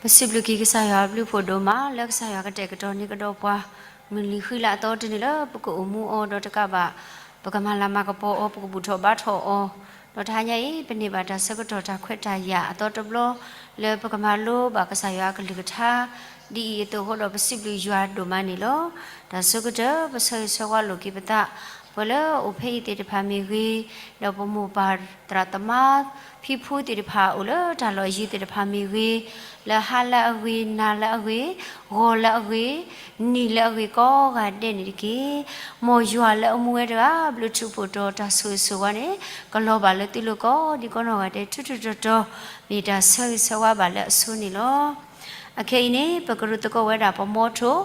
ပစံးဘျုးက့ၤကစၢ်ယွၤအဘျုးဖးဒိၣ်မး လၢကစၢ်ယွၤကတဲာ်ကတီၤန့ၢ်ကဒီးပှၤ မုၢ်နံၤဃံလၤအသီတနံၤလၢပကအိၣ်မူအီၤ ဒီးတကးဘၣ် ပကမၤလၤမၤကပီၤအီၤ ပကဘူၣ်ထီၣ်ဘါထီၣ်အီၤ, ဒီးတဟါညါအံၤ ပန့ၢ်ဘၣ်တၢ်ဆၢကတီၢ်တၢ်ခွဲးတၢ်ယာ်အသီတဘျီ လၢပကမၤလိဘၣ်ကစၢ်ယွၤအကလုၢ်ကထါ ဒ်အံၤအသိးအဃိဒီး ပစံးဘျုးယွၤဒိၣ်မးန့ၣ်လီၤ. တၢ်ဆၢကတီၢ် ပဆၢဂ့ၤဆၢဝါလိာ်က့ၤပသး ပှၤလၢအအိၣ်ဖဲအံၤသ့ၣ်တဖၣ်မ့ၢ်ဂ့ၤ, ဒီးပမိၢ်ပၢ်သရၣ်သမါ ဖံဖုသ့ၣ်တဖၣ် အိၣ်လၢတၢ်လီၢ်အယံၤသ့ၣ်တဖၣ်မ့ၢ်ဂ့ၤ, လၢဟါလၢအဂ့ၤ, နၤလၢအဂ့ၤ, ဂီၤလၢအဂ့ၤ, နံၤလၢအဂ့ၤကိးဂၤဒဲးန့ၣ်တက့ၢ်. မ်ယွၤလၢအမူဝဲတဂၤ ဘျုးထူးဖှိၣ်တီၤ တၢ်ဆိၣ်ဂ့ၤဆိၣ်ဝါန့ၣ် ကလီၤဘၣ်လၢသုလိၤကိးဒံးကိးနီၢ်ဂၤဒဲး ထူးထူးတီၤတီၤ မ့ၢ်တၢ်ဆၢဂ့ၤဆၢဝါဘၣ်လၢအဆိန့ၣ်လီၤ. အခဲအံၤန့ၣ် ပကရူၢ်သကိးဝဲဒၣ်ပမီထိၣ်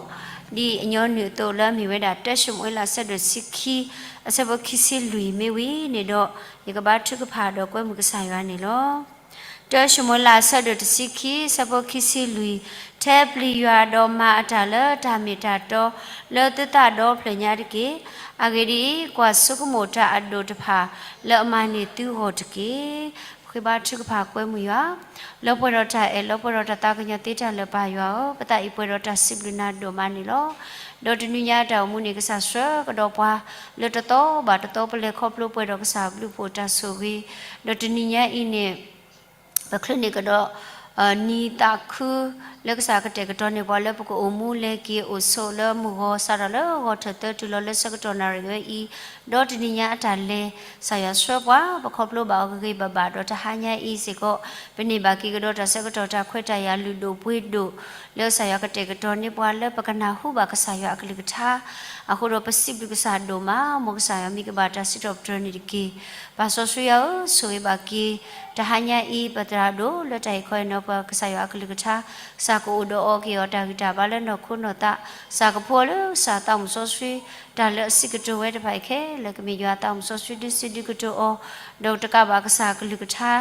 ဒ်အညီနုၢ်အသိးလၢအမ့ၢ်ဝဲဒၣ် တၢၡမူၤအ့လး အဆၢဒိၣ်တဆံခံ အဆၢဖိခံဆံလွံၢ်မ့ၢ်ဝံၤန့ၣ်ဒီး ယကဘါထုကဖၣ်ဒီးကွဲမုာ်ကစၢ်ယွၤန့ၣ်လီၤ. တၢၡမူၤအ့လး အဆၢဒိၣ်တဆံခံ အဆၢဖိခံဆံလွံၢ်, ထဲပျံၤယွၤဒီးမၤအတၢ်လၢတၢ်မ့ၢ်တၢ်တီ လၢသုသးဒီဖျၢၣ်ညါတက့ၢ်. အဂ့ၢ်ဒ်အံၤ, ကွၢ်ဆိကမိၣ်တၢ်အဒိၣ်တဖၣ် လၢအမၤန့ၢ်သုဂီၢ်တက့ၢ်. ပဃ့ဘါထုကဖၣ်ကွဲမုာ်ယွၤ လၢပှဲၤဒီးတၢ်အဲၣ် လၢပှဲၤဒီးတၢ်သးကညီၤသ့တၢ်လၢာ်ပၢ်ယွၤဧၢ, ပသးအံၤပှဲၤဒီးတၢ်စံးဘျုးနၤဒိၣ်မးန့ၣ်လီၤ. ဒီးတနံၤညါအတၢ်အိၣ်မူန့ၣ် ကစၢ်ဆှၢကဒီးပှၤ လၢတသီဘၣ်တသီ ပလဲၤခီဖျိပှဲၤဒီးကစၢ်အဘျုးဖှိၣ်တၢ်ဆိၣ်ဂ့ၤ, ဒီးတနံၤညါအံၤန့ၣ် ပချုးန့ၢ်ကဒီး နံၤသးခု လၢကစၢ်ကတဲာ်ကတီၤန့ၢ်ပှၤလၢပကအိၣ်မူလဲၤက့ၤအိၣ်ဆိးလၢမုၢ်ဂီၤ စးထီၣ်လၢဂီၤထၢၣ်သၢတုၤလီၤလၢဆၢကတီၢ်နၣ်ရံၣ်ဝဲအံၤ, ဒီးတနံၤညါအတၢ်လဲၤ ကစၢ်ယွၤဆှၢပှၤ ပခီဖျိဘၣ်အီၤဂ့ၤဂ့ၤဘၣ်ဘၣ် ဒီးတဟါညါအံၤစ့ၢ်ကီး ပန့ၢ်ဘၣ်က့ၤကဒီးတၢ်ဆၢကတီၢ်တၢ်ခွဲးတၢ်ယာ်လုၢ်ဒိၣ်ပှ့ၤဒိၣ် လၢကစၢ်ယွၤကတဲာ်ကတီၤန့ၢ်ပှၤလၢပကနၢ်ဟူဘၣ်ကစၢ်ယွၤအကလုၢ်ကထါ အဃိဒီးပစံးဘျုးကစၢ်ဒိၣ်မး မ်ကစၢ်ယွၤမံၤကဘၣ်တၢ်စံးထီၣ်ပတြၢၤန့ၣ်တက့ၢ်. ပၢ်စီဆှံယွၤဧၢ, ဆိၣ်ဂ့ၤဘၣ်က့ၤ တဟါညါအံၤ ပသရၣ်ဒိၣ်လၢတၢ်ဟ့ၣ်ခီဟ့ၣ်နီၤပှၤ ကစၢ်ယွၤအကလုၢ်ကထါ, ကစၢ်ကအိၣ်ဒီးအီၤ ကဟ့ၣ်အီၤတၢ်ဂံၢ်တၢ်ဘါလၢနီၢ်ခိနီၢ်သး, ကစၢ်ကဖှူအီၤလၢကစၢ်သးမုၣ်စီဆှံ, တၢ်လၢအစံးကတိၤဝဲတဖၣ်အံၤခဲလၢာ် ကမ့ၢ်ယွၤအသးမုၣ်စီဆှံဒုးစံးဒုးကတိၤအီၤ, ဒီးတကးဘၣ်ကစၢ်အကလုၢ်ကထါ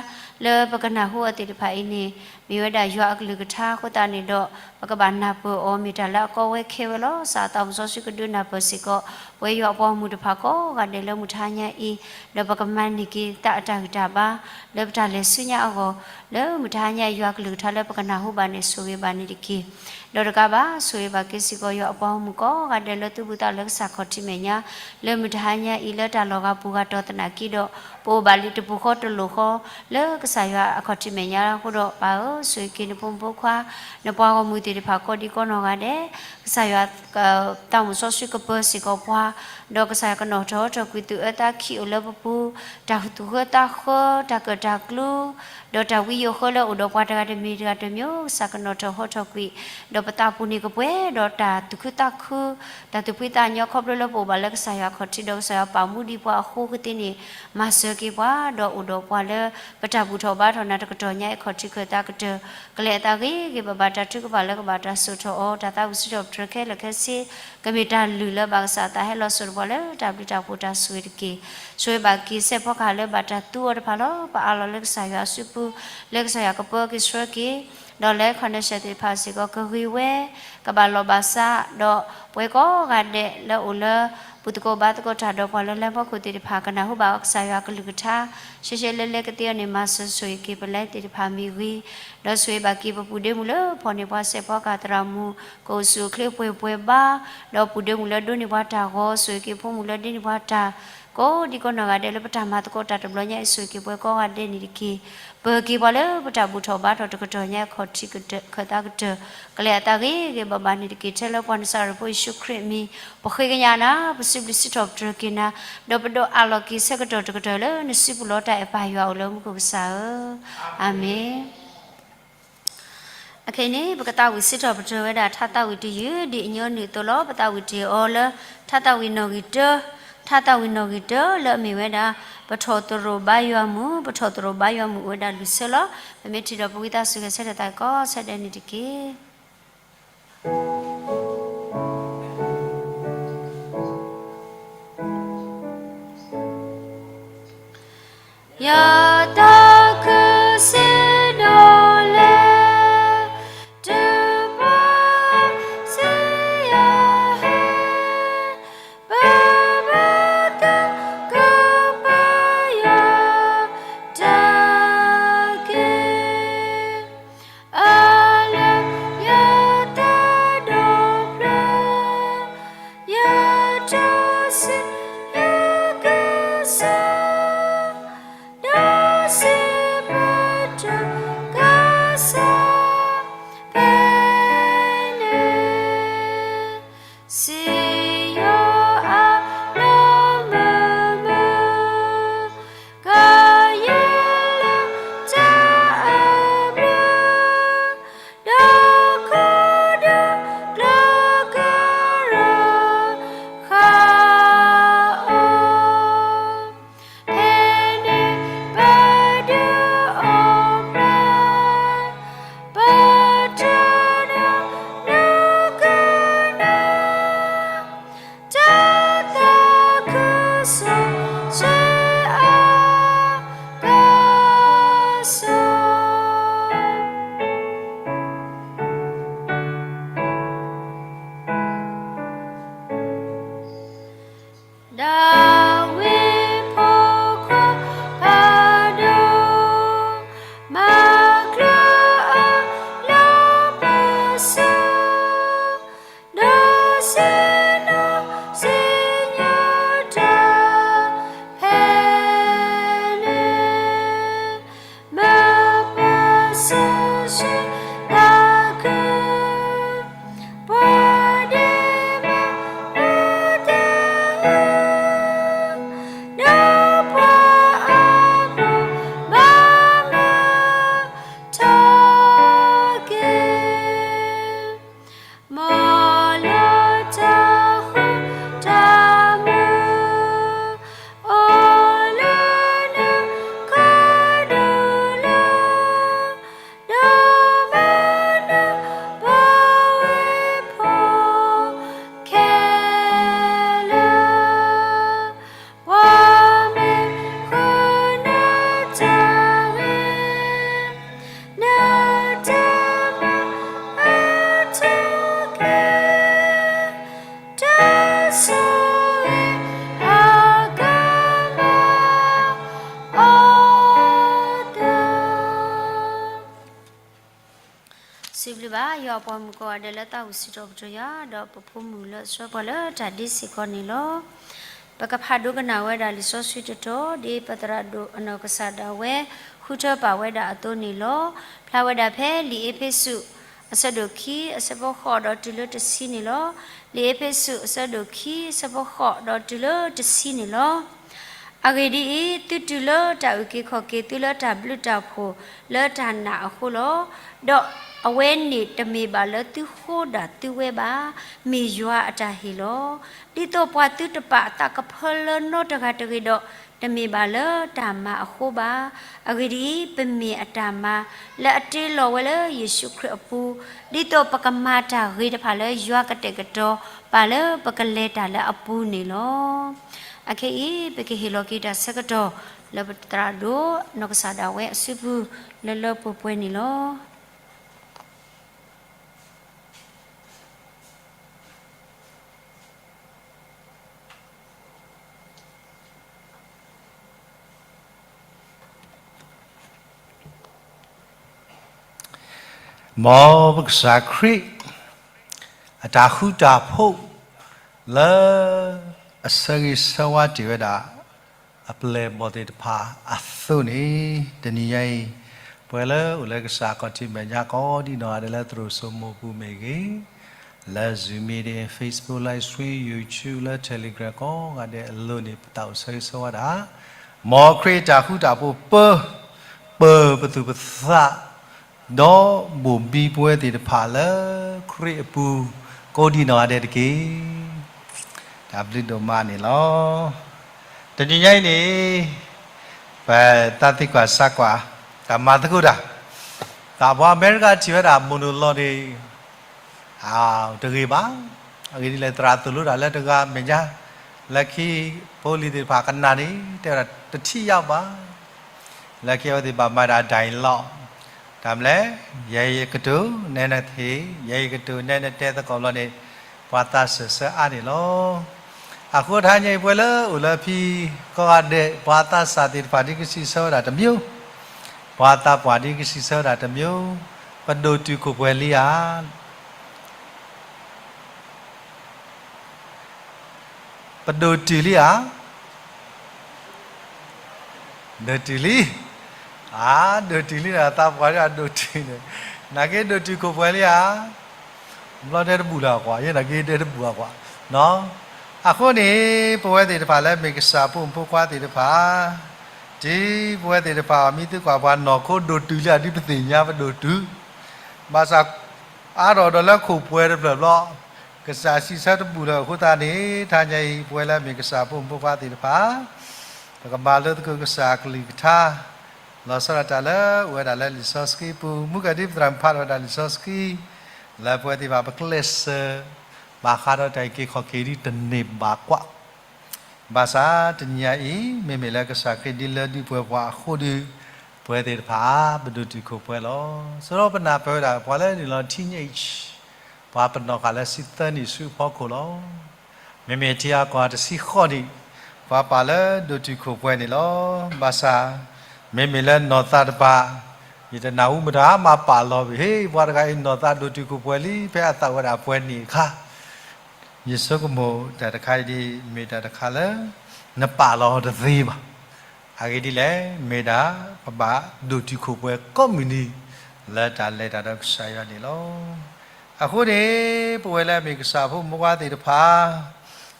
လၢပကနၢ်ဟူအီၤသ့ၣ်တဖၣ်အံၤန့ၣ် မ့ၢ်ဝဲဒၣ်ယွၤအကလုၢ်ကထါအဃိသတးန့ၣ်ဒီး ပကဘၣ်နၢ်ပၢၢ်အီၤ မ့ၢ်တၢ်လၢအကီဝဲခဲဝဲလီၤ. ကစၢ်အသးမုၣ်စီဆှံကဒုးနၢ်ပၢၢ်စ့ၢ်ကီး ပဝဲယွၤအပှၤဂီၢ်မုၢ်တဖၣ်ကိးဂၤဒဲးလၢမုၢ်တဟါညါအံၤ, ဒီးပကမၤန့ၢ်က့ၤသးအတၢ်ဂံၢ်တၢ်ဘါ လၢပတၢ်လဲၤဆူညါအဂီၢ်, လၢမုၢ်တဟါညါအံၤ ယွၤအကလုၢ်ကထါလၢပကနၢ်ဟူဘၣ်န့ၣ် ဆိၣ်ဂ့ၤဘၣ်န့ၣ်တက့ၢ်. ဒီးတကးဘၣ် ဆိၣ်ဂ့ၤဘၣ်က့ၤစ့ၢ်ကီး ယွၤအပှၤဂီၢ်မုၢ်ကိးဂၤဒဲးလၢသုဘူးသးလၢကစၢ်ခီၣ်ထံးမဲာ်ညါ, လၢမုၢ်တဟါညါအံၤ လၢတၢ်လီၤဂာ်ပူၤဂာ်တီၢ်သနာ်က့ဒီး ပအိၣ်ဘၣ်လံတပူၤဃီတလိၤဃီ လၢကစၢ်ယွၤအခီၣ်ထံးမဲာ်ညါအဃိဒီး ပၢ်ဧၢ, ဆိၣ်ဂ့ၤက့ၤနဖိမုၣ်ဖိခွါ, နပှၤဂီၢ်မုၢ်သ့ၣ်တဖၣ်ကိးဒံးကိးနီၢ်ဂၤဒဲး, ကစၢ်ယွၤ သးမုၣ်စီဆှံကပၢၤစ့ၢ်ကီးပှၤ, ဒီးကစၢ်ယွၤကနီၣ်ထီၣ်ဟီထီၣ်ကွံာ် သူၣ်အၢသးခံအိၣ်လၢပပူၤ, တၢ်သူၣ်ဃၢသးဃၢ, တၢ်ကၢၣ်တၢ်ကျူ, ဒီးတၢ်ဝံယိာ်ဃၢလၢအိၣ်ဒီးပှၤတဂၤတမံၤတဂၤတမံၤ, ကစၢ်ကနီၣ်ထီၣ်ဟီထီၣ်ကွံာ်, ဒီးပသးပူၤန့ၣ်ကပှဲၤဒီးတၢ်သူၣ်ခုသးခု, တၢ်သူၣ်ဖှံသးညီခီဖျိလၢပအိၣ်ဘၣ်လၢကစၢ်ယွၤအခီၣ်ထံး ဒီးကစၢ်ယွၤပာ်မူဒံးပှၤအဃိကသ့န့ၣ်, မၤစၢၤက့ၤပှၤ, ဒီးအိၣ်ဒီးပှၤလၢ ပတၢ်ဘူၣ်ထီၣ်ဘါထီၣ်နၤတကတီၢ်ညါအံၤ ခီၣ်ထံးခၢၣ်သးကတၢၢ်, ကလဲၤအသးဂ့ၤဂ့ၤဘၣ်ဘၣ်, တၢ်ထုကဖၣ်လၢကဘၣ်တၢ်စိာ်ထီၣ်အီၤ, တၢ်သးဝံၣ်စံးထီၣ်ပတြၢၤခဲလၢာ်ခဲဆ့, ကမ့ၢ်တၢ်လုၢ်လၢဘၣ်ကစၢ်အသးဟဲလီၤစိာ်ဒီးပှၤလၢတၢ်ဘျုးတၢ်ဖှိၣ်တၢ်ဆိၣ်ဂ့ၤတက့ၢ်. ဆိၣ်ဂ့ၤဘၣ်က့ၤစဲးဖီကဟၣ်လၢဘၣ်တၢ်သူအီၤတဖၣ်လီၤ. ပအးလီၤလၢကစၢ်ယွၤအစုပူၤ, လၢကစၢ်ယွၤကပၢက့ၤဆှၢက့ၤ, ဒီးလၢ connection သ့ၣ်တဖၣ်စ့ၢ်ကီး ကဂ့ၤဝဲ, ကဘၣ်လီၢ်ဘၣ်စး, ဒီးပဝဲကိးဂၤဒဲးလၢအိၣ်လၢ ပူၤသကိးဘါသကိးတၢ်ဒီးပှၤလၢလၢဖီခိၣ်သ့ၣ်တဖၣ် ကနၢ်ဟူဘၣ်ကစၢ်ယွၤအကလုၢ်ကထါ, ရှဲရှဲလဲလဲကသ့အီၤန့ၣ် မၤစၢၤဆိၣ်ဂ့ၤက့ၤပလဲသ့ၣ်တဖၣ်မ့ၢ်ဂ့ၤ, ဒီးဆိၣ်ဂ့ၤဘၣ်က့ၤပပုၢ်ဒ့မုၣ်လၢဖီၣ်န့ၢ်ပှၤစဲးဖီကဟၣ်သရၣ်မုၣ် ကအိၣ်ဆူၣ်အိၣ်ချ့ပှဲၤပှဲၤဘါ, ဒီးပုၢ်ဒ့မုၣ်လၢဒိးန့ၢ်ပှၤတၢ်ဂီၤ ဆိၣ်ဂ့ၤက့ၤဖိမုၣ်လၢဒ့န့ၢ်ပှၤတၢ် ကိးဒံးကိးနီၢ်ဂၤဒဲးလၢပတၢ်မၤသကိးတၢ်တဘျီညါအံၤ ဆိၣ်ဂ့ၤက့ၤပှၤကိးဂၤဒဲးန့ၣ်တက့ၢ်. ပၢၤက့ၤပှၤလၢပတၢ်ဘူၣ်ထီၣ်ဘါထီၣ်တကတီၢ်ညါ ခီၣ်ထံးခၢၣ်သးကတၢၢ် ကလဲၤအသးဂ့ၤဂ့ၤဘၣ်ဘၣ်န့ၣ်တက့ၢ်. ထဲလၢပှၤနစၤရ့းဖိယ့ၣ်ၡူးခရံာ်အမံၤ ပဃ့ကညးနၤ, ပစံးဘျုးစံးထီၣ်ပတြၢၤက့ၤနၤ, ဒီးပဒိးအးလီၤက့ၤဆၢကတီၢ်တကတီၢ်လၢနစုပူၤလီၤတၢ်အဲၣ်ပၢ်ယွၤအိၣ်လၢမူခိၣ်ကစၢ်ဧၢ, အၤမ့ၣ်. အခဲအံၤန့ၣ် ပကသးဝံၣ်စံးထီၣ်ပတြၢၤဝဲဒၣ် ထါသးဝံၣ်တယုၢ် ဒ်အညီနုၢ်အသိးလီၤ. ပသးဝံၣ်တ့ၢ်အီၤလၢ ထါသးဝံၣ်နီၣ်ဂံၢ်တၢ, ထါသးဝံၣ်နီၣ်ဂံၢ်တၢလၢအမ့ၢ်ဝဲဒၣ် ပထီၣ်သရိာ်ဘါယွၤမုၣ်, ပထီၣ်သရိာ်ဘါယွၤမုၣ်အိၣ်ဝဲဒၣ်လွံၢ်ဆၢလီၤ. ပမ့ၢ်ထံၣ်ဒီးပဝံသးစူၤဂဲၤဆၢထၢၣ်သးကီးဆၢဒဲးန့ၣ်တက့ၢ်. ယသးခုစံဒိၣ်လဲၣ်, တုၤပှၤစံယၤဟဲ, ပဘၣ်သဂၢၢ်ပယွၤတၢ်က့ၢ်, အလၢ စံးဘျုးဘၣ်ယွၤအပှၤမုၣ်ကိးဂၤဒဲးလၢသးဝံၣ်စံးထီၣ်ပတြၢၤယွၤ ဒီးပဖိမုၣ်လၢအဆှၢပှၤလၢတၢ်ဒ့စ့ၢ်ကီးန့ၣ်လီၤ. ပကဖးဒိကနၣ်ဝဲဒၣ်လံာ်စီဆှံတတီၤ ဒ်ပသရၣ်ဒိၣ်အနီၢ်ကစၢ်ဒၣ်ဝဲ ဃုထၢပာ်ဝဲဒၣ်အသိးန့ၣ်လီၤ. ဖျါဝဲဒၣ်ဖဲလံာ်အ့းဖ့းစူး အဆၢဒိၣ်ခံ အဆၢဖိဃိးဒီးတုၤလၢတဆံန့ၣ်လီၤ. လံာ်အ့းဖ့းစူး အဆၢဒိၣ်ခံ အဆၢဖိဃိးဒီးတုၤလၢတဆံန့ၣ်လီၤ. အဂ့ၢ်ဒ်အံၤ, သုတုၤလၢတၢ်အုၣ်က့ၤခီၣ်က့ၤသုလၢတၢ်ဘျုးတၢ်ဖှိၣ်လၢတၢ်နာ်အဃိလီၤ. ဒီးအဝဲန့ၣ်တမ့ၢ်ဘၣ်လၢသုဃိဒၣ်သုဝဲဘၣ်, မ့ၢ်ယွၤအတၢ်ဟ့ၣ်လီၤ. ဒ်သိးပှၤသုတပာ်အသးကဖၢလၢနီတဂၤတဂ့ၤဒီး, တမ့ၢ်ဘၣ်လၢတၢ်မၤအဃိဘၣ်. အဂ့ၢ်ဒ်အံၤ, ပမ့ၢ်အတၢ်မၤလၢအတ့လီၤဝဲလၢယ့ၣ်ၡူးခရံာ်အပူၤ, ဒ်သိးပကမၤတၢ်ဂ့ၤတဖၣ်လၢယွၤကတဲာ်ကတီၤပာ်လၢပကလဲၤတၢ်လၢအပူၤန့ၣ်လီၤ. အခဲအံၤ ပကဟ့ၣ်လီၤက့ၤတၢ်ဆၢကတီၢ် လၢပသရၣ်ဒိၣ်နီၢ်ကစၢ်ဒၣ်ဝဲအစုပူၤ လၢလၢပှဲၤပှဲၤန့ၣ်လီၤ. မ်ပကစၢ်ခရံာ် အတၢ်ဃူတၢ်ဖိး လၢအဆၢဂ့ၤဆၢဝါတ့ၢ်ဝဲဒၣ် အပျဲၢ်အဘီၣ်သ့ၣ်တဖၣ်အသိးန့ၣ်, တနံၤညါအံၤ ပဝဲလၢအိၣ်လၢကစၢ်ခီၣ်ထံးမဲာ်ညါကိးဒံနီၢ်ဂၤဒဲးလၢသရိာ်စိမိၢ်ပူၤမ့ၢ်ဂ့ၤ, လၢ Zoom meeting, Facebook live stream, YouTube လၢ Telegram ကိးဂၤဒဲးအလိၤန့ၣ် ပသးအိၣ်ဆၢဂ့ၤဆၢဝါဒၣ် မ်ခရံာ်အတၢ်ဃူတၢ်ဖိးပၢ, ပၢၤပသူၣ်ပသး, ဒီးဘိၣ်ဘံပဝဲသ့ၣ်တဖၣ်လၢခရံာ်အပူၤ ကိးဒံနီၢ်ဂၤဒဲးတက့ၢ်. တၢ်ဘျုးဒိၣ်မးန့ၣ်လီၤ. တနံၤညါအံၤန့ၣ် ပတၢ်သံကွၢ်စၢ်ကွၢ် တၢ်မၤသကိးတၢ်, တၢ်ပှၤအမဲရကၤထံၣ်ဝဲဒၣ် monologue န့ၣ် တဂ့ၤဘၣ်. အဂ့ၢ်ဒ်လဲၣ် သရၣ်သိၣ်လိတၢ်လၢတဂၤမဲာ်ညါ, လၢခံဖိလံၤသ့ၣ်တဖၣ်ကနၣ်န့ၣ် တဲဝဲဒၣ်တထံၣ်ယါဘၣ်. လၢခံအဝဲသ့ၣ်ဘၣ်မၤဒၣ် dialogue တၢ်မနုၤလဲၣ်, ယဲယကတိၤ နဲနထံၣ်, ယဲယကတိၤ နဲနတဲသကိးဘျီန့ၣ် ပှၤသးစၢၢ်ဆၢအါန့ၣ်လီၤ. အဃိတနံၤညါအံၤ ပဝဲလၢအိၣ်လၢဖဲ ကိးဂၤဒဲး ပှၤသးစၢ်သ့ၣ်တဖၣ်ဒ်ကစံးဆၢဝဲဒၣ်တမျိုး, ပှၤသးပှၢ်ဒ်ကစံးဆၢဝဲဒၣ်တမျိုး, ပဒိၣ်တုာ်ခိၣ်ပှဲၤလံဧါ ပဒိၣ်တုာ်လံဧါ. ဒိၣ်တုာ်လံ, အါ, ဒိၣ်တုာ်လံန့ၣ် သးပှၢ်ဒ်အဒိၣ်တုာ်န့ၣ်, နာ်က့ဒိၣ်တုာ်ခိၣ်ပှဲၤလံဧါ. ဘျီတဲတဘူၣ်လၢၤကွၢ်, ယဲနာ်က့တဲတဘူၣ်အကွၢ်, အဃိန့ၣ် ပဝဲသ့ၣ်တဖၣ်လၢမ့ၢ်ကစၢ်ဖိမုၣ်ဖိခွါသ့ၣ်တဖၣ်, ဒ်ပဝဲသ့ၣ်တဖၣ် မ့ၢ်သုကွၢ်ပှၤနီၢ်ခိဒိၣ်တုာ်လံဧါ ဒ်ပသ့ၣ်ညါပဒိၣ်တုာ်, ဘၣ်ဆၣ် အါထီၣ်ဒီးလၢခိၣ်ပှဲၤတဖျၢၣ်ဘျီ, ကစၢ်စံးဆၢတဘူၣ်လၢၤအဃိသတးန့ၣ် တနံၤညါအံၤ ပဝဲလၢမ့ၢ်ကစၢ်ဖိမုၣ်ဖိခွါသ့ၣ်တဖၣ်, ပကမၤလိသကိးကစၢ်အကလုၢ်ကထါ, လီၤဆီဒၣ်တၢ်လၢအိၣ်ဝဲဒၣ်လၢလံာ်စီဆှံပူၤ, မုၢ်ကဒ်ပသရၣ်ဖးထီၣ်ဝဲဒၣ်လံာ်စီဆှံ, လၢပဝဲသ့ၣ်တဖၣ်ပကျဲးစၢး ဘၣ်ဃးဒီးတၢ်အုၣ်က့ၤခီၣ်က့ၤဒ်တန့ၢ်ဘၣ်ကွၢ် ဘၣ်ဆၣ်တနံၤညါအံၤ မ့မ့ၢ်လၢကစၢ်ခရံာ်ဒ်လၢဒုးပှဲၤပှၤအဃိဒီး, ပဝဲသ့ၣ်တဖၣ် ပဒိၣ်တုာ်ခိၣ်ပှဲၤလီၤ. စရီပနၢ်ပၢၢ်ဝဲဒၣ် ပှၤလၢနုာ်လီၤ teenage, ပှၤပနီၢ်ဃာ်လၢဆံသၢနံၣ်ဆူအဖီခိၣ်လီၤ. မ့မ့ၢ်ထံအါကီၢ်တဆံဃိးနံၣ်, ပှၤပာ်လၢဒိၣ်တုာ်ခိၣ်ပှဲၤန့ၣ်လီၤ. ဘၣ်ဆၣ် မ့မ့ၢ်လၢနီၢ်သးတပၤ, ယတနၢ်ဟူမတၤမၤပာ်လီၤဘၣ်, ဟ့ၣ် ပှၤတဂၤအံၤနီၢ်သးဒိၣ်တုာ်ခိၣ်ပှဲၤလံ ဖဲအသးဝဲဒၣ်ပှဲၤနံၣ်အခါ ယဆိကမိၣ်တၢ်တခါအံၤဒ် မ့ၢ်တၢ်တခါလၢ နပာ်လီၤတသ့ဘၣ်. အဂ့ၢ်ဒ်လဲၣ်, မ့ၢ်ဒၣ် ပဘၣ်ဒိၣ်တုာ်ခိၣ်ပှဲၤကိးမုၢ်နံၤ လၢတၢ်လဲၤတၢ်ဒီးကစၢ်ယွၤန့ၣ်လီၤ. အဃိန့ၣ် ပဝဲလၢအမ့ၢ်ကစၢ်ဖိမုၣ်ဖိခွါသ့ၣ်တဖၣ်,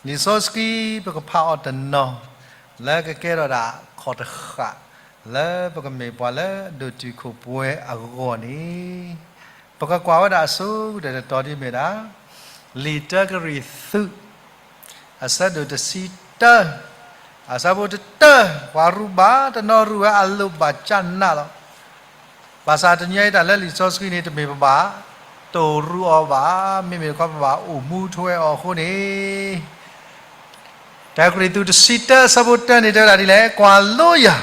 လံာ်စီဆှံပကဖးအီၤတနီၤ လၢကကဲထီၣ်ဒၣ်ခီၣ်တဃာ် လၢပကမ့ၢ်ပှၤလၢဒိၣ်တုာ်ခိၣ်ပှဲၤအဂီၢ်န့ၣ် ပကကွၢ်ဝဲဒၣ်အဆိကတၢၢ်တတီၤဒ်မ့ၢ်ဒၣ် လံာ်တၢကရံၣ်သူး အဆၢဒိၣ်တဆံတၢ အဆၢဖိတၢ ပှၤရူၢ်ဘၣ်တနီၤရူၢ်ဝဲအလိၤဘၣ်ကၢ်နးလီၤ. ဘၣ်ဆၣ်တနံၤအံၤတၢ်လၢလံာ်စီဆှံန့ၣ် တမ့ၢ်ပဘၣ်တိၢ်ရူၢ်အီၤဘၣ်, မ့မ့ၢ်တခီပဘၣ်အိၣ်မူထွဲအီၤအဃိန့ၣ် တၢကရံၣ်သူးတဆံတၢ အဆၢဖိတၢန့ၣ် တဲဝဲဒၣ်ဒ်လဲၣ်, ကွၢ်လိယၤ,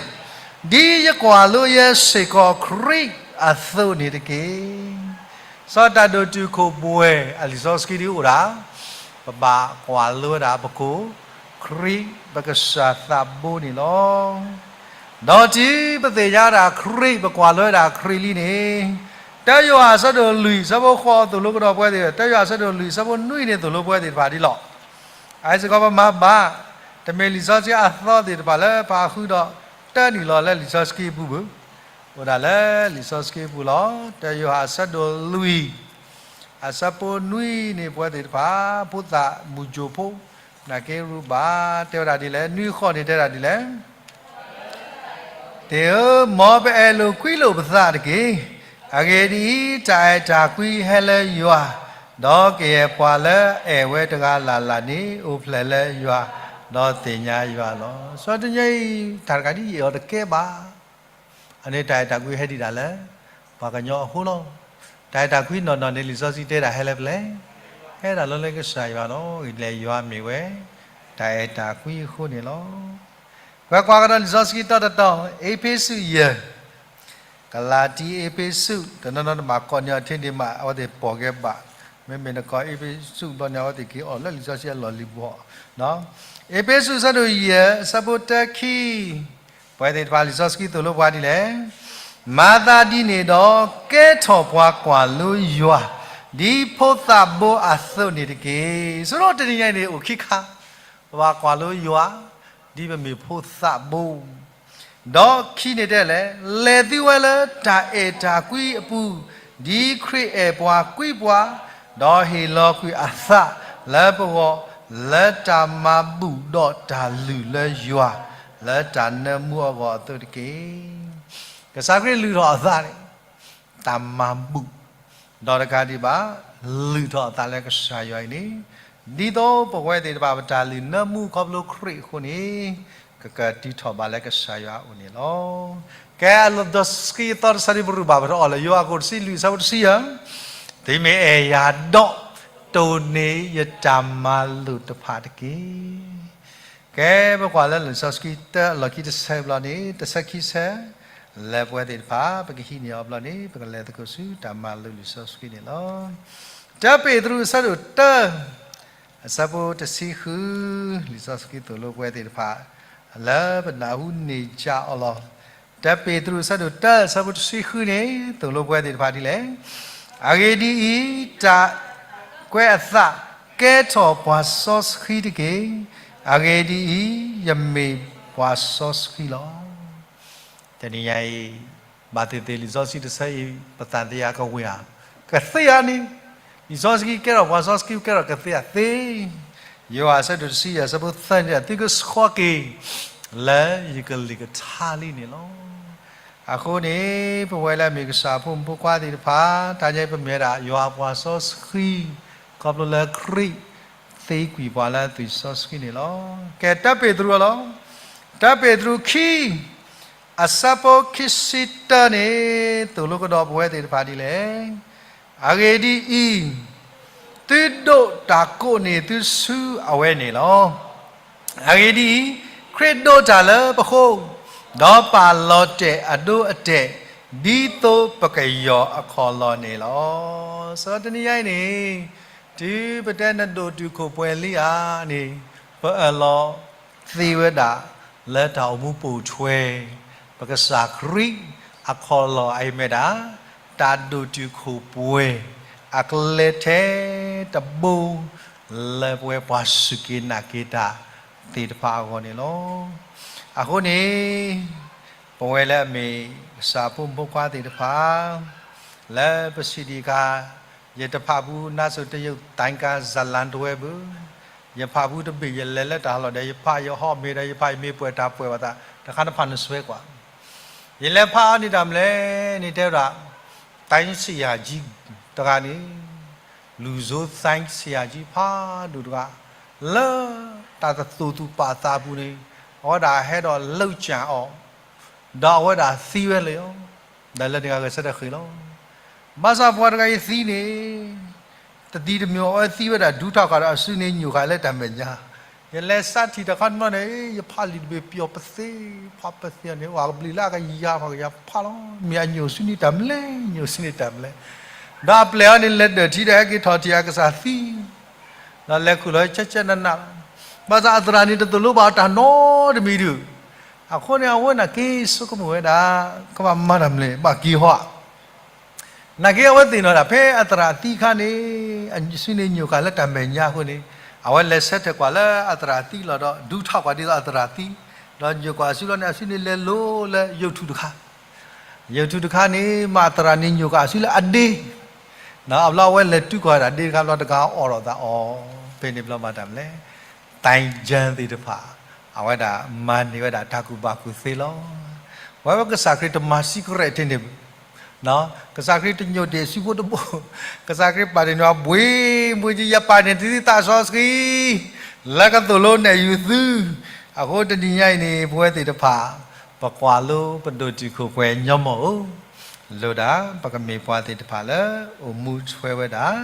ဒ်ယကွၢ်လိယဲစ့ၢ်ကီးခရံာ်အသိးန့ၣ်တက့ၢ်. စီၤတၢ်ဒိၣ်တုာ်ခိၣ်ပှဲၤ အလံာ်စီဆှံဒ်အိၣ်ဒၣ်, ပဘၣ်ကွၢ်လိဝဲဒၣ်ပခိၣ်, ခရံာ်ပကစၢ်သးဘိန့ၣ်လီၤ. ဒီးတုၤပသ့ၣ်ညါဒၣ်ခရံာ် ပကွၢ်လိဝဲဒၣ်ခရံာ်လံန့ၣ်, တၢယိၤဟၣ်အဆၢဒိၣ်လွံၢ် အဆၢဖိဃိးသိၣ်လိကဒီးပဝဲသ့ၣ်, တၢယိၤဟၣ်အဆၢဒိၣ်လွံၢ် အဆၢဖိနွံန့ၣ်သိၣ်လိပဝဲသ့ၣ်တဖၣ်ဒ်လီၤ. အစ့ၢ်ကီးပမၤဘၣ်, တမ့ၢ်လံာ်စီဆှံအသီသ့ၣ်တဖၣ်လၢပဟးဃုဒီးတၢနံၣ်လီၤလၢလံာ်စီဆှံအပူၤဘၣ်, အိၣ်ဒၣ်လၢလံာ်စီဆှံအပူၤလီၤ. တၢယိၤဟၣ်အဆၢဒိၣ်လွံၢ် အဆၢဖိနွံန့ၣ်ပဝဲသ့ၣ်တဖၣ် ဖိသၣ်မုၢ်ကၠိၣ်ဖိ နာ်က့ရူဘၣ် တဲဝဲဒၣ်ဒ်လဲၣ်, နွံဃိးန့ၣ်တဲဒၣ်ဒ်လဲၣ် သ့ၣ်ဧၢ, မ်ပအဲၣ်လိာ်ကွံလိာ်ပသးတက့ၢ်. အဂ့ၢ်ဒ်အံၤ, တၢ်အဲၣ်တၢ်ကွံဟဲလၢယွၤ, ဒီးကယဲၢ်ပှၤလၢအအဲၣ်ဝဲတဂၤလၢ်လၢ်န့ၣ် အိၣ်ဖျဲၣ်လၢယွၤ, ဒီးသ့ၣ်ညါယွၤလီၤ. စီၤတနံၤအံၤ တၢ်တခါဒ်ယအဲၣ်အီၤတကဲဘၣ် အန့ၣ်တၢ်အဲၣ်တၢ်ကွံဟဲဒံးဒၣ်လၢ ပှၤကညီအဃိလီၤ. တၢ်အဲၣ်တၢ်ကွံနီၢ်နီၢ်န့ၣ် လံာ်စီဆှံတဲဒၣ်ဟဲလၢပျဲၢ်, ဟဲဒၣ်လၢလၢကစၢ်ယွၤလီၤ. လဲၣ်ယွၤမ့ၢ်ဝဲ တၢ်အဲၣ်တၢ်ကွံအဃိန့ၣ်လီၤ. ပကွၢ်ကဒီးလံာ်စီဆှံတီတီတီ, အ့းဖ့းစူးယဲၢ်, ကလၤတံ အ့းဖ့းစူး, တနီၤနီၤတဘၣ်ကိးန့ၢ်အီၤထဲန့ၣ်မး အဝဲသ့ၣ်ပိာ်ကဲဘၣ်. မ့မ့ၢ်နကိးအ့းဖ့းစူးဘျီန့ၣ် အဝဲသ့ၣ်က့ၤအီၣ်လၢလံာ်စီဆှံအလီၢ်လံၤဘီ. အ့းဖ့းစူးအဆၢဒိၣ်ယဲၢ် အဆၢဖိတၢခံ ပဝဲသ့ၣ်တဖၣ်လံာ်စီဆှံသိၣ်လိပှၤဒ်လဲၣ်, မၤသးဒ်န့ၣ်ဒီး ကဲထီၣ်ပှၤကွၢ်လိယွၤ ဒ်ဖိသၣ်ဘိအသိးန့ၣ်တက့ၢ်. ဆိဒီးတနံၤညါအံၤန့ၣ် အိၣ်ခံခါ, ပဘၣ်ကွၢ်လိယွၤ ဒ်ပမ့ၢ်ဖိသၣ်ဘိ ဒီးခံန့ၣ်တဲလဲၣ်, လဲၤသုဝဲလၢတၢ်အဲၣ်တၢ်ကွံအပူၤ, ဒ်ခရံာ်အဲၣ်ပှၤကွံပှၤ, ဒီးဟ့ၣ်လီၤကွံာ်အသးလၢပဂီၢ်, လၢတၢ်မၤဘူၣ်ဒီးတၢ်လုၢ်လၢယွၤ, လၢတၢ်နၢမူအဂီၢ်အသိးတက့ၢ်. ကစၢ်ခရံာ်လုၢ်ထီၣ်အသးန့ၣ် တၢ်မၤဘူၣ်, ဒီးတကးဒံးဘၣ် လုၢ်ထီၣ်အသးလၢကစၢ်ယွၤအံၤန့ၣ်, ဒ်သိးပဝဲသ့ၣ်တဖၣ်ပတၢ်လုၢ်နၢမူခီဖျိခရံာ်အဃိန့ၣ်, ကကတုၤထီၣ်ဘၣ်လၢကစၢ်ယွၤအအိၣ်န့ၣ်လီၤ. ကဲ အလီၢ်စီဆှံအသီတဆၢဒ်ပရူၢ်ဘၣ်ပတအီၣ်လၢ ယိၤဟၣ်အခိၣ်တဆံလွံၢ် အဆၢဖိတဆံယဲၢ်, သုမ့ၢ်အဲၣ်ယၤဒီး တိၢ်န့ၢ်ယတၢ်မၤလိာ်တဖၣ်တက့ၢ်. ကဲ ပကွၢ်လၢလံာ်စီဆှံတၢအလီၢ်ခံတဆၢဘျီန့ၣ် တဆၢခံဆၢ, လၢပဝဲသ့ၣ်တဖၣ် ပကဟံးန့ၢ်အီၤဘျီန့ၣ် ပကလဲၤသကိးဆူတၢ်မၤလိာ်လံာ်စီဆှံန့ၣ်လီၤ. တၢပ့းတရူးအဆၢဒိၣ်တၢ အဆၢဖိတဆံဃု, လံာ်စီဆှံသိၣ်လိပဝဲသ့ၣ်တဖၣ် လၢပနၢ်ဟူန့ၢ်ကၠၢအီၤလီၤ. တၢပ့းတရူးအဆၢဒိၣ်တၢ အဆၢဖိတဆံဃုန့ၣ် သိၣ်လိပဝဲသ့ၣ်တဖၣ်ဒ်လဲၣ်. အဂ့ၢ်ဒ်အံၤ, တၢ်ကွဲးအသး ကဲထီၣ်ပှၤစီဆှံတက့ၢ်. အဂ့ၢ်ဒ်အံၤ, ယမ့ၢ်ပှၤစီဆှံလီၤ. တနံၤညါအံၤ ဘၣ်သ့ၣ်သ့ၣ်လံာ်စီဆှံတဆၢအံၤ ပသးသယါကဝံၤဧါ, ကသ့ဧါန့ၣ်, လံာ်စီဆှံကဲထီၣ်ပှၤစီဆှံ ကဲထီၣ်ကသ့ဧါသ့, ယိၤဟၣ်အဆၢဒိၣ်တဆံယဲၢ် အဆၢဖိသၢန့ၣ် သုကဆှီက့ၤ လၢယကလုၢ်ကထါလံန့ၣ်လီၤ. အဃိန့ၣ် ပဝဲလၢအမ့ၢ်ကစၢ်အဖိမုၣ်ဖိခွါသ့ၣ်တဖၣ် တၢ်ညါပမ့ၢ်ဝဲဒၣ် ယွၤအပှၤစီဆှံ, ခီဖျိလၢခရံာ် သံကွံာ်ပှၤလၢသွံၣ်စီဆှံန့ၣ်လီၤ. ကဲ တၢပ့းတရူးလီၤ. တၢပ့းတရူးခံ အဆၢဖိခံဆံတၢန့ၣ် သိၣ်လိကဒီးပဝဲသ့ၣ်တဖၣ်ဒ်လဲၣ်. အဂ့ၢ်ဒ်အံၤ, သုဒိးတၢ်ကိးန့ၢ်သုဆူအဝဲန့ၣ်လီၤ. အဂ့ၢ်ဒ်အံၤ, ခရံာ်ဒိးတၢ်လၢပဃိ, ဒီးပာ်လီၤတဲာ်အဒိအတဲာ်, ဒ်သိးပကယီၤအခီၣ်လီၢ်န့ၣ်လီၤ. စီၤတနံၤညါအံၤန့ၣ် တုၤပတဲနဒိၣ်တုာ်ခိၣ်ပှဲၤလံဧါန့ၣ်, ပအၢၣ်လီၤသ့ဝဲဒၣ် လၢတၢ်အိၣ်မူပိာ်ထွဲ ပကစၢ်ခရံာ်အခီၣ်လီၢ်အံၤမ့ၢ်ဒၣ် တၢ်ဒိၣ်တုာ်ခိၣ်ပှဲၤ အကျဲထဲတဘိ လၢပဝဲပှၤစူၢ်က့ၤနာ်က့ၤတၢ်သ့ၣ်တဖၣ်အဂီၢ်န့ၣ်လီၤ. အဃိန့ၣ် ပဝဲလၢအမ့ၢ်ကစၢ်ဖိမုၣ်ဖိခွါသ့ၣ်တဖၣ် လၢပစံးဒံးအခါ ယတဖးဖူ နါစိၤတယုၢ်သံကါ ဇာတ်လမ်း တဝဲဘၣ်. ယဖးဖူတဘ့ၣ် ယလဲၤလၢတၢ်ဟးလီၢ်ဒီး ယဖးယဟီၣ်မ့ၢ်ဒီး ယဖးယမ့ၢ်ပှဲၤတၢ်ပှဲၤဘၣ်သး တခါနဖးနစွဲကွၢ်. ယလဲၤဖးအီၤန့ၣ်တၢ်မနုၤလဲၣ်န့ၣ် တဲဝဲဒၣ် သံဆရာကြီး တဂၤန့ၣ် လူဆိုသံဆရာကြီး ဖးဒိၣ်တဂၤ လၢတၢ်တသူၣ်သူၣ်ပာ်သးအပူၤန့ၣ် အဝဲဒၣ်ဟဲဒီး လုပ်ကြံ အီၤ ဒီးအဝဲဒၣ်သံဝဲလၢ ဒီးလၢန့ၣ်ဂၤဂဲၤဆၢထၢၣ်ဃ့ၢ်လီၤ. ဘၣ်ဆၣ်ပှၤတဂၤအံၤသံန့ၣ် တသံတမံၤ အဝဲသံဝဲဒၣ်ဒူထီၣ်ဃာ်ဒီးအစုန့ၣ်ညိၣ်ဃာ်လၢတၢ်မဲာ်ညါ. ယလဲၤစးထံၣ်တခီတဘျီန့ၣ် ယဖးလံာ်တဘ့ၣ်ပျီၣ်ပသ့ ဖးပသ့န့ၣ် ဝဲကဘျံးလၢအကယၤဖးကယၤဖးလီၤ. မ့ၢ်အညိၣ်စုန့ၣ်တၢ်မနုၤလဲၣ် ညိၣ်စုန့ၣ်တၢ်မနုၤလဲၣ်. ဒီးအပျဲၢ်အီၤန့ၣ် လဲၤဒၢၣ်ထံဒီးဟဲက့ၤထီၣ်ထံၣ်အကစၢ်သံ ဒီးလဲၤခူၣ်လီၤကၠဲကၠဲနးနးလီၤ. ဘၣ်ဆၣ်အသရၣ်န့ၣ် တသိၣ်လိဘၣ်အီၤတၢ်နီတမံၤဒုး. အဃိန့ၣ် အဝဲန့ၣ်က့ၤဆိကမိၣ်ဝဲဒၣ် ကဘၣ်မၤတၢ်မနုၤလဲၣ် ဘၣ်က့ၤဟီဧါ. နာ်က့အဝဲသ့ၣ်နီၤဒၣ် ဖဲအသရၣ်သံအခါန့ၣ် အစုန့ၣ်ညိၣ်ဃာ်လၢတၢ်မဲာ်ညါအဃိန့ၣ် အဝဲလဲၤဆၢထၢၣ်ကွၢ်လၢအသရၣ်သံလီၤဒီး ဒူထီၣ်ကွၢ်ဒ်သိးအသရၣ်သံ, ဒီးညိၣ်ကွၢ်အစုလီၤန့ၣ် အစုန့ၣ်လဲၤလိၤလၢယိာ်ထူၣ်တခါ, ယိာ်ထူၣ်တခါန့ၣ် မ့ၢ်အသရၣ်န့ၣ်ညိၣ်ကွၢ်အစုလၢအဒ့ အဘျီအဝဲလဲၤတုၤကွၢ်ဒၣ်ဒ့တခါဘျီ တဂၤအီၣ်ဒီးသးအီၤ, ဖဲန့ၣ်ဘျီဘၣ်တၢ်မနုၤလဲၣ်, သံယၢၢ်သ့ၣ်တဖၣ် အဝဲဒၣ်မၤန့ၢ်ဝဲဒၣ်တၢ်ကူၣ်ဘၣ်ကူၣ်သ့လီၤ. ပဝဲကစၢ်ခရံာ်တမၤစံးကရဲးတန့ၢ်ဘၣ်, ကစၢ်ခရံာ်တညိၣ်တ့ၢ်စုဖိတဘိ, ကစၢ်ခရံာ်ပာ်တ့ၢ်န့ၢ်အီၤဘှ့ၣ်ဘှ့ၣ်က့ ယပာ်န့ၢ်သုသးစီဆှံ လၢကသိၣ်လိနဲၣ်ယုာ်သု, အဃိတနံၤညါအံၤန့ၣ် ပဝဲသ့ၣ်တဖၣ် ပကွၢ်လိပဒိၣ်တုာ်ခိၣ်ပှဲၤညီမီၢ်ဧိၤ, လိၣ်ဒၣ်ပကမ့ၢ်ပှၤသ့ၣ်တဖၣ်လၢ အိၣ်မူထွဲဝဲဒၣ်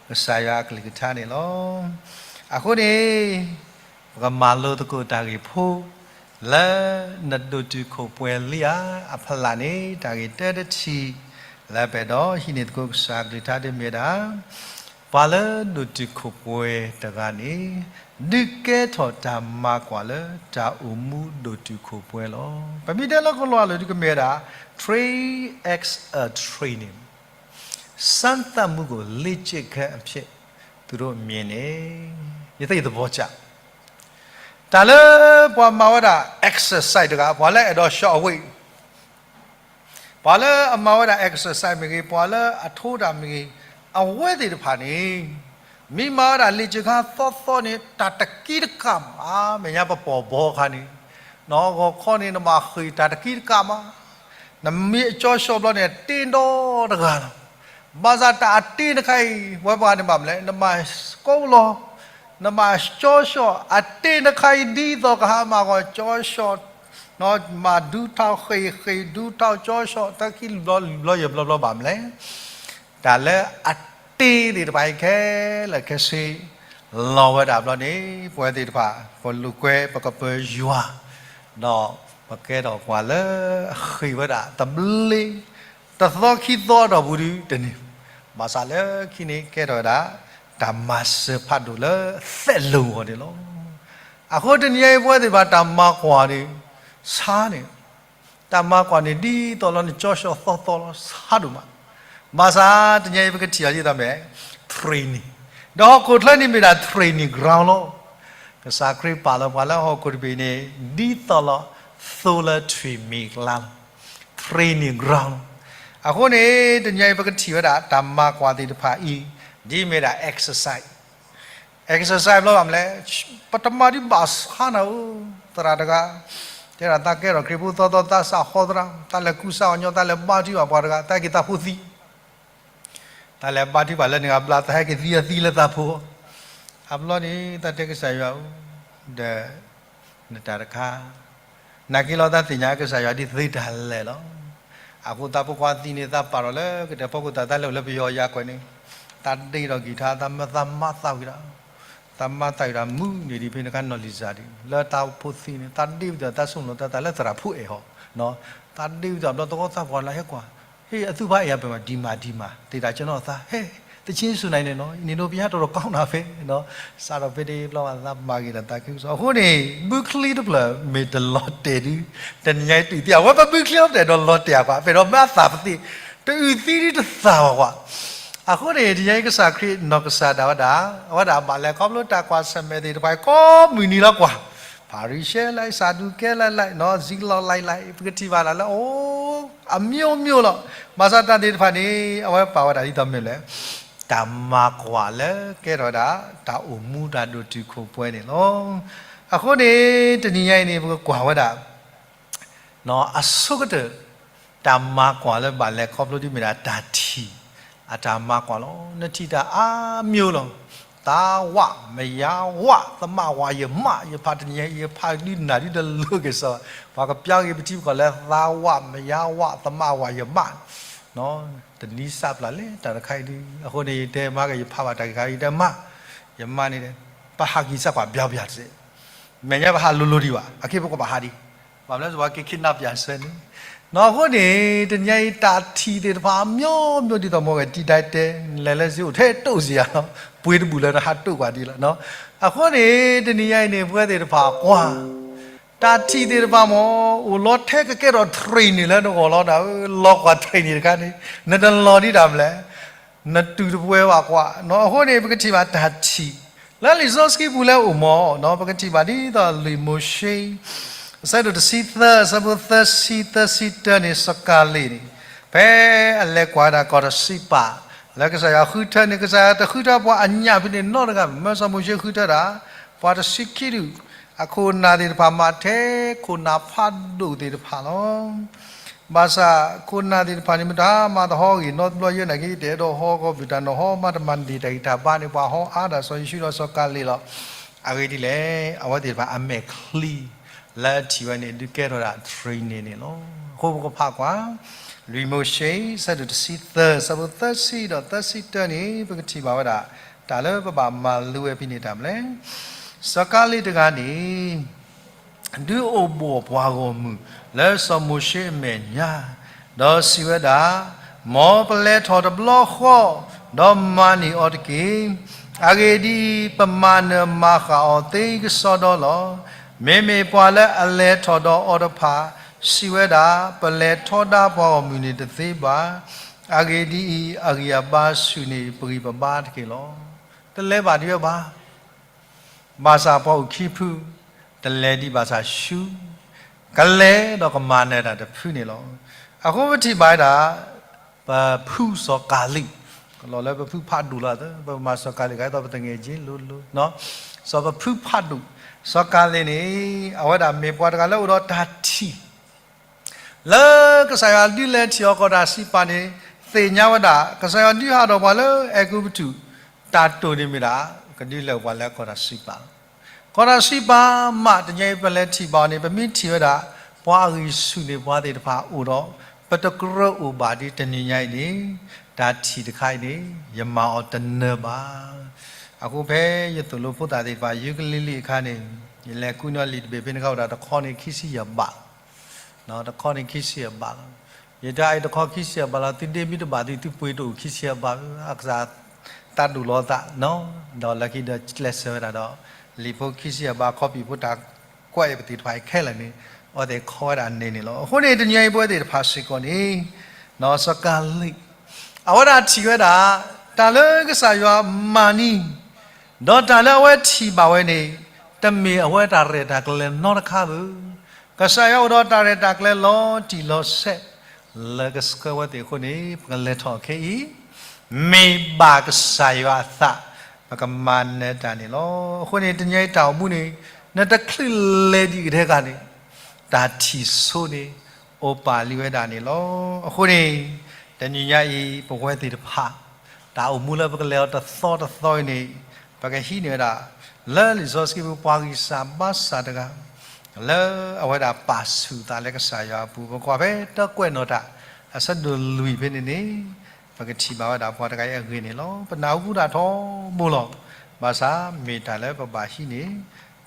ကစၢ်ယွၤအကလုၢ်ကထါန့ၣ်လီၤ. အဃိန့ၣ် ပကမၤလိသကိးတၢ်ဂ့ၢ်ဖိ လၢနဒိၣ်တုာ်ခိၣ်ပှဲၤလံဧါအဖီလာ်န့ၣ် တၢ်ဂ့ၢ်တၢတထံၣ် လၢပအဲၣ်ဒိးဟံးန့ၢ်သကိးကစၢ်အကလုၢ်ကထါဒ်မ့ၢ်ဝဲဒၣ် ပှၤလၢဒိၣ်တုာ်ခိၣ်ပှဲၤတဂၤန့ၣ် ဒုးကဲထီၣ်တၢ်မၤကွၢ်လၢတၢ်အိၣ်မူဒိၣ်တုာ်ခိၣ်ပှဲၤလီၤ. ပမ့ၢ်တဲလၢကလီၤအလၢာ်ဒုးကမ့ၢ်ဝဲဒၣ် three X a training စမ်းသပ်မှုကို လေ့ကျင့်ခန်းအဖြစ် သူတို့အမြင်နဲ့ ယသ့ၣ်သဘောကျ တၢ်လၢပှၤမၤဝဲဒၣ် exercise တဂၤ ပှၤလၢအဲၣ်ဒိး short weight ပှၤလၢအမၤဝဲဒၣ် exercise မ့ၢ်ဂ့ၤ ပှၤလၢအထိတၢ်မ့ၢ်ဂ့ၤ အဝဲသ့ၣ်တဖၣ်န့ၣ် မ့ၢ်မၤဝဲဒၣ် လေ့ကျင့်ခန်း သီသီန့ၣ် တၢ်တက့တကးမး မဲာ်ညါပပိာ်ဘီအခါန့ၣ် ဂီၤခီန့ၣ် နဘၣ်ဃ့ၢ်တၢ်တက့တကးမး နမ့ၢ်အကၠီဆှီဘျီန့ၣ် တ့ဒီတဂၤလီၤ. ဘၣ်ဆၣ်တၢ်အတ့တခါအံၤ ဝဲပှၤန့ၣ်ဘၣ်မနုၤလဲၣ် နဘၣ်ကိးလီၤ နဘၣ်ကၠီဆှီ အတ့တခါအံၤ ဒ်သိးကဟးမၤဂီၤကၠီဆှီ မၤဒူထီၣ်ဃ့ၢ် ဃ့ၢ်ဒူထီၣ်ကၠီဆှီ တၢ်ခံဘျီလွံၢ်ဘျီယဲၢ်ဘျီဘျီဘၣ်မနုၤလဲၣ် တၢ်လၢအတ့သ့ၣ်တဖၣ်အံၤခဲလၢာ်ခဲဆ့ လီၤဝဲဒၣ်ဘျီန့ၣ် ပဝဲသ့ၣ်တဖၣ် ပလိာ်ကွဲပကပၢၤယွၤ ဒီးပကဲထီၣ်ပှၤလၢအဃ့ၢ်ဝဲဒၣ် သဘျ့ တသီခံသီအတီၢ်ပူၤဒုတန့ၢ် ဘၣ်ဆၣ်လၢခံန့ၣ်ကဲထီၣ်ဝဲဒၣ် တၢ်မၤစၢၤဖးဒိၣ်လၢအသဲးလိၤအဂီၢ်န့ၣ်လီၤ. အဃိတနံၤအံၤပဝဲသ့ၣ်တဖၣ်တၢ်မၤကွၢ်န့ၣ် ဆါန့ၣ် တၢ်မၤကွၢ်န့ၣ် ဒ်သိးလီၤနကၠီဆှီသီသီလီၤ ဆါဒိၣ်မး ဘၣ်ဆၣ်တနံၤအံၤပကထံၣ်အီၤဒ်သိးမ့ၢ် training ဒီးဟီၣ်ခိၣ်ချၢန့ၣ်မ့ၢ်ဒၣ် training ground လီၤ. ကစၢ်ခရံာ်ပာ်လီၤပှၤလၢဟီၣ်ခိၣ်တဘ့ၣ်န့ၣ် ဒ်သိးလီၤ သိလၢထွံၣ်မံၤကျါလီၤ training ground လီၤ. အဃိန့ၣ် တနံၤအံၤပကထံၣ်ဝဲဒၣ် တၢ်မၤကွၢ်သ့ၣ်တဖၣ်အံၤ ဒ်မ့ၢ်ဒၣ် exercise exercise ဘျီဘၣ်မနုၤလဲၣ် ပတမၤဒ်ဘၣ်ဆါနၤဧၢ, သရၣ်တဂၤ တဲဒၣ်သးကဲထီၣ်ခရံာ်ဖိသီသီ သးစးဃီသရၣ် သးလဲၤကူစါအီၤညီ သးလဲၤဘါထုကဖၣ်ပှၤတဂၤ သးက့ၤသးဖိသံ သးလဲၤဘါထုကဖၣ်လၢနဂၤဘျါ သးဟဲက့ၤသံအသံလၢသးဖိ အဘျီန့ၣ် သးတဲကစၢ်ယွၤဧၢ, ဒီး နတၢ်တခါ နာ်က့လီၤ သးသ့ၣ်ညါကစၢ်ယွၤဒ်သ့တၢ်လဲၣ်လီၤ. အဃိသးဖိခွါသံန့ၣ် သးပာ်ထီၣ်လၢကတၢၢ်ဖီခိၣ် သးတၢ်လၢအိၣ်လၢပယီၤယၤကွဲးန့ၣ် သးဒ့ဒီးကံၢ်ထါ သးမၢသးမါသးဝံၤဒီး သးမါသးဝံၤဒီး မုၢ်န့ၣ်ဒ်ဖဲန့ၣ်ခါနီၢ်လံၤစၢ်ဒ် လၢသးဖိသံန့ၣ် သးဒ့ဝံၤဒီး သးဆိကမိၣ်လီၤသးသးလၢသရၣ်ဖိအဲၣ်ဟီၣ် သးဒ့ဝံၤဒီး ဘျီသဝီသးပှၢ်လၢဟဲကွၢ် ဟ့ၣ်အသူၣ်ဖးအံၤအပၢၢ်မး ဒံးမးဒံးမး သ့တၢ်ကၠီနီၢ်သး ဟဲ သီချင်းဆိုနိုင်တယ်နော် အံၤန့ၣ် ဒီးပယါတီၢ်တီၢ်ကောင်းတာပဲ စးထီၣ်ဖဲန့ၣ်ဘျီသးမၤဂ့ၤဒီးသးခုကစီၣ် အဃိန့ၣ် ဘုချံတဖျၢၣ် မ့ၢ်တလီၤတဲာ်ဒု တနံၤညါအံၤတအုၣ်သံ အဝဲပဘုချံအီၤပတဲာ်ဒီးလီၤတဲာ်အပှၤ ပအဲၣ်ဒိးမၤအသးပသ့ၣ် တအုၣ်သံဒ်တသးဘၣ်ကွၢ် အဃိန့ၣ် တနံၤညါအံၤကစၢ်ခရံာ်နီၢ်ကစၢ်ဒၣ်ဝဲဒၣ် အဝဲဒၣ်ဘၣ်လဲၤခီဖျိတၢ်ကွၢ်ဆၢၣ်မဲာ်သ့ၣ်တဖၣ် ကိးမုၢ်နံၤလီၤကွၢ် ဖၤရံၤၡဲလၢ စးဒူၤကဲလၢ လၢ စံလီၤလၢ လၢ ပကထံၣ်ဘၣ်ဒၣ်လၢ အိ အမျိုးမျိုးလီၤ ဘၣ်ဆၣ်တၢ်သ့ၣ်တဖၣ်န့ၣ် အဝဲပာ်ဝဲဒၣ်ဒ်သိးမ့ၢ်လဲၣ် တၢ်မၤကွၢ်လၢကဲထီၣ်ဝဲဒၣ် တၢ်အိၣ်မူတၢ်ဒိၣ်တုာ်ခိၣ်ပှဲၤန့ၣ်လီၤ. အဃိန့ၣ် တနံၤညါအံၤန့ၣ် ပကကွၢ်ဝဲဒၣ် အဆိကတၢၢ် တၢ်မၤကွၢ်လၢဘၣ်လဲၤခီဖျိဒ်မ့ၢ်ဒၣ်တၢ်ထံၣ် အတၢ်မၤကွၢ်လီၤ. နထံၣ်တၢ်အါမျိုးလီၤ. သးဝး မယါဝး သမးဝးယမး ယဖးတနံၤညါအံၤ ယဖးဒုးနၢ်ဒုးတလိၤက့ၤစၢၤ ပှၤကပျၢ်က့ၤပထံပကီၢ်လၢ သးဝး မယါဝး သမးဝးယမး တနံၤစးပျၢ်လဲၣ် တၢ်တခါအံၤဒုး အဃိန့ၣ် ယတဲမၤက့ၤ ယဖးဘၣ်တၢ်ဂ့ၢ်ခါအံၤ ယတဲမး ယမးန့ၣ် ပဟးက့ၤစၢ်ကွၢ်ဘျါဘျါတစဲး မဲာ်ညါပဟးလိၤလိၤဒံးဘၣ် အခ့အပှၤဘၣ်ဟးဒံး ဘၣ်မနုၤစ့ၢ်ကီး က့ၤခ့နၢ်ပၠၣ်ဆၢန့ၣ် နီၢ်အဃိန့ၣ် တနံၤညါအံၤ တၢ်ထံၣ်သ့ၣ်တဖၣ် အမျိုးမျိုး ဒ်သိးမ့ၢ်ဂ့ၤ တံၤဒၣ်တဲ လဲၤလၢစ့အိၣ်ထဲတိၣ်စ့ယၤလီၤ ပှ့ၤတဘူၣ်လၢနဟးတိၣ်ကွၢ်ဒံးလီၤ. အဃိန့ၣ် တနံၤညါအံၤန့ၣ် ပဝဲသ့ၣ်တဖၣ်ကွၢ် တၢ်ထံၣ်သ့ၣ်တဖၣ်မ့ၢ် အိၣ်လီၤထဲကကဲထီၣ် training လၢနဂီၢ်လီၤဒၣ်ဧၢ, လီၤကွၢ် training တခါန့ၣ် နတလီၤဒံးတၢ်မလဲၣ်, နတူၢ်တပှဲၤဘၣ်ကွၢ်နီၤ. အဃိန့ၣ် ပကထံၣ်ဘၣ်တၢ်ထံၣ် လၢလံာ်စီဆှံပူၤလၢအိၣ်မးနီၤ, ပကထံၣ်ဘၣ်ဒ်သိးလွံၢ်မိၤၡ့ အဆၢဒိၣ်တဆံသၢ အဆၢဖိသၢဆံ သၢဆံတၢန့ၣ် စီၤကၤလ့းန့ၣ် ဖဲအလဲၤကွၢ်ဒၣ်ကီၢ်တၢ်စံးပာ် လၢကစၢ်ယွၤဃုထၢန့ၣ် ကစၢ်ယွၤတဃုထၢပှၤအညၣ်ဖဲန့ၣ်နီတဂၤ, မၢစီၤမိၤၡ့ဃုထၢဒၣ် ပှၤတဆံခံဒူၣ်, အခိၣ်နၢ်သ့ၣ်တဖၣ်မးထဲခိၣ်နၢ်ဖးဒိၣ်သ့ၣ်တဖၣ်လီၤ. ဘၣ်ဆၣ်ခိၣ်နၢ်သ့ၣ်တဖၣ်န့ၣ် မတၤမၤသဟီဂ့ၤနီတဘျီယဲနာ်က့ တအဲၣ်ဒိးဟီဂီၤဘုၣ်တၢ်နီၤဟီ မၤတမၤန့ၢ်တၢ်ဂံၢ်တၢ်ဘါန့ၣ် ပှၤဟီအါဒၣ်စီၤယ့ၣ်ၡူးဒီးစီၤကၤလ့းလီၤ. အဂ့ၢ်ဒ်လဲၣ်, အဝဲသ့ၣ်တဖၣ်အမဲာ်ချံ လၢအထံၣ်ဝဲန့ၣ် ဒုးကဲထီၣ်ဒၣ် training န့ၣ်လီၤ. အဃိပကဖးကွၢ် လွံၢ်မိၤၡ့ အဆၢဒိၣ်တဆံသၢ အဆၢဖိသၢဆံဒီးသၢဆံတၢန့ၣ် ပကထံၣ်ဘၣ်ဝဲဒၣ် တၢ်လၢပဘၣ်မၤလိဝဲဖဲန့ၣ်တၢ်မနုၤလဲၣ်. စီၤကၤလ့းတဂၤန့ၣ် ဒုးအိၣ်ဘှီၣ်ပှၤဂီၢ်မုၢ်လၢစီၤမိၤၡ့အမဲာ်ညါ, ဒီးစံးဝဲဒၣ်, မ်ပလဲၤထီၣ်တဘျီဃီ, ဒီးမၤန့ၢ်အီၤတက့ၢ်. အဂ့ၢ်ဒ်အံၤ, ပမၤနၢၤမၤဃၣ်အီၤသ့ကစီဒီလီၤ. မ့မ့ၢ်ပှၤလၢအလဲၤထီၣ်ဒီးအီၤတဖၣ် စံးဝဲဒၣ်, ပလဲၤထီဒါပှၤဂီၢ်မုၢ်န့ၣ်တသ့ဘၣ်. အဂ့ၢ်ဒ်အံၤ, အဂံၢ်အဘါဆူၣ်န့ၢ်ပဂံၢ်ပဘါတက့ၢ်လီၤ. တလဲၤဘၣ်ဒံးဝဲဘၣ် ဘၣ်ဆၣ်ပှၤအိၣ်ခံဖု, တလဲၤဒံးဘၣ်ဆၣ်ဆူ, ကလဲၤဒီးကမၤနၢၤတၢ်တဖုန့ၣ်လီၤ. အဃိပထံၣ်ဘၣ်ဝဲဒၣ် ပဖုစီၤကၤလ့း, ကလီၤလၢပဖုဖးဒိၣ်လီၤ, ပမၤစီၤကၤလ့းကသိးပသငဲးက့လိၤလိၤ, စီၤပဖုဖးဒိၣ်, စီၤကၤလ့းန့ၣ် အဝဲဒၣ်မ့ၢ်ပှၤတဂၤလၢအိၣ်ဒီးတၢ်ထံၣ် လၢကစၢ်ယွၤဒုးလဲၤထံၣ်အီၤကီၢ်တၢ်စံးပာ်န့ၣ် သ့ၣ်ညါဝဲဒၣ် ကစၢ်ယွၤဒုးဟးထီၣ်ပှၤလၢအဲၤကူပတူး တၢ်တိာ်န့ၣ်မ့ၢ်ဒၣ် ကဒုးလဲၤပှၤလၢကီၢ်တၢ်စံးပာ်လီၤ. ကီၢ်တၢ်စံးပာ်မး တနံၤအံၤပလဲၤထံၣ်ဘၣ်အီၤန့ၣ် ပမ့ၢ်ထံၣ်ဝဲဒၣ် ပှၤအဂံၢ်ဆူၣ်န့ၢ်ပှၤသ့ၣ်တဖၣ်အိၣ်ဒီး ပတကြၢးအိၣ်ဘၣ်ဒ်တနံၤညါအံၤန့ၣ် တၢ်ထံၣ်တခါအံၤန့ၣ် ယမၤအီၤတနၢၤဘၣ်. အဃိဖဲယသိၣ်လိဖိသၣ်သ့ၣ်တဖၣ် ယူကလံလံအခါန့ၣ် ယလဲၤကွံာ်နီၣ်လံာ်တဘ့ၣ်ဖဲန့ၣ်ခါဝဲဒၣ် တခီန့ၣ်ခံဆံယဲၢ်ဘးလီၤ. တခီန့ၣ်ခံဆံယဲၢ်ဘးလီၤ. ယတဲအံၤတခီခံဆံယဲၢ်ဘးလီၤ သုဒ့မ့ၢ်တဘၣ်သု သုပှ့ၤတအိၣ်ခံဆံယဲၢ်ဘး အကစၢ်သးဒိၣ်လီၤသးနီၤ, ဒီးလၢခံဒီးကျဲးစၢးဝဲဒၣ်ဒီး လံာ်ဖိခံဆံယဲၢ်ဘး ခီပံာ်ဖိတၢ်ကွဲးအံၤပသ့ၣ်တဖၣ်အံၤခဲလၢာ်န့ၣ် အဝဲသ့ၣ်ခီဝဲဒၣ်န့ၣ်န့ၣ်လီၤ. အဃိန့ၣ် တနံၤအံၤပဝဲသ့ၣ်တဖၣ်စ့ၢ်ကီးန့ၣ် စီၤကၤလ့း အဝဲဒၣ်ထံၣ်ဝဲဒၣ် တၢ်လၢကစၢ်ယွၤမၤန့ၢ် ဒီးတၢ်လၢအဝဲထံၣ်ဘၣ်ဝဲန့ၣ် တမ့ၢ်အဝဲတၢ်ရဲၣ်တၢ်ကျဲၤနီတခါဘၣ်. ကစၢ်ယွၤအိၣ်ဒီးတၢ်ရဲၣ်တၢ်ကျဲၤလီၤတံၢ်လီၤဆဲး လၢကဆှၢဝဲသ့ၣ်အဃိန့ၣ် ပကလဲၤထီၣ်ခဲအံၤ မ့ၢ်ဘၣ်ကစၢ်ယွၤအသး ပကမၤနၢၤတၢ်န့ၣ်လီၤ. အဃိန့ၣ် တနံၤအံၤတၢ်အိၣ်မူန့ၣ် နတချုးလဲၤဒံးကထဲခါန့ၣ် တၢ်ထံၣ်ဆိန့ၣ် အိၣ်ပာ်လံဝဲဒၣ်န့ၣ်လီၤ. အဃိန့ၣ် တနံၤညါအံၤ ပဝဲသ့ၣ်တဖၣ် တၢ်အိၣ်မူလၢပကလဲၤအီၤတသီတသီအံၤန့ၣ် ပကဟံးန့ၢ်ဝဲဒၣ် လၢလံာ်စီဆှံပူၤ ပှၤဂံၢ်စၢ်ဘါစၢ်တဂၤ လၢအဝဲဒၣ်ပာ်ဆူၣ်သးလၢကစၢ်ယွၤအပူၤ ပကွၢ်ဖဲတၢကွဲးနီၣ်တၢ် အဆၢဒိၣ်လွံၢ်ဖဲန့ၣ်န့ၣ် ပကထံၣ်ဘၣ်ဝဲဒၣ်ပှၤတဂၤအံၤအဂ့ၢ်န့ၣ်လီၤ. ပနၢ်ဟူဒၣ်ထီဘိလီၤ. ဘၣ်ဆၣ်မ့ၢ်တၢ်လၢပဘၣ်ဟံးန့ၢ်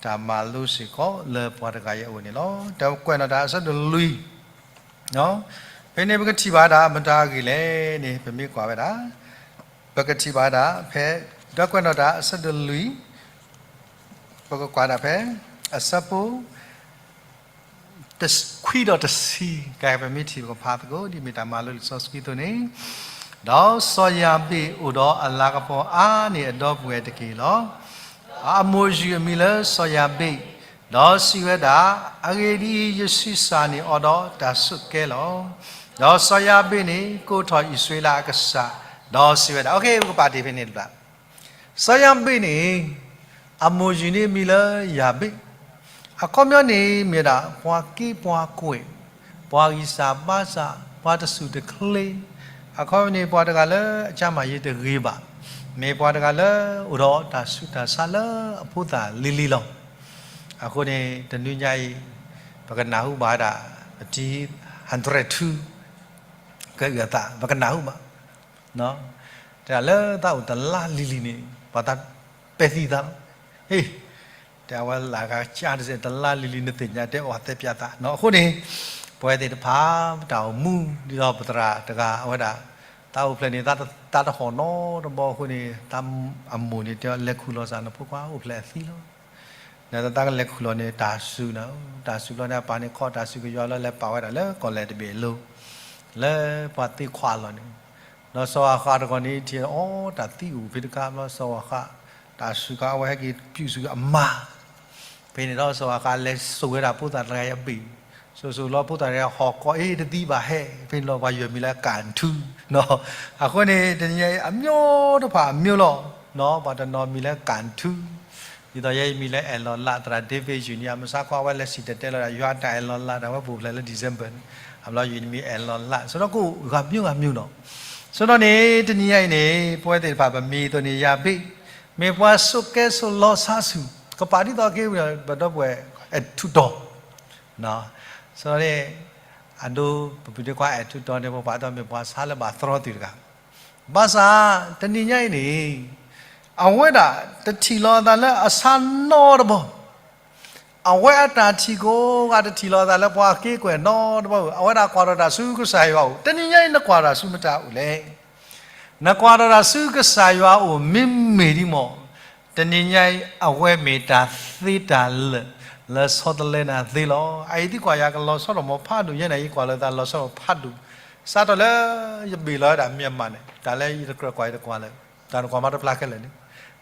တၢ်မၤလိစ့ၢ်ကီးလၢပှၤတဂၤအံၤအအိၣ်န့ၣ်လီၤ. တၢကွဲးနီၣ်တၢ်အဆၢဒိၣ်လွံၢ် ဖဲန့ၣ်ပကထံၣ်ဘၣ်ဒၣ်မတၤအဂ့ၢ်လဲၣ်န့ၣ် ပမ့ၢ်ကွၢ်ဝဲဒၣ် ပကထံၣ်ဘၣ်ဒၣ်ဖဲ တၢကွဲးနီၣ်တၢ်အဆၢဒိၣ်လွံၢ် ပကကွၢ်ဒၣ်ဖဲ အဆၢဖိ ခွံဒီးတဆံ ကဲ ပမ့ၢ်ထံၣ်ပကဖးသကိး ဒ်မ့ၢ်တၢ်မၤလိလံာ်စီဆှံအသိးန့ၣ်, ဒီးစီၤယၤဘ့းအိၣ်ဒီးအလၤကပီၤအါန့ၢ်အဒီပုၢ်ဝဲၢ်တက့ၢ်လီၤ. အမိၢ်ယုၢ်အမံၤလၢစီၤယၤဘ့း, ဒီးစံးဝဲဒၣ်, အဂ့ၢ်ဒ်အံၤ, ယဆံးစၢ်န့ၢ်အီၤဒီးတၢ်ဆိးကဲလီၤ. ဒီးစီၤယၤဘ့းန့ၣ် ကိးထီၣ်အံၣ်စရ့လးအကစၢ်, ဒီးစံးဝဲဒၣ်, ပကပာ်တ့ၢ်ဖဲန့ၣ်တဘျီ စီၤယၤဘ့းန့ၣ် အမိၢ်ယုၢ်န့ၣ်မံၤလၢယၤဘ့း, အခီပညီန့ၣ်မ့ၢ်ဒၣ် ပှၤက့ပှၤကွဲး, ပှၤဂံၢ်စၢ်ဘါစၢ်, ပှၤတစူၢ်တချ့, အခီပညီန့ၣ် ပှၤတဂၤလၢအကျန်းမာရေးတဂ့ၤဘၣ်, မ့ၢ်ပှၤတဂၤလၢအိၣ်ဒီးတၢ်ဆူးတၢ်ဆါလၢအဖိသၣ်လံၤလံၤလီၤ. အဃိန့ၣ် တနွံညါအံၤ ပကနၢ်ဟူဘၣ်ဝဲဒၣ် ပတံၤ ဟၣ်တြဲၣ်ထူ ကအုၣ်အသး ပကနၢ်ဟူဘၣ် တဲဒၣ်လၢသးအိၣ်တလါလံၤလံၤန့ၣ် ပှၤသးပဲာ်သံသးလီၤ. ဟ့ၣ်, တဲဝဲလၢကစၢ်တစဲး တလါလံၤလံၤ နသ့ၣ်ညါတဲအီၤသဲပၠးသးနီၤ. အဃိန့ၣ် ပဝဲသ့ၣ်တဖၣ် ပတၢ်အိၣ်မူ ဒ်သိးပသရၣ်တဂၤအဝဲဒၣ် သးအိၣ်ဖျဲၣ်န့ၣ် သးတဟီၣ်နီတဘီအဃိန့ၣ် သးအမိၢ်န့ၣ်တဲအီၤ လဲၤခူၣ်လီၤစၢ်နဖိခွါ အိၣ်ဖျဲၣ်အသံလီၤ. နသးကလဲၤခူၣ်လီၤန့ၣ် တၢ်စူၤနၤ, တၢ်စူၤဘျီန့ၣ် အပၢ်န့ၣ်ခီတၢ်စူၤကယွၤလၢလဲၤပာ်ဝဲဒၣ်လၢကီၢ်လဲၢ်တဘ့ၣ်အလိၤ, လၢပှၤသ့ခွးအလီၢ်န့ၣ်, ဒီးစီၤအၤဃးတဂီၤန့ၣ်ထံၣ်အီၤ တၢ်သံအိၣ်ဖဲတခါဘျီ စီၤအၤဃး တၢ်စူၤဃာ်အဝဲဟဲက့ၤပျူၢ်စူၤအမါ ဖဲန့ၣ်ဒီးစီၤအၤဃးလဲၤစိာ်ဝဲဒၣ်ဖိသၣ်တဂၤအံၤအဘ့ၣ်, စိၤစိၤလီၤဖိသၣ်တဂၤ ဟီၣ်ကိးအ့ၣ်တသံဘၣ်ဟဲ, ဖဲန့ၣ်လီၤပှၤယွၤမံၤလၢကၣ်ထူ, အဃိန့ၣ် တနံၤညါအံၤ အမျိုးတဖၣ်အမျိုးလီၤ, ပှၤတနီၤမံၤလၢကၣ်ထူ, ဒ်သိးယဲယမံၤလၢအဲၣ်လီၤလး သရၣ် David Junior မုၢ်ဆါခီအဝဲလဲၤစံၣ်တဲၤတဲလီၤဒၣ် ယွၤတၢ်အဲၣ်လီၤလးတၢ်ဝဲပူၤဖျဲးလၢ December န့ၣ်, အဘျီယမံၤအဲၣ်လီၤလး ဆိုတော့ ကိးဂၤမျိုးဂၤမျိုးလီၤ, ဆိုတော့န့ၣ် တနံၤညါအံၤန့ၣ် ပဝဲသ့ၣ်တဖၣ်ပမံၤအသိးန့ၣ် ယၤဘ့ၣ်, မ့ၢ်ပှၤစိာ်ကဲစိာ်လီၤဆါဆူၣ်, ကပာ်ဒ်သိးက့ၤဝံၤဒီး ပဒီပုၢ်ဝဲၢ်အဲၣ်ထူးတီၤ ဆိုတော့န့ၣ် အဒိ ပပုၢ်ဒ့ခွါအဲၣ်ထူးတီၤန့ၣ် ပပာ်ဒီးမ့ၢ်ပှၤဆါလၢဘၣ်သရီသုးတဂၤ, ဘၣ်ဆၣ် တနံၤညါအံၤန့ၣ် အဝဲဒၣ်တထံၣ်လီၤအသးလၢအဆါနီတဘီ, အဝဲအတၢ်ထံၣ်ကိးဂၤတထံၣ်လီၤအသးလၢပှၤက့ၤကွဲးနီတဘီ, အဝဲဒၣ်ကွၢ်ထီၣ်တၢ်ဆူကစၢ်ယွၤအအိၣ်, တနံၤညါအံၤနကွၢ်ထီၣ်ဆူမတၤအိၣ်လဲၣ် နကွၢ်ထီၣ်တၢ်ဆူကစၢ်ယွၤအအိၣ်မ့မ့ၢ်ဒ်မီၢ်, တနံၤညါအံၤ အဝဲမ့ၢ်တၢ်သ့တၢ်လၢာ် လၢဆီတလဲနၤသ့လီၤ. အအံၤသံကွၢ်ယၤကလီၤဆီထီၣ်မီၤဖးဒိၣ် ယဲန့ၣ်အံၤကွၢ်လီၤသးလီၤဆီထီၣ်ဖးဒိၣ်, စးထီၣ်လၢယဘ့ၣ်လီၤဝဲဒၣ် Myanmar န့ၣ် တၢ်လၢယတကြၢးကွၢ်ယတကွၢ်လၢာ်, တၢ်နကွၢ်မၤတဖျါခဲလၢာ်န့ၣ်,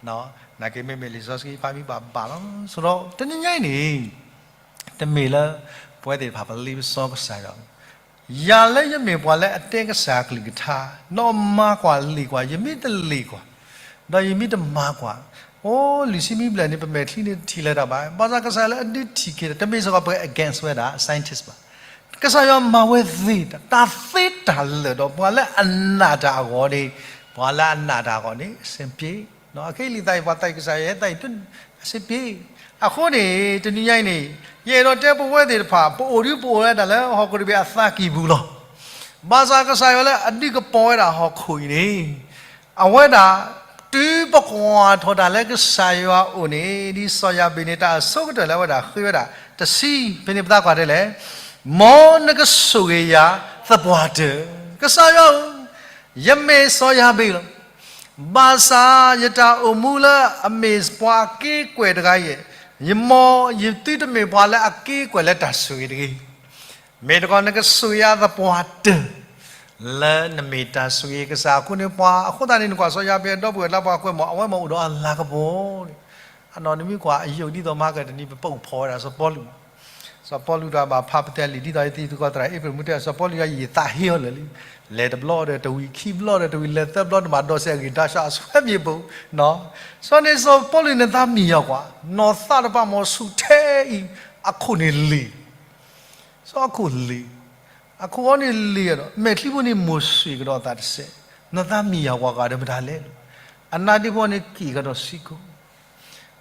နာ်က့မ့မ့ၢ်လံာ်စီဆှံဖးမံဘၣ်ဘၣ်လီၤ. ဆိုတော့ တနံၤညါအံၤန့ၣ် တမ့ၢ်လၢ ပဝဲသ့ၣ်တဖၣ်ပလ့ပစီကစၢ်ယွၤ ယၤလၢယမ့ၢ်ပှၤလၢအတဲကစၢ်အကလုၢ်ကထါ, ဒီးမၤကွၢ်လံာ်ကွၢ်, ယမ့ၢ်တလံာ်ကွၢ်, ဒီးယမ့ၢ်တမၤကွၢ်, အိ လွံၢ်ဆံမံဘျဲၣ်န့ၣ် ပမဲာ်ချံန့ၣ်တထံၣ်လၢၤတၢ်ဘၣ်. ဘၣ်ဆၣ်ကစၢ်ယွၤလၢအဒုးထံၣ်က့ၤဒီး တမ့ၢ်စ့ၢ်ကီးပ against ဝဲဒၣ် scientist ဘၣ်. ကစၢ်ယွၤမၤဝဲသ့တၢ်, တၢ်သ့တၢ်လၢာ်ဒီး ပှၤလၢအနာ်တၢ်အဂီၢ်န့ၣ်, ပှၤလၢအနာ်တၢ်အဂီၢ်န့ၣ် အဆင်ပြေ, အခဲအံၤလံာ်သးအံၤ ပှၤသးအံၤကစၢ်ယွၤဟဲသးအံၤ အဆင်ပြေ အဃိန့ၣ် တနံၤညါအံၤန့ၣ် ယအဲၣ်ဒိးတဲပဝဲသ့ၣ်တဖၣ် ပအိၣ်ဒုးပအိၣ်ဝဲဒၣ်လၢဟီၣ်ခိၣ်တဘ့ၣ်အသးကံၢ်ပူၤလီၤ. ဘၣ်ဆၣ်ကစၢ်ယွၤလၢအဒုးကပီၤဝဲဒၣ်ဟီၣ်ခိၣ်အံၤန့ၣ် အဝဲဒၣ် တုၤပကွၢ်ထီၣ်တၢ်လၢကစၢ်ယွၤအအိၣ်န့ၣ် ဒ်စီၤယၤဘ့ၣ်န့ၣ် တၢ်အဆိကတၢၢ်လၢအဝဲဒၣ်ဃ့ဝဲဒၣ်တဆံ, ဖဲန့ၣ်ပသးကွၢ်တဲလဲၣ်, မ်နကဆိၣ်ဂ့ၤယၤသပှၢ်တၢၢ်, ကစၢ်ယွၤဧၢ, ယမ့ၢ်စီၤယၤဘ့ၣ်လီၤ. ဘၣ်ဆၣ်ယတၢ်အိၣ်မူလၢအမ့ၢ်ပှၤက့ၤကွဲးတဂၤအံၤ, ယမ့ၢ်ယသုတမ့ၢ်ပှၤလၢအက့ၤကွဲးလၢတၢ်ဆိၣ်ဂ့ၤတဂ့ၤ. မ့ၢ်တခီနကဆိၣ်ဂ့ၤယၤသပှၢ်တၢၢ်, လၢနမ့ၢ်တၢ်ဆိၣ်ဂ့ၤကစၢ်အဃိန့ၣ် ပှၤအဃိသတးန့ၣ် နကွၢ်စီၤယၤဘ့ၣ်အဒီပုၢ်ဝဲၢ်လၢပှၤကွဲးမီၢ် အဝဲမ့ၢ်အိၣ်ဒီးအလၤကပီၤန့ၣ်, အနီၢ်နမ့ၢ်ကွၢ်အယိာ်ဒ်သိးမၤကတနံၤ ပပာ်ဖှိၣ်ဝဲဒၣ်စီၤပီလူး စီၤပီလူးတဂၤဘၣ်ဖးပတဲလံာ် ဒ်သိးယသံသုးကီၢ်သရၣ်အ့ဖြ့ၣ်မူတဲ စီၤပီလူးယၤယသးဟ့အီၤလၢာ်လံ, လဲၤတဘျီဒီးတဝံၤ ခံဘျီဒီးတဝံၤ လဲၤသၢဘျီန့ၣ်ဘၣ်ဒီးစဲးအဂ့ၢ်ဒၣ်ဆၣ်အစွဲမ့ၢ်ဘိ, စီၤန့ၣ်စီၤပီလူးန့ၣ်သးမံယၤကွၢ်, နီၢ်သးတပၤမ့ၢ်ဆူၣ်ထဲအံၤ, အခိၣ်န့ၣ်လ့ၤ စီၤအခိၣ်လ့ၤ, အခိၣ်အီၤန့ၣ်လ့ၤဒီး မဲာ်ချံဖိန့ၣ်မိၢ်ဆ့ၣ်ကဒီးအသးတစဲး, နသးမံယၤကွၢ်ဂၤဒီးမတၤလဲၣ်, အနါဒ့ဖိန့ၣ်က့ၤကဒီးစံကိ,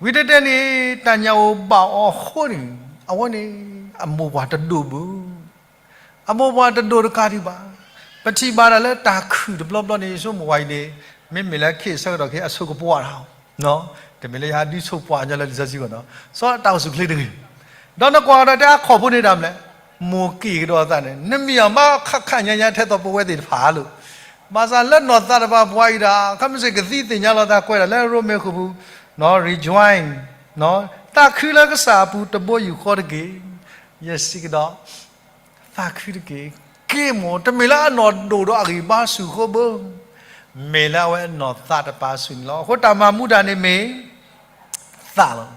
ဝံၤတဲတဲန့ၣ် တၢ်ညၣ်အိၣ်ဘၣ်အီၤအဃိန့ၣ် အဝဲန့ၣ် အမိၢ်ပှၢ်တဒိၣ်ဘၣ်, အမိၢ်ပှၢ်တဒိၣ်တကးဒံးဘၣ်, ပထံၣ်ဘၣ်ဒၣ်လၢတၢ်ခုၣ်တဘျီဘျီန့ၣ် ယဆိကမိၣ်ဝဲအံၤန့ၣ် မ့မ့ၢ်လၢခဲအံၤဆၢကတီၢ်ခဲအံၤ အဆိကပှၢ်တၢ် တမ့ၢ်လၢယဟဲဒုးဆိကပှၢ်ညီလၢလံာ်စီဆှံဂီၢ်နီၤ, စီၤတၢ်အိၣ်ဆူၣ်ချ့တဂ့ၤ, ဒီးနကွၢ်ဒီးတဲအခီၣ်ဖိန့ၣ်ဒၣ်မလဲၣ်, မိၢ်က့ၤကဒီးအသးန့ၣ် နမံယၤမးခးခးညါညါထဲသိးပဝဲသ့ၣ်တဖၣ်လီၤ, ဘၣ်ဆၣ်လၢနီၢ်သးတပၤပှၤအံၤဒၣ် ခီမ့ၢ်စ့ၢ်ကသံသ့ၣ်ညါလီၤသးကွဲးဒၣ်လၢရိမ့ၤဃိာ်ပူၤ, rejoice, သးခုလၢကစၢ်အပူၤတဘိယူၢ်ဃီတက့ၢ်, ယစံးကဒီး သးခုတက့ၢ်, က့ၤမ့ၢ် တမ့ၢ်လၢအနီၢ်ဒိၣ်ဒီးအဂံၢ်ဘါဆူၣ်ဃိဘၣ်, မ့ၢ်လၢအဝဲအနီၢ်သးတပၤဆူၣ်န့ၣ်လီၤ. အဃိတၢ်မၤမူဒါန့ၣ်မ့ၢ် သးလီၤ.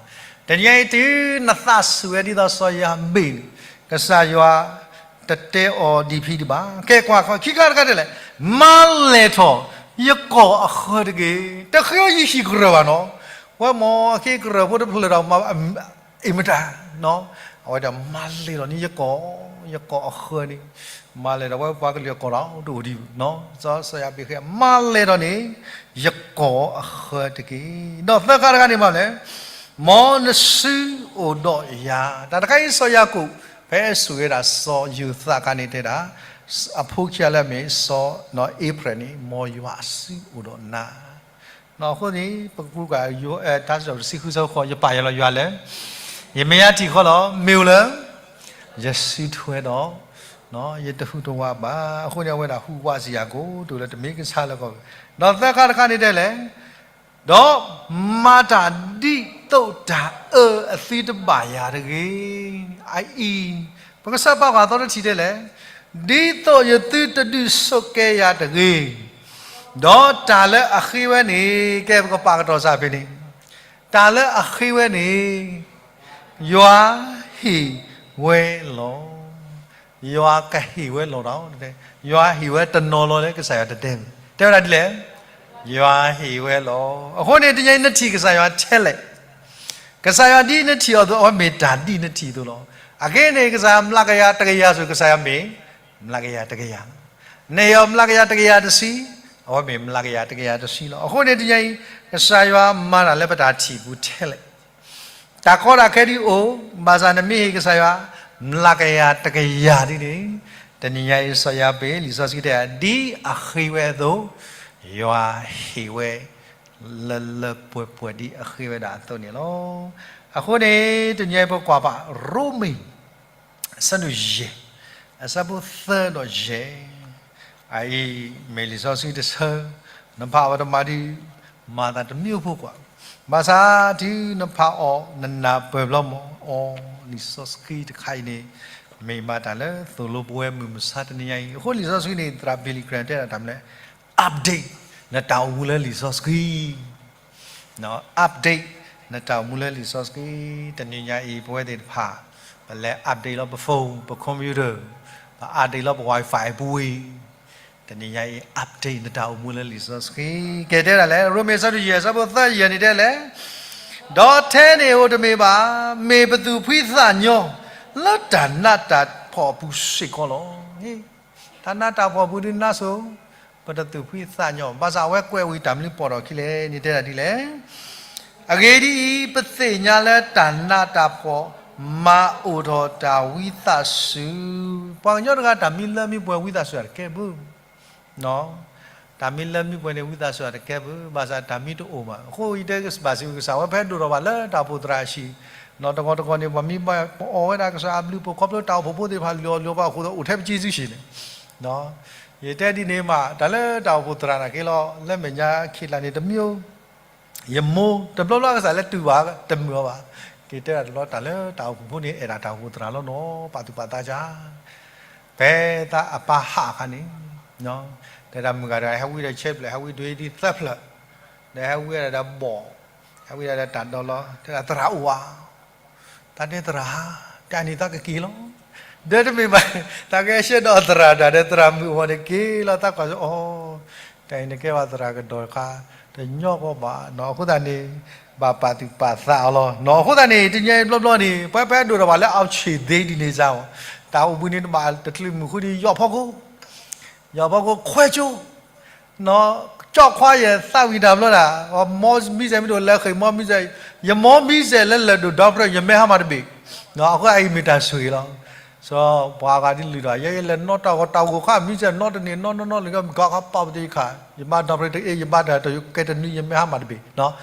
တနံၤအံၤတုၤနသးဆူၣ်ဝဲဒ်သိးစီၤယၤဘ့ၣ်န့ၣ် ကစၢ်ယွၤတတဲအီၤဒ်ဖံးဒံးဘၣ်. ကဲကွၢ်ခီ ခံခါတခါတဲလဲၣ်, မၤလဲၢ်ထီၣ် ယကီၢ်အဃၢတက့ၢ်. တဃ့အီၤယဟံၣ်ကရၢၢ်ဘၣ်နီၤ. ဝဲမ့ၢ်အက့ၤကရၢၢ်ဖိတဖျၢၣ်ဒီး အံၤမတၤ အဝဲဒၣ်မၤလဲၢ်ထီၣ်န့ၣ်ယကီၢ်, ယကီၢ်အဃၢန့ၣ်, မၤလဲၢ်ထီၣ်ဝဲပှၤကလုာ်အကီၢ်ဒီးတအိၣ်ဒံးဘၣ်. စီၤယၤဘ့ၣ်ဃ့ မၤလဲၢ်ထီၣ်န့ၣ် ယကီၢ်အဃၢတက့ၢ်. ဒီးသၢခါတခါန့ၣ်မၤလဲၣ်, မ်နစုအိၣ်ဒီးယၤ. တၢ်တခါအံၤစီၤယၤကိာ် ဖဲအဆိၣ်ဂ့ၤဒၣ်စီၤယိၤသးအခါန့ၣ်တဲဒၣ်, အဖိခံဂၤလၢအမ့ၢ်စီၤအ့ဖြ့ၣ်န့ၣ် မ်ယွၤအစုအိၣ်ဒီးနၤ အဃိန့ၣ် ပကပူၤကွၢ် တၢ်စံးထီၣ်ပတြၢၤတဆံဃုဆၢဃိး ယပာ်ယၤလီၤယွၤလၢ ယမဲာ်ညါထံၣ်ဃီလီၤ. မ့ၢ်ဧိၤလၢ ယစုထွဲဒီး ယတဟူးတဝးဘၣ်. အဃိန့ၣ် အဝဲဒၣ်ဟူးဝးစ့ၢ်ယၤကိး တုၤလၢတမ့ၢ်ကဆါလၢကီၢ်, ဒီးသၢခါတခါန့ၣ်တဲလဲၣ် ဒီးမၤတၢ်ဒ်သိးတၢ်အၢအသုတဘၣ်ယၤတဂ့ၤ. အအံၤ, ပကစၢ်ပာ်ပှၤသီတထံၣ်တဲလဲၣ်, ဒ်သိးယသုတဒုးဆိးကဲယၤတဂ့ၤ. ဒီးတၢ်လၢအဃ့ဝဲန့ၣ်, ကဲပကပာ်ကတီၤစၢ်ဖဲန့ၣ်, တၢ်လၢအဃ့ဝဲန့ၣ် ယွၤဟ့ၣ်ဝဲလီၤ. ယွၤကဟ့ၣ်ဝဲလီၤဒီး, ယွၤဟ့ၣ်ဝဲတနီၤလီၤလၢကစၢ်ယွၤတတဲဘၣ်. တဲဝဲဒၣ်ဒ်လဲၣ်, ယွၤဟ့ၣ်ဝဲလီၤ. အဃိန့ၣ် တနံၤအံၤနထံၣ်ကစၢ်ယွၤထဲလဲၣ်, ကစၢ်ယွၤဒ်နထံၣ်အီၤအသိး အဝဲမ့ၢ်တၢ်ဒ်နထံၣ်အသိးလီၤ. အခဲအံၤန့ၣ် ကစၢ်ယွၤမျးကယၤတကယၤစ့ၢ် ကစၢ်ယွၤမ့ၢ် မျးကယၤတကယၤလီၤ. နဟ့ၣ်အီၤမျးကယၤတကယၤတဆံ, အဝဲမ့ၢ်မျးကယၤတကယၤတဆံလီၤ. အဃိန့ၣ် တနံၤအံၤ ကစၢ်ယွၤမၤတၢ်လၢပတၢ်ထံၣ်ပူၤထဲလဲၣ် တၢ်ကီတၢ်ခဲဒ်အိၣ်, ဘၣ်ဆၣ်နမ့ၢ်ဟ့ၣ်ကစၢ်ယွၤ မျးကယၤတကယၤဒ်န့ၣ်, တနံၤညါအံၤ စီၤယၤဘ့း လံာ်စီဆှံတဲ ဒ်အဃ့ဝဲအသိး, ယွၤဟ့ၣ်ဝဲ လၢလၢပှဲၤပှဲၤဒ်အဃ့ဝဲဒၣ်အသိးန့ၣ်လီၤ. အဃိန့ၣ် တနံၤညါအံၤပကွၢ်ဘၣ် ရိမ့ၤ အဆၢဒိၣ်ယဲၢ်, အဆၢဖိသၢဒီးယဲၢ်, အအံၤမ့ၢ်လံာ်စီဆှံတဆၢ, နဖးအီၤတမံၤဒီး မၤသးတမံၤအိၣ်ဖိကွၢ်, ဘၣ်ဆၣ်တုၤနဖးအီၤ နနၢ်ပၢၢ်ဘျီမး အီၤ လံာ်စီဆှံတခါအံၤန့ၣ် မ့ၢ်မၤတၢ်လၢသိၣ်လိပဝဲမုၢ်မဆါတနံၤညါအံၤ. အဃိလံာ်စီဆှံန့ၣ် သရၣ် Billy Graham တဲဒၣ်တၢ်မနုၤလဲၣ်, update နတၢ်အိၣ်မူလၢလံာ်စီဆှံ update နတၢ်အိၣ်မူလၢလံာ်စီဆှံ. တနံၤညါအံၤ ပဝဲသ့ၣ်တဖၣ် ပလဲၤ update လီၤပ phone ပ computer, ပ update လီၤပ Wi-Fi ပူၤဝံၤ, တနံၤညါအံၤ update နတၢ်အိၣ်မူလၢလံာ်စီဆှံ. ကဲတဲဒၣ်လဲၣ်, ရိမ့ၤ အဆၢဒိၣ်ယဲၢ် အဆၢဖိသၢယဲၢ်န့ၣ်တဲလဲၣ်, ဒီးထဲန့ၣ်အိၣ်တမ့ၢ်ဘၣ်, မ့ၢ်ပသူၣ်ဖှံသးညီ လၢတၢ်နးတၢ်ဖှီၣ်အပူၤစ့ၢ်ကီးလီၤ. တၢ်နးတၢ်ဖှီၣ်အပူၤဒုးနါစိၤ, ပတသူၣ်ဖှံသးညီ, ဘၣ်ဆၣ်အဝဲကွဲးဝံၤတၢ်မနုၤပိာ်ထီၣ်အခံလဲၣ်န့ၣ်တဲဒၣ်ဒ်လဲၣ်, အဂ့ၢ်ဒ်အံၤ, ပသ့ၣ်ညါလၢတၢ်နးတၢ်ဖှီၣ် မၤအိၣ်ထီၣ်တၢ်ဝံသးစူၤ, ပှၤကညီတဂၤ တၢ်မံလၢမံပှဲၤဝံသးစူၤတကဲဘၣ် တၢ်မံလၢမံပှဲၤန့ၣ် ဝံသးစူၤတကဲဘၣ်, ဘၣ်ဆၣ်တၢ်မံတအိၣ်ဘၣ်. အဃိအံၤတဲဘၣ်စံးကစၢ်ဝဲ ဖဲဒိၣ်ထီၣ်ဘၣ်လၢတၢ်အိၣ်ဖှိၣ်သရၣ်အဟံၣ်, တဂီၤတဂီၤန့ၣ် ပှၤမံဘၣ်ပအီၣ်ဝဲဒၣ်ကစၢ်အဘျုးအဖှိၣ် ခီဖျိတၢ်အိၣ်ဖှိၣ်ဖိသ့ၣ်တဖၣ်လီၤလီၤဘၣ်အဃိ အိၣ်ထဲပစုစုၣ်န့ၣ်, ယတဲဒ်န့ၣ်မး တၢ်လၢတၢ်အိၣ်ဖှိၣ်သရၣ်နာ်က့လီၤ လၢမဲာ်ညါခံလါန့ၣ် တမံၤ ယမိၢ်တဘျီဘျီကစၢ်လၢတုၤဘၣ်တမုာ်အီၤဘၣ်. က့ၤတဲဒၣ်တဘျီ တၢ်လၢတၢ်အိၣ်ဖှိၣ်ဖိန့ၣ် အဲၣ်ဒၣ်တၢ်အိၣ်ဖှိၣ်သရၣ်လီၤနီၤ ပာ်သူၣ်ပာ်သးကါ, ဖဲသးအပၢ်ဟးအခါန့ၣ်, တဲဒၣ်မုၢ်ဂၤတဂၤ ဟဲဝံဒီးဆဲဖျၢၣ် ဟဲဝံဒွံဒ်သၢဖျၢၣ်, ဒီးဟဲဝံဒၣ်ဒီးဘီၣ်, ဟဲဝံဒၣ်ဒီးတၢ်ဒီလီၤ တဲဒၣ်သရၣ်အိၣ်ဧါ တၢ်တဲသရၣ်ဧါ, တၢ်န့ၣ်သးကက့ၤလီၤ. ဒီးတမ့ၢ်ဘၣ်, တၢ်ကဟဲဆှၢဒီးသရၣ်တၢ်ဒီးသရၣ်မုၢ်အဂီၢ်န့ၣ်က့ၤလီၤ သးကွၢ်အီၤ, တၢ်အံၤန့ၣ်ကဲဘၣ်သရၣ်ကဒီးတခါ, တညီကီဘၣ်နီၤ အဃိသတးန့ၣ်, ဘၣ်ပာ်သူၣ်ပာ်သးအီၤလီၤနီၤ အဃိသတးန့ၣ် တနံၤအံၤဘျီဘျီန့ၣ် ပှၤဖဲဒိၣ်ထီၣ်ဘၣ်လၢ အောင်ခြေသိမ်း ဒ်န့ၣ်စ့ၢ်ကီး, တၢ်အိၣ်ဘှံးန့ၣ်တဘၣ်တချုးမုၢ်ဃုဒီး ယီၢ်ဖီခိၣ် ယီၢ်ဖီခိၣ်ခွဲကၠိ, ကၠီၣ်ခွါယဲၢ်သးဝံၣ်တၢ်ဘျီဒၣ်, မီမံစဲးမ့ၢ်တအိၣ်လဲၤဃ့ၢ်မီမံစဲး, ယမီမံစဲးလၢလၢၢ်ဒိၣ်ဒီဖျၢၣ် ယမဲဟါမၢ်တဘ့ၣ်, အဃိအံၤမ့ၢ်တၢ်ဆိၣ်ဂ့ၤလီၤ. စီၤပှၤဂၤဒ်လုၢ်ဒီး ယဲယလဲၤနီၣ်တၢ်ဂီၤတၢ်ဂိၢ်ခါ မံစဲးနီတန့ၢ်နီၢ်နီၢ်နီၢ်လၢကီၢ်ခါပာ်ပသ့ၣ်ခါ, ယဘၣ်ဒီဖျၢၣ်တအ့ၣ် ယဘၣ်တၢ်တကဲတနွံ ယမဲဟါမၢ်တဘ့ၣ်,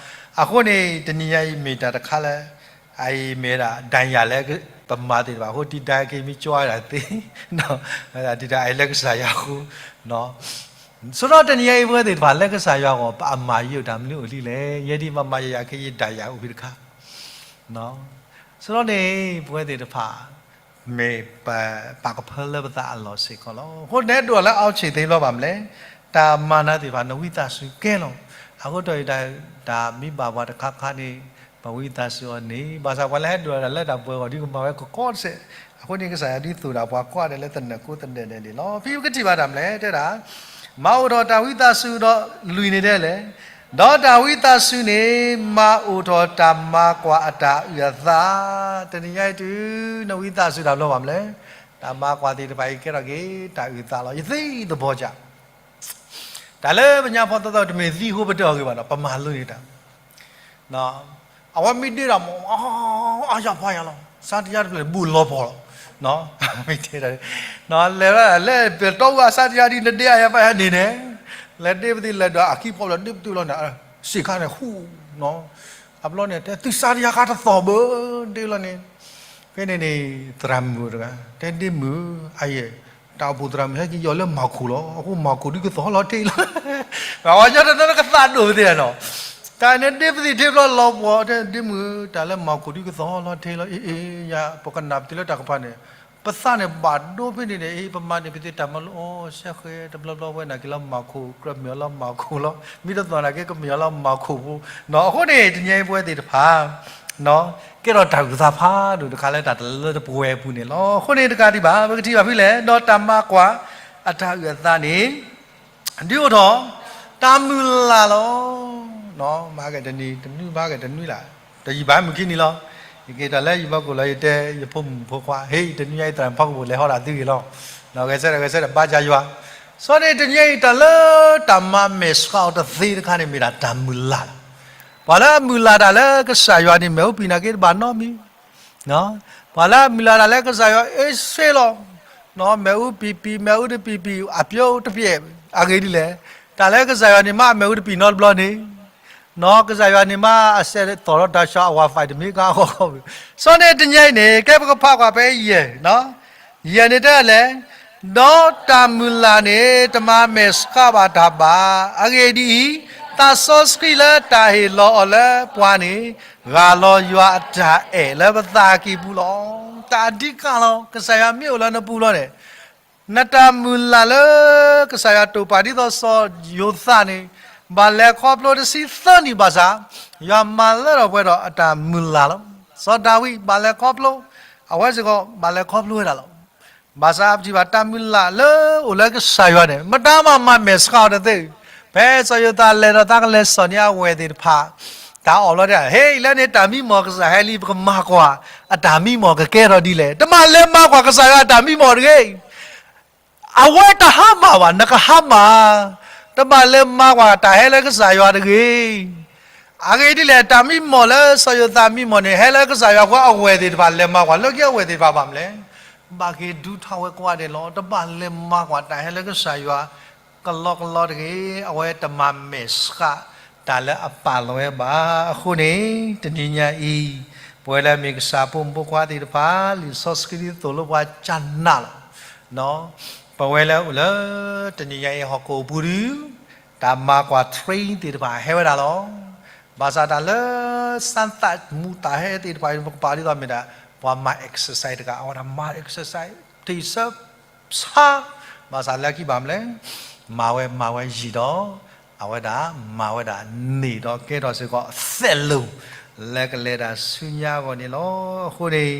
အဃိန့ၣ် တနံၤညါအံၤမ့ၢ်တၢ်တခါလၢ အအံၤမ့ၢ်ဒၣ် ဒၣ်ယၤလၢပမၤသ့ၣ်တဖၣ်အဃိ တံၤဒၣ်က့ၤမံကၠီဒၣ်သ့, တံၤဒၣ်အံၤလၢကစၢ်ယွၤအဃိ, ဆိဒီးတနံၤညါအံၤ ပဝဲသ့ၣ်တဖၣ်လၢကစၢ်ယွၤအဂီၢ် ပအမၤယံာ်အိၣ်တၢ်မနုၤအိၣ်လံလဲၣ်, ယဲဒ်မၤမၤယၤယၤခဲအံၤ ဒၣ်ယၤအိၣ်ဖဲတခါ, ဆိဒီးန့ၣ် ပဝဲသ့ၣ်တဖၣ် မ့ၢ်ပပာ်ကဖၢလၢပသးအလီၢ်စ့ၢ်ကီးလီၤ. အဃိန့ၣ်ဒိၣ်လၢ အောင်ခြေသိမ်း ဘျီဘၣ်မနုၤလဲၣ်, တၢ်မၤနၤသ့ၣ်တဖၣ် နဝံသးစူၤကဲလီၤ. အဃိတၢ်အံၤ တၢ်မ့ၢ်ဘၣ်ပှၤတခါခါန့ၣ် ပဝံသးစူၤအီၤန့ၣ် ဘၣ်ဆၣ်ပှၤလၢဟဲဒိၣ်တၢ်လၢတၢ်ပှဲၤအဂီၢ် ဒ်ကမၤဝဲကကီတစဲး, အဃိန့ၣ် ကစၢ်ယွၤဒ်သိးဒီးပှၤကိးဂၤဒဲးလၢသနၢၣ်ကိးသနၢၣ်ဒဲးန့ၣ်လီၤ. ဖဲပကထံၣ်ဘၣ်တၢ်မနုၤလဲၣ် တဲဒၣ် မၤအိၣ်ထီၣ်တၢ်ဝံသးစူၤဒီးလွံၢ်န့ၣ်ဒဲးလဲၣ်, ဒီးတၢ်ဝံသးစူၤန့ၣ် မၤအိၣ်ထီၣ်တၢ်မၤကွၢ်အတၢ်အုၣ်အသး, တနံၤညါအံၤတုၤ နဝံသးစူၤတၢ်ဘျီဘၣ်မနုၤလဲၣ်, တၢ်မၤကွၢ်သ့ၣ်တဖၣ်အံၤကဲထီၣ်က့ၤတၢ်အုၣ်သးလီၤ. ယသံသဘီကၢ် တၢ်လၢပညါဖီသီသီတမ့ၢ်သံဃိပတၢၢ်အဂ့ၢ်ဘၣ်ဒီး ပမၤလိန့ၢ်တၢ် အဝဲမ့ၢ်ဒ့ဒီးမ့ၢ် အါယၤဖးယၤလီၤ, ဆါတယါတဖျၢၣ်န့ၣ် ဘူးလီၤပှီၢ်လီၤ. မ့ၢ်တဲဒၣ် လဲၤလၢပတီၢ်ဝဲအဆါတယါဒ်နဒ့အါယၤဖးယၤန့ၣ်န့ၣ်, လဲၤဒ့ပသံလဲၤဒီးအခံဖီၣ်ဘျီဒ့ပတုာ်လီၤန့ၣ်, စံးခါန့ၣ် ဟူၣ် အဘျီန့ၣ် တဲသုဆါတယါခါတသီၣ်ဘၣ် ဒ့လီၤန့ၣ်, ဖဲန့ၣ်န့ၣ် သရၣ်မုၣ်တဂၤ တဲဒ့မုၣ် အယဲၢ် တၢ်အိၣ်ဖှိၣ်သရၣ်မုၣ်ဟဲက့ၤယီၤလၢမၤခိၣ်လီၤ. အဃိမၤခိၣ်ဒ်ကသီၣ်လီၤတ့ၢ်လီၤ. ပှၤကညီတနီၤကသးဒိၣ်ပသ့ၣ်နီၤ တၢ်န့ၣ်ဒ့ပသံၣ်ထံဘျီလီၤပှီၢ် ဒ့မုၣ်ဧၢ တၢ်လၢမၤခိၣ်ဒုကသီလီၤ ထဲလီၤ အ့ၣ်အ့ၣ် ယၤ ပကနၣ်ပသံလၢတၢ်ကပၤန့ၣ် ပသးန့ၣ်ဘၣ်ဒိဖဲန့ၣ်န့ၣ် အ့ၣ် ပမၤန့ၣ် ပသ့တၢ်မၤလိအီၤ ဆဲဃဲ တဘျီဘျီဝဲနာ်က့ၤလီၤမၤခိၣ် ကြၢးမ့ၢ်အီၤလီၤမၤခိၣ်လီၤ မ့ၢ်တသီၣ်နာ်က့ၤ ကမ့ၢ်အီၤလီၤမၤခိၣ်ဖိ အဃိန့ၣ် တနံၤအံၤပဝဲသ့ၣ်တဖၣ် ကဲထီၣ်တၢ်ဂုၤသးဖးဒိၣ်တခါလၢတၢ်တလၢတပှဲၤအပူၤန့ၣ်လီၤ. အဃိန့ၣ်တကးဒံးဘၣ် ပကထံၣ်ဘၣ်ဖဲလဲၣ် ဒီးတၢ်မၤကွၢ်အတၢ်အုၣ်အသးန့ၣ် ဒုးအိၣ်ထီၣ် တၢ်မုၢ်လၢ်လီၤ. မၤက့ၤတနံၤတနွံ မၤက့ၤတနွံလၢ် တယံာ်ဘၣ်မုၢ်ခံနံၤလီၤ. ယက့ၤတၢ်လၢယဘီကိၣ်လီၤ ယတဲယဖိမုၣ်ဖိခွါ ဟ့ၣ် တနွံညါအံၤသရၣ်ဖီကပူၤလဲၤဟီဒၣ်သုဂ့ၤလီၤ. ဂဲၤဆၢထၢၣ်ဂဲၤဆၢထၢၣ် ဘါယွၤ စီၤန့ၣ်တနံၤညါအံၤ တၢ်လၢတၢ်မၤမဲာ်ဆှးအီၤတသ့တခါန့ၣ် မ့ၢ်ဒၣ်တၢ်မုၢ်လၢ်လီၤ. ပှၤလၢအမုၢ်လၢ်တၢ်လၢကစၢ်ယွၤန့ၣ် မ့ၣ်အူပံာ်နာ်က့ၤတဘၣ်နီတမံၤ ပှၤလၢအမုၢ်လၢ်တၢ်လၢကစၢ်ယွၤအ့ၣ်စ့လီၤ. မ့ၣ်အူပံာ်ပံာ် မ့ၣ်အူတပံာ်ပံာ် အပျိတပျဲၢ် အဂ့ၢ်ဒ်လဲၣ်. တၢ်လၢကစၢ်ယွၤန့ၣ် မ့ၢ်အမ့ၣ်အူတပံာ်နီတဘျီန့ၣ် နီၢ်ကစၢ်ယွၤန့ၣ်မ့ၢ်အစဲးသီၣ်ထီၣ်တၢ်ဆှီအဝၤ fiber တမ့ၢ်ကါအဂီၢ်ကီၢ်ပူၤ စီၤန့ၣ်တနံၤညါအံၤန့ၣ် ကဲပကဖးကွၢ်ဖဲယဲၢ် ယဲၢ်န့ၣ်တဲလဲၣ် ဒီးတၢ်မုၢ်လၢ်န့ၣ် တမၤမဲာ်ဆှးဘၣ်တၢ်ဘၣ်. အဂ့ၢ်ဒ်အံၤ, သးစီဆှံလၢတၢ်ဟ့ၣ်လီၤအီၤလၢပှၤန့ၣ် ဂၢ်လီၤယွၤအတၢ်အဲၣ်လၢပသးကံၢ်ပူၤလီၤ. တၢ်အဓိကလီၤ ကစၢ်ယွၤမ့ၢ်အိၣ်လၢနပူၤလီၤန့ၣ် နတၢ်မုၢ်လၢ်လၢ ကစၢ်ယွၤတိာ်ပာ်ဒ်သိးစီၤယိၤသးန့ၣ် ဘၣ်လဲၤခီဖျိတဆံသၢနံၣ်ဘၣ်ဆၣ် ယွၤမၤလၢထီၣ်ပှဲၤဒီးအတၢ်မုၢ်လၢ်လီၤ. စီၤဒၤဝံးဘၣ်လဲၤခီဖျိ အဝဲစ့ၢ်ကီးဘၣ်လဲၤခီဖျိဝဲဒၣ်လီၤ. ဘၣ်ဆၣ်ပထံၣ်ဘၣ်တၢ်မုၢ်လၢ်လၢအိၣ်လၢကစၢ်ယွၤန့ၣ် မတၤမၤမၤမဲာ်ဆှးအီၤတသ့. ဖဲစီၤယိၤသးလဲၤဒီးသးကလဲၤစိာ်န့ၢ်အဝဲၢ်သ့ၣ်တဖၣ် တၢ်အီၣ်ဘျီဒ် ဟ့ၣ်လၢန့ၣ်တၢ်မံမီၢ်ကစၢ်ဟဲလံ ပကမၤကွၢ် အတၢ်မံမီၢ်ကကဲထီၣ်ဒ်လဲၣ်. တဘၣ်လဲၤမၤကွၢ်ကစၢ်ယွၤအတၢ်မံမီၢ်တဂ့ၤ အဝဲတဟါမၢ်ဘၣ် နကဟါမၢ်. တဘၣ်လဲၤမၤကွၢ်တၢ်ဟဲလၢကစၢ်ယွၤတဂ့ၤ. အဂ့ၢ်ဒ်လဲၣ် တၢ်မံမီၢ်လၢစီၤယိၤသးမံမီၢ်န့ၣ် ဟဲလၢကစၢ်ယွၤအဃိ အဝဲၢ်သ့ၣ်တဖၣ်လဲၤမၤကွၢ် လၢခံအဝဲၢ်သ့ၣ်တဖၣ်ဘၣ်မနုၤလဲၣ် ဘၣ်က့ၤဒုးထီၣ်ဝဲကိးဂၤဒဲးလီၤ. တဘၣ်လဲၤမၤကွၢ်တၢ်ဟဲလၢကစၢ်ယွၤ ကလီကလီတဂ့ၤ. အဝဲတမၤမဲာ်ဆှးတၢ်လၢအပာ်လီၤဝဲဘၣ်. အဃိန့ၣ် တနံၤညါအံၤ ပဝဲလၢမ့ၢ်ကစၢ်ဖိမုၣ်ဖိခွါသ့ၣ်တဖၣ် လံာ်စီဆှံဒ်သိးလိပှၤကနၣ်လီၤ. ပဝဲလၢအိၣ်လၢ တနံၤညါအံၤဟီၣ်ခိၣ်အပူၤဒု တၢ်မၤကွၢ် train သ့ၣ်တဖၣ်ဟဲဝဲဒၣ်လီၤ. ဘၣ်ဆၣ်တၢ်လၢ စမ်းသပ် မူးသတ် ဟဲသ့ၣ်တဖၣ် ပကပာ်ဒ်သိးမ့ၢ်ဒၣ် ပှၤမၤ exercise တဂၤ အဝဲဒၣ်မၤ exercise ထံၣ်ဆၢ ဆါ ဘၣ်ဆၣ်လၢခံဘၣ်မနုၤလဲၣ် မၤဝဲမၤဝဲယံာ်ဒီး အဝဲဒၣ်မၤဝဲဒၣ်န့ၢ်ဒီးကဲထီၣ်စ့ၢ်ကီးအသဲးလိၤ လၢကလဲၤတၢ်ဆူညါအဂီၢ်န့ၣ်လီၤ. အဃိန့ၣ်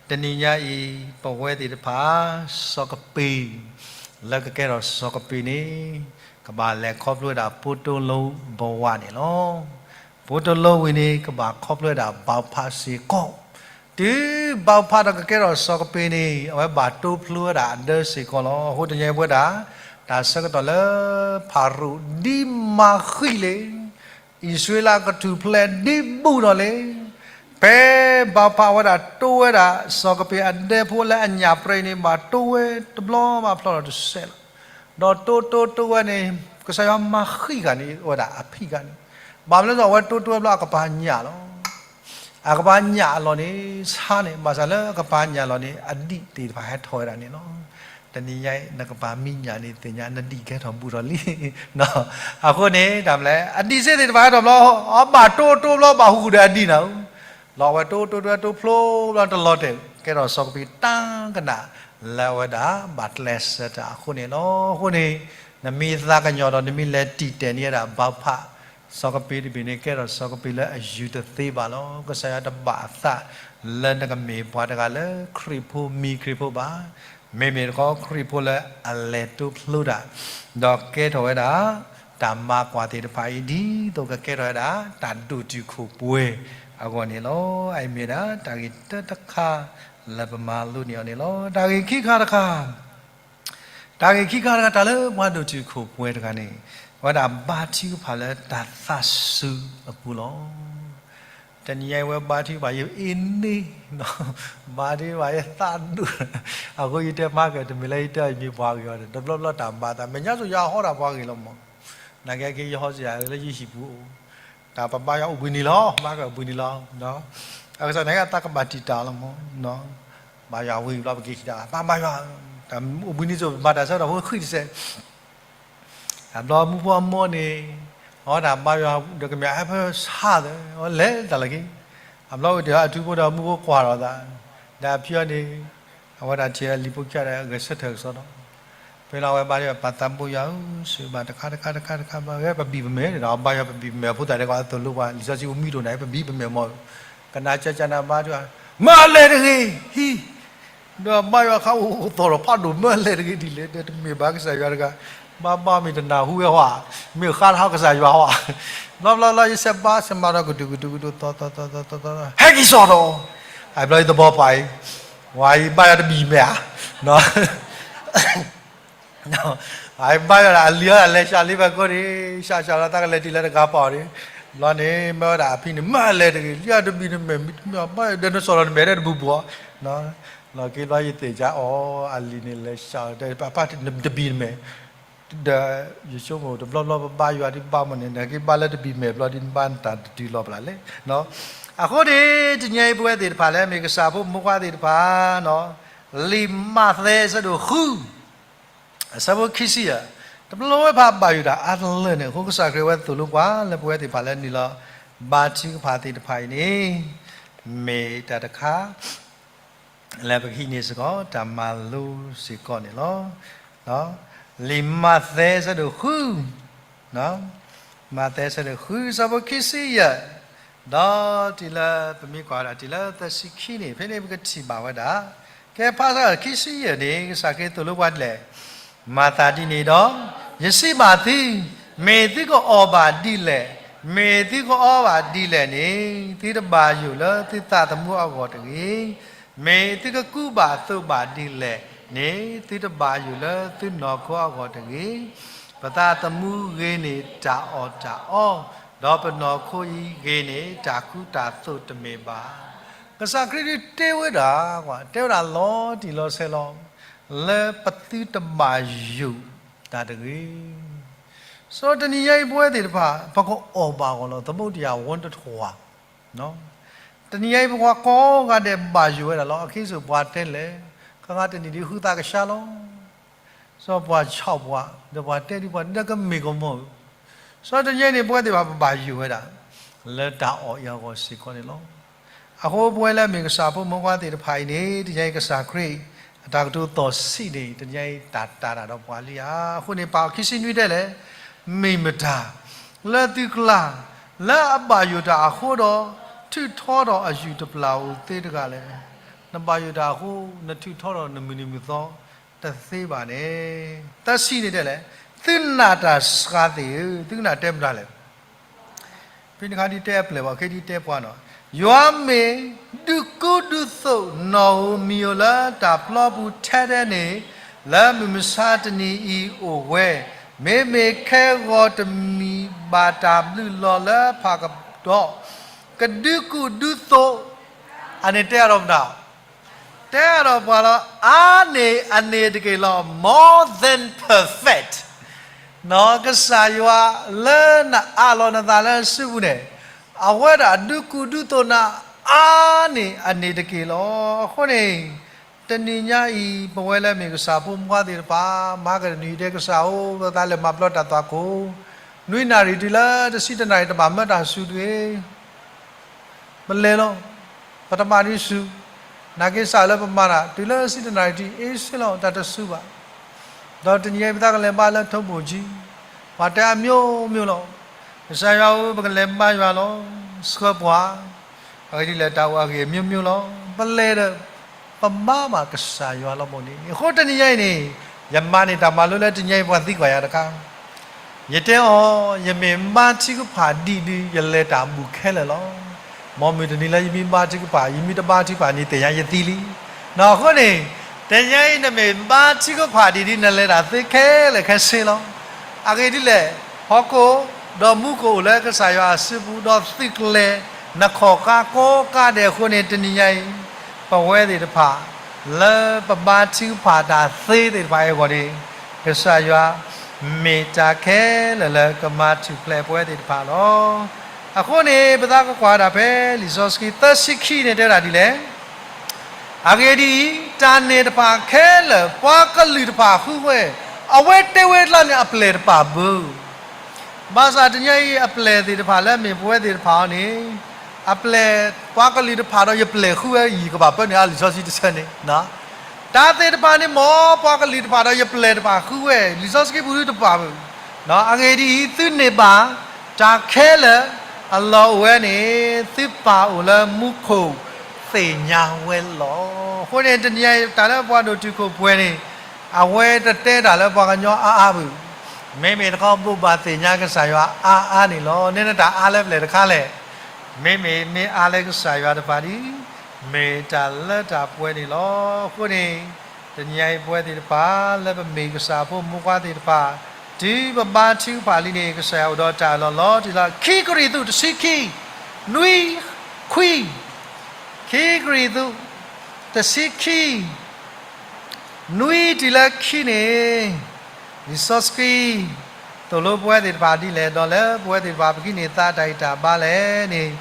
တနံၤညါအံၤ ပဝဲသ့ၣ်တဖၣ် စီၤကပ့ၤ လၢကကဲထီၣ်စီၤကပ့ၤန့ၣ် ကဘၣ်လဲၤခီဖျိဝဲဒၣ် ဖိတိလိဘဝန့ၣ်လီၤ. ဖိတိလိဝံၤန့ၣ် ကဘၣ်ခီဖျိဝဲဒၣ်ဘၣ်ဖးစ့ၢ်ကီး တုၤဘၣ်ဖးဒီးကကဲထီၣ်စီၤကပ့ၤန့ၣ် အဝဲဘၣ်တိဖျိဝဲဒၣ်အဒၢစ့ၢ်ကီးလီၤ. အဃိတနံၤအံၤပဝဲဒၣ် တၢ်ဆၢကတီၢ်လၢ ဖၤရိၤဒ်မၤဃံလ့ၤ အံၣ်စရ့လးကထူၣ်ဖျဲးဒ်ဘူးထီၣ်လံ. ဖဲဘၣ်ဖးဝဲဒၣ်တိဝဲဒၣ် စီၤကပ့ၤအဒဲဖိလၢအညၣ်ပြဲန့ၣ် ဘၣ်တိဝဲတဘျီဘၣ်ဖျီထီၣ်တစဲးလီၤ. ဒီးတိတိတိဝဲန့ၣ် ကစၢ်ယွၤမၤဃံဃာ်န့ၢ်ဝဲဒၣ်အဖံးဃာ်န့ၣ်, ဘၣ်မနုၤလဲၣ် အဝဲတိတိဝဲဘျီအကပၤညၣ်လီၤ. အကပၤညၣ်အလီၢ်န့ၣ် ဆါန့ၣ် ဘၣ်ဆၣ်လၢအကပၤညၣ်လီၢ်န့ၣ် အဒံၣ်သ့ၣ်တဖၣ်ဟဲထီၣ်ဝဲဒၣ်န့ၣ်လီၤ. တနံၤညါအံၤ နကပၤမံညၣ်န့ၣ် သ့ၣ်ညါ နဒံၣ်ကဟဲထီၣ်ဘူးထီၣ်လံ. အဃိန့ၣ် တၢ်မနုၤလဲၣ် အဒံၣ်စ့ၢ်သ့ၣ်တဖၣ်ဟဲထီၣ်ဘျီ အဘၣ်တိတိဘျီ ဘၣ်ဟူးဃုာ်ဒီးအဒံၣ်နၤဧၢ, လီၤအဝဲတိတိတိတိဖျိဘျီတလီၤတဲာ် ကဲထီၣ်စီၤကပ့ၤတၢ်ကနၣ် လၢအဝဲဒၣ်ဘၣ်ကျဲးစၢးတၢ်အဃိန့ၣ်လီၤ. အဃိန့ၣ် နမ့ၢ်သးကညီၤဒီး နမ့ၢ်လဲၤတံာ်တဲာ်န့ၢ်ဝဲဒၣ်ဘၣ်ဖး စီၤကပ့ၤတဘ့ၣ်န့ၣ် ကဲထီၣ်စီၤကပ့ၤလၢအယူၤတသ့ဘၣ်လီၤ. ကစၢ်ယွၤတဘၣ်အသးလၢနကမ့ၢ်ပှၤတဂၤလၢခရံာ်ဖိမံၤခရံာ်ဖိဘၣ်. မ့မ့ၢ်တခီ ခရံာ်ဖိလၢအလဲၤတိဖျိတၢ် ဒီးကဲထီၣ်ဝဲဒၣ် တၢ်မၤကွၢ်သ့ၣ်တဖၣ်အံၤ ဒ်သိးကကဲထီၣ်ဝဲဒၣ် တၢ်ဒိၣ်တုာ်ခိၣ်ပှဲၤအဂီၢ်န့ၣ်လီၤ. အအံၤမ့ၢ်ဒၣ် တၢ်ဂ့ၢ်တၢတခါ လၢပမၤလိန့ၢ်အီၤန့ၣ်လီၤ. တၢ်ဂ့ၢ်ခံခါတခါ တၢ်ဂ့ၢ်ခံခါတခါ တၢ်လၢပှၤဒိၣ်တုာ်ခိၣ်ပှဲၤတဂၤန့ၣ် အဝဲဒၣ်ဘါထုကဖၣ်လၢတၢ်သးစူၤအပူၤလီၤ. တနံၤညါအံၤဝဲဘါထုကဖၣ်ယအ့န့ၢ်, ဘါထုကဖၣ်ယသးဒိၣ်, အဃိယတဲမၤကၢၢ်တမ့ၢ်လၢယတဲအမံၤပှၤဂ့ၤအီၤဒီး တဘျီဘျီတၢ်မၤသး မဲာ်ညါစိၤယၤဟီဒၣ်ပှၤဂ့ၤလီၤမး, နာ်က့က့ယဟီစ့ၢ်ယၤလၢယဟံၣ်ပူၤအိၣ် တၢ်ပဘါယွၤအိၣ်ဘှံးနံၤလီၤ, မၤကၢၢ်အိၣ်ဘှံးနံၤလီၤ, အကစၢ်န့ၣ်ကသးကဘၣ်တံာ်တာ်လီၤမး, ဘါယွၤဝံၤဘျီပက့ၤခံတၢ် ဘါဘါယွၤ, တၢ်အိၣ်ဘှံးနံၤစိၤမၤတၢ်ဆၢကတီၢ်ဖိဃံတစဲး, တဘျီမူဖိအမိၢ်န့ၣ်, အဝဲဒၣ်ဘါယွၤဒီးကမ့ၢ်အဟဲဖၢဆါသၢ အဝဲလဲၤတၢ်လၢက့ၤ, အဘျီဝံၤဒီးအထူဖိဒီးမူဖိကွၢ်ထီၣ်သး, ဒီးအဖံအီၤန့ၣ် အဝဲဒၣ်ထံၣ်လံာ်ဖိကစၢ်ဒီးအဂဲၤဆၢထၢၣ်ကစီဒီး, ဖဲလီၤအဝဲဘါယွၤပာ်သးဘိယွၤဧၢ စံးဘၣ်တခါတခါတခါတခါဘၣ် ဂဲၤပဘံၣ်ပမဲာ်ဒီး အဘါယွၤပဘံၣ်ပမဲာ်အဖိသၣ်ဒဲးကီးအသိၣ်လိပှၤ လံာ်စီဆှံပမံတိၣ်န့ၣ် ပဘံၣ်ပမဲာ်မ့ၢ် ကနၣ်ကၢကၢနၤဘါယွၤ မၢအလဲၤတဂ့ၤ ဟံး ဒီးဘါယွၤခါအိၣ်သီၣ်ဒီးဖးဒိၣ် မၢအလဲၤတဂ့ၤဒ်လဲၣ်ဒီး တမ့ၢ်ဘၣ်ကစၢ်ယွၤတဂၤ, ဘၣ်ဘၣ်မ့ၢ်တနၢ်ဟူဝဲဟီဧါ, မ့ၢ်ဃါထီၣ်ကစၢ်ယွၤဟီဧါ, ဘျီဘျီဘျီ ယဆဲးဘါဆဲးမၤဒီးကတုၤကတုၤကတုၤသီသီသီသီသီသီ, ဟဲက့ၤစိာ်ဒီး, အဘျီယသဘီပာ်အံၤ, ဝဲအံၤဘါယွၤတဘံၣ်မဲာ်ဧါ, အဘါယွၤဒၣ်အလံၤအီၤဒၣ်လဲၤစှၤလံဘၣ်ကိးန့ၣ်, စှၤစှၤလီၤသးကလဲၤတုၤလၢတဂၤပီၤန့ၣ်, ဘျီန့ၣ် မၢဝဲဒၣ်အဖံန့ၣ် မၢအလဲၤတဂ့ၤ လံအီၤတဘံၣ်တမဲာ် မ့ၢ်တမ့ၢ်ဘၣ်ဒီးနစိာ်လီၤနမဲာ်ဒီးတဘူးဘူးအီၤ, လီၤက့ၤဘျီယသ့ၣ်ညါအီၤ အလံၤန့ၣ်လဲၤစှၤအီၤ တဘံၣ်တမဲာ် ဒီးယဆိကမိၣ် တဘျီဘျီပဘါယွၤဒ်ဘၣ်မနုၤန့ၣ် က့ၤဘါလၢတဘံၣ်မဲာ်ဘျီဒ်ဘၣ်တၢ်တတုၤလီၤပျၢ်လဲၣ်. အဃိန့ၣ် တနံၤအံၤပဝဲသ့ၣ်တဖၣ်လၢမ့ၢ်ကစၢ်ဖိမုၣ်ခွါသ့ၣ်တဖၣ်, လံာ်မးသဲအဆၢဒိၣ်ဃု အဆၢဖိခံဆံယဲၢ်, တဘျီဝဲဖးဘၣ်ယိၣ်တၢ်အါတလၢန့ၣ် အဃိကစၢ်ခရံာ်ဝဲသိၣ်လိပှၤလၢပဝဲသ့ၣ်တဖၣ်လၢနုာ်လီၤဘါထုကဖၣ်သ့ၣ်တဖၣ်အံၤန့ၣ် မ့ၢ်တၢ်တခါ လၢပကဟံးန့ၢ်စ့ၢ်ကီး တၢ်မၤလိစ့ၢ်ကီးန့ၣ်လီၤ. လံာ်မးသဲအဆၢဒိၣ်ဃု, မးသဲအဆၢဒိၣ်ဃု အဆၢဖိခံဆံယဲၢ်, ဒီးတုၤလၢပမ့ၢ်ကွၢ်ဝဲဒၣ်တုၤလၢသၢဆံခံန့ၣ် ဖဲန့ၣ်ပကထံၣ်ဘၣ်ဝဲဒၣ်, ကဲဖးဆၢခံဆံယဲၢ်န့ၣ် ကစၢ်ခရံာ်သိၣ်လိပှၤဒ်လဲၣ်, မၤသးဒ်န့ၣ်ဒီး, ယစံးဘၣ်သု, မ့ၢ်သုကအီၣ်ဘၣ်ဒ်လဲၣ်, မ့ၢ်သုကအီဘၣ်ဒ်လဲၣ်န့ၣ် သုတဘၣ်ယိၣ်လၢသုသးသမူအဂီၢ်တဂ့ၤ. မ့ၢ်သုကကူဘၣ်သိးဘၣ်ဒ်လဲၣ်န့ၣ် သုတဘၣ်ယိၣ်လၢသုနီၢ်ခိအဂီၢ်တဂ့ၤ. ပသးသမူဂ့ၤန့ၣ်တၢ်အီၣ်တၢ်အီ, ဒီးပနီၢ်ခိအံၤဂ့ၤန့ၣ် တၢ်ကူတၢ်သိးတမ့ၢ်ဘၣ်. ကစၢ်ခရံာ်ဒုးတဲဝဲဒၣ်, တဲဝဲဒၣ်လီၤတံၢ်လီၤဆဲးလီၤ, လၢပသုတဘၣ်ယိၣ်တၢ်တဂ့ၤ. စီၤတနံၤညါအံၤပဝဲသ့ၣ်တဖၣ် ပကအီၣ်ဘၣ်အီၤလီၤ သမုဒယဝန်းတထွာ် တနံၤညါအံၤ ပှၤကိးဂၤဒဲးဘၣ်ယိၣ်ဝဲဒၣ်လီၤ. အခံစိၤပှၤတဲလဲၣ်, ခါခါတနံၤဒ်ဟုသးကဆှါလီၤ. စီၤပှၤဆီၣ်ပှၤ, ဒီးပှၤတဲဒ်ပှၤဒဲကမ့ၢ်ကမီၤ, စီၤတနံၤညါအံၤန့ၣ် ပဝဲသ့ၣ်တဖၣ်ပဘၣ်ယိၣ်ဝဲဒၣ် လၢတၢ်အီၣ်အံၤအဂီၢ်စ့ၢ်ကီးန့ၣ်လီၤ. အဃိပဝဲလၢမ့ၢ်ကစၢ်ဖိမုၣ်ခွါသ့ၣ်တဖၣ်အံၤန့ၣ် တနံၤညါအံၤကစၢ်ခရံာ် အတၢ်ကတိၤသီၣ်ဆံးန့ၣ် တနံၤညါအံၤတၢ်တာ်တၢ်ဒီးပှၤလံဧါ. အဃိန့ၣ် ပာ်အခံဆံနွံတဲလဲၣ်, မ့ၢ်မတၤ လၢသုကျါ လၢအဘၣ်ယိၣ်တၢ်အဃိဒီး ထုးထီဒီးအယူၢ်တပျၢ်ဧိၤသ့တဂၤလဲၣ်. နဘၣ်ယိၣ်တၢ်အဃိ နထုးထီဒီးနမုၢ်နံၤမုၢ်သီတသ့ဘၣ်န့ၣ်. သၢဆံန့ၣ်တဲလဲၣ်, သုနာ်တၢ်စှၤသ့ၣ်ဧၢ, သုကနၣ်တဲမတၤလဲၣ်. ဖဲန့ၣ်ခါဒ်တဲအပျဲၢ်ဘၣ် ခဲဒ်တဲပှၤနီၤ, ယွၤမ့ၢ်ဒုးကူဒုးသိးနီၣ်ဧိၤမံၤဧိၤလၢတၢ်ပျီပူၤထဲထဲန့ၣ်, လၢမုၢ်မဆါတနံၤအံၤအိၣ်ဝဲ, မ့မ့ၢ်ခဲဂီၤတမံၤဘၣ်တၢ်ဘျုးလီၤလၢဖးကဒီး, ကဒုးကူဒုးသိး, အန့ၣ်တဲအါထီၣ်မတၤ တဲအါထီၣ်ပှၤလီၤ, အါန့ၢ်အန့ၣ်တက့ၢ်လီၤ, more than perfect. နီၢ်ကစၢ်ယွၤလၢနအးလီၤနသးလၢစုပူၤန့ၣ်, အဝဲဒၣ်ဒုးကူဒုးသိးနၤအါန့ၢ်အန့ၣ်တက့ၢ်လီၤ. အဃိန့ၣ် တနံၤညါအံၤ ပဝဲလၢမ့ၢ်ကစၢ်ဖိမုၣ်ခွါသ့ၣ်တဖၣ် မၤကတနံၤဒဲးကစၢ်ဧိၤ ပသးလဲၤမၤပျီတၢ်သွၣ်ခိၣ်, နွံနၣ်ရံၣ်တုၤလၢတဆံတၢနၣ်ရံၣ် တဘၣ်မၢတၢ်စူၤတဂ့ၤ ပလဲၤလီၤ. ပတမၤဒ်စူၤ, နာ်က့စးလၢပမၤတၢ် တုၤလၢဆံတၢနၣ်ရံၣ်ထံး အ့ဆ့လီၤ တၢ်တစူၤဘၣ်. ဒီးတနံၤအံၤပသးကလဲၤဘါလၢထိၣ်ဘိၣ်ကံ, ပှၤတဲအမျိုးမျိုးလီၤ. ကစၢ်ယွၤဧၢ ပကလဲၤဘါယွၤလီၤ. ဆှၢပှၤ, အဂ့ၢ်ဒ်လဲၣ် တၢ်အိၣ်အဂ့ၢ်အမျိုးမျိုးလီၤ. ပလဲၤဒီး ပဘါဘၣ်ကစၢ်ယွၤလီၤဘၣ်န့ၣ်. အဃိတနံၤညါအံၤန့ၣ် ယမၤန့ၢ်တၢ်မၤလိလၢတနံၤညါအံၤ ပှၤသံကွၢ်ယၤတခါ ယတဲအီၤ, ယမ့ၢ်ဘါထုကဖၣ်ဒံးဒုး ယလဲၤတၢ်ဘူၣ်ခဲလၢာ်လီၤ. မ်မုၢ်တနံၤလၢယမ့ၢ်ဘါထုကဖၣ် ယမ့ၢ်တဘါထုကဖၣ်န့ၣ် သ့ၣ်ညါယသံလံ. အဃိန့ၣ် တနံၤညါအံၤ နမ့ၢ်ဘါထုကဖၣ်ဒံးဒုး နလဲၤတၢ်သ့ခဲလၢာ်ခဲဆ့လီၤ. အဂ့ၢ်ဒ်လဲၣ်, ဟီၣ်ခိၣ် ဒီးမူခိၣ်အိၣ်လၢကစၢ်ယွၤအစုပူၤ ဒီးသုးကျဲၤ နခီၣ်ကါကိးကါဒဲးအဃိန့ၣ် တနံၤညါအံၤ ပဝဲသ့ၣ်တဖၣ် လၢပဘါထုကဖၣ်တၢ်သ့သ့ၣ်တဖၣ်အံၤအဂီၢ်န့ၣ် ကစၢ်ယွၤမ့ၢ်တၢ်ခဲလၢာ်လၢကမၤထူၣ်ဖျဲးပဝဲသ့ၣ်တဖၣ်လီၤ. အဃိန့ၣ် ပသးကကွၢ်ဒၣ်ဖဲလံာ်စီဆှံသၢဆံခံန့ၣ် တဲဝဲဒၣ်ဒ်လဲၣ်. အဂ့ၢ်ဒ်အံၤ, တၢ်န့ၣ်တဖၣ်ခဲလၢာ် ပှၤကလုာ်တဖၣ်ဃုဝဲ, အဝဲတဲဝဲဒၣ်န့ၣ်အပျဲၢ်တပာ်ဘၣ်. ဘၣ်ဆၣ်တနံၤအံၤ အပျဲၢ်သ့ၣ်တဖၣ်လၢမ့ၢ်ပဝဲသ့ၣ်တဖၣ်အံၤန့ၣ်, အပျဲၢ်ပှၤကလုာ်တဖၣ်ဒီးယပျဲၢ်ဃုဝဲအံၤ ကဘၣ်ပၢနုာ်အါလံာ်စီဆှံတဆၢန့ၣ်, တၢ်သ့ၣ်တဖၣ်န့ၣ် မ်ပှၤကလုာ်တဖၣ်ဒီးယပျဲၢ်တဖၣ်ဃုဝဲ လံာ်စီဆှံပူၤတဖၣ်ဘၣ်. အဂ့ၢ်ဒ်အံၤ, သုန့ၢ်ဘၣ်တၢ်ခဲလၢာ်အလီၢ်အိၣ်ဝဲန့ၣ်, သုပၢ်အိၣ်လၢမူခိၣ်သ့ၣ်ညါဝဲလီၤ. အဃိန့ၣ် တနံၤအံၤ တၢ်လၢပှၤဒိၣ်တုာ်ခိၣ်ပှဲၤန့ၣ်, အဝဲတတဲတၢ်လၢပှၤကညီအါအါဘၣ်. မ့မ့ၢ်တခီဘိးဘၣ်သ့ၣ်ညါကစၢ်ယွၤအါအါန့ၣ်လီၤ. နဲနတၢ်အါလၢပျဲၢ်တခါလဲၣ်. မ့မ့ၢ်မ့ၢ်အါလၢကစၢ်ယွၤတဖၣ်ဒီး, မ့ၢ်တၢ်လၢတၢ်ပှဲၤန့ၣ်လီၤ. အဃိန့ၣ်, တနံၤအံၤပဝဲသ့ၣ်တဖၣ် လၢပမ့ၢ်ကစၢ်ဖိမုၣ်ဖိခွါသ့ၣ်တဖၣ်, တုၤပဘါထုကဖၣ်လံန့ၣ် ကစၢ်ယွၤအိၣ်ဒီးတၢ်အၢၣ်လီၤလီၤတံၢ်လီၤ. ခံကရံၣ်သူးတဆံခံ, နွံ, ခွံ, ခံကရံၣ်သူး တဆံခံ နွံတုၤလၢခံန့ၣ်, လံာ်စီဆှံ သိၣ်လိပဝဲသ့ၣ်တဖၣ်ဒ်လဲၣ်, ဒီးလၢပဝဲသ့ၣ်တဖၣ် ပကဟံးန့ၢ်သးတၢ်ဂံၢ်တၢ်ဘါလဲၣ်န့ၣ်,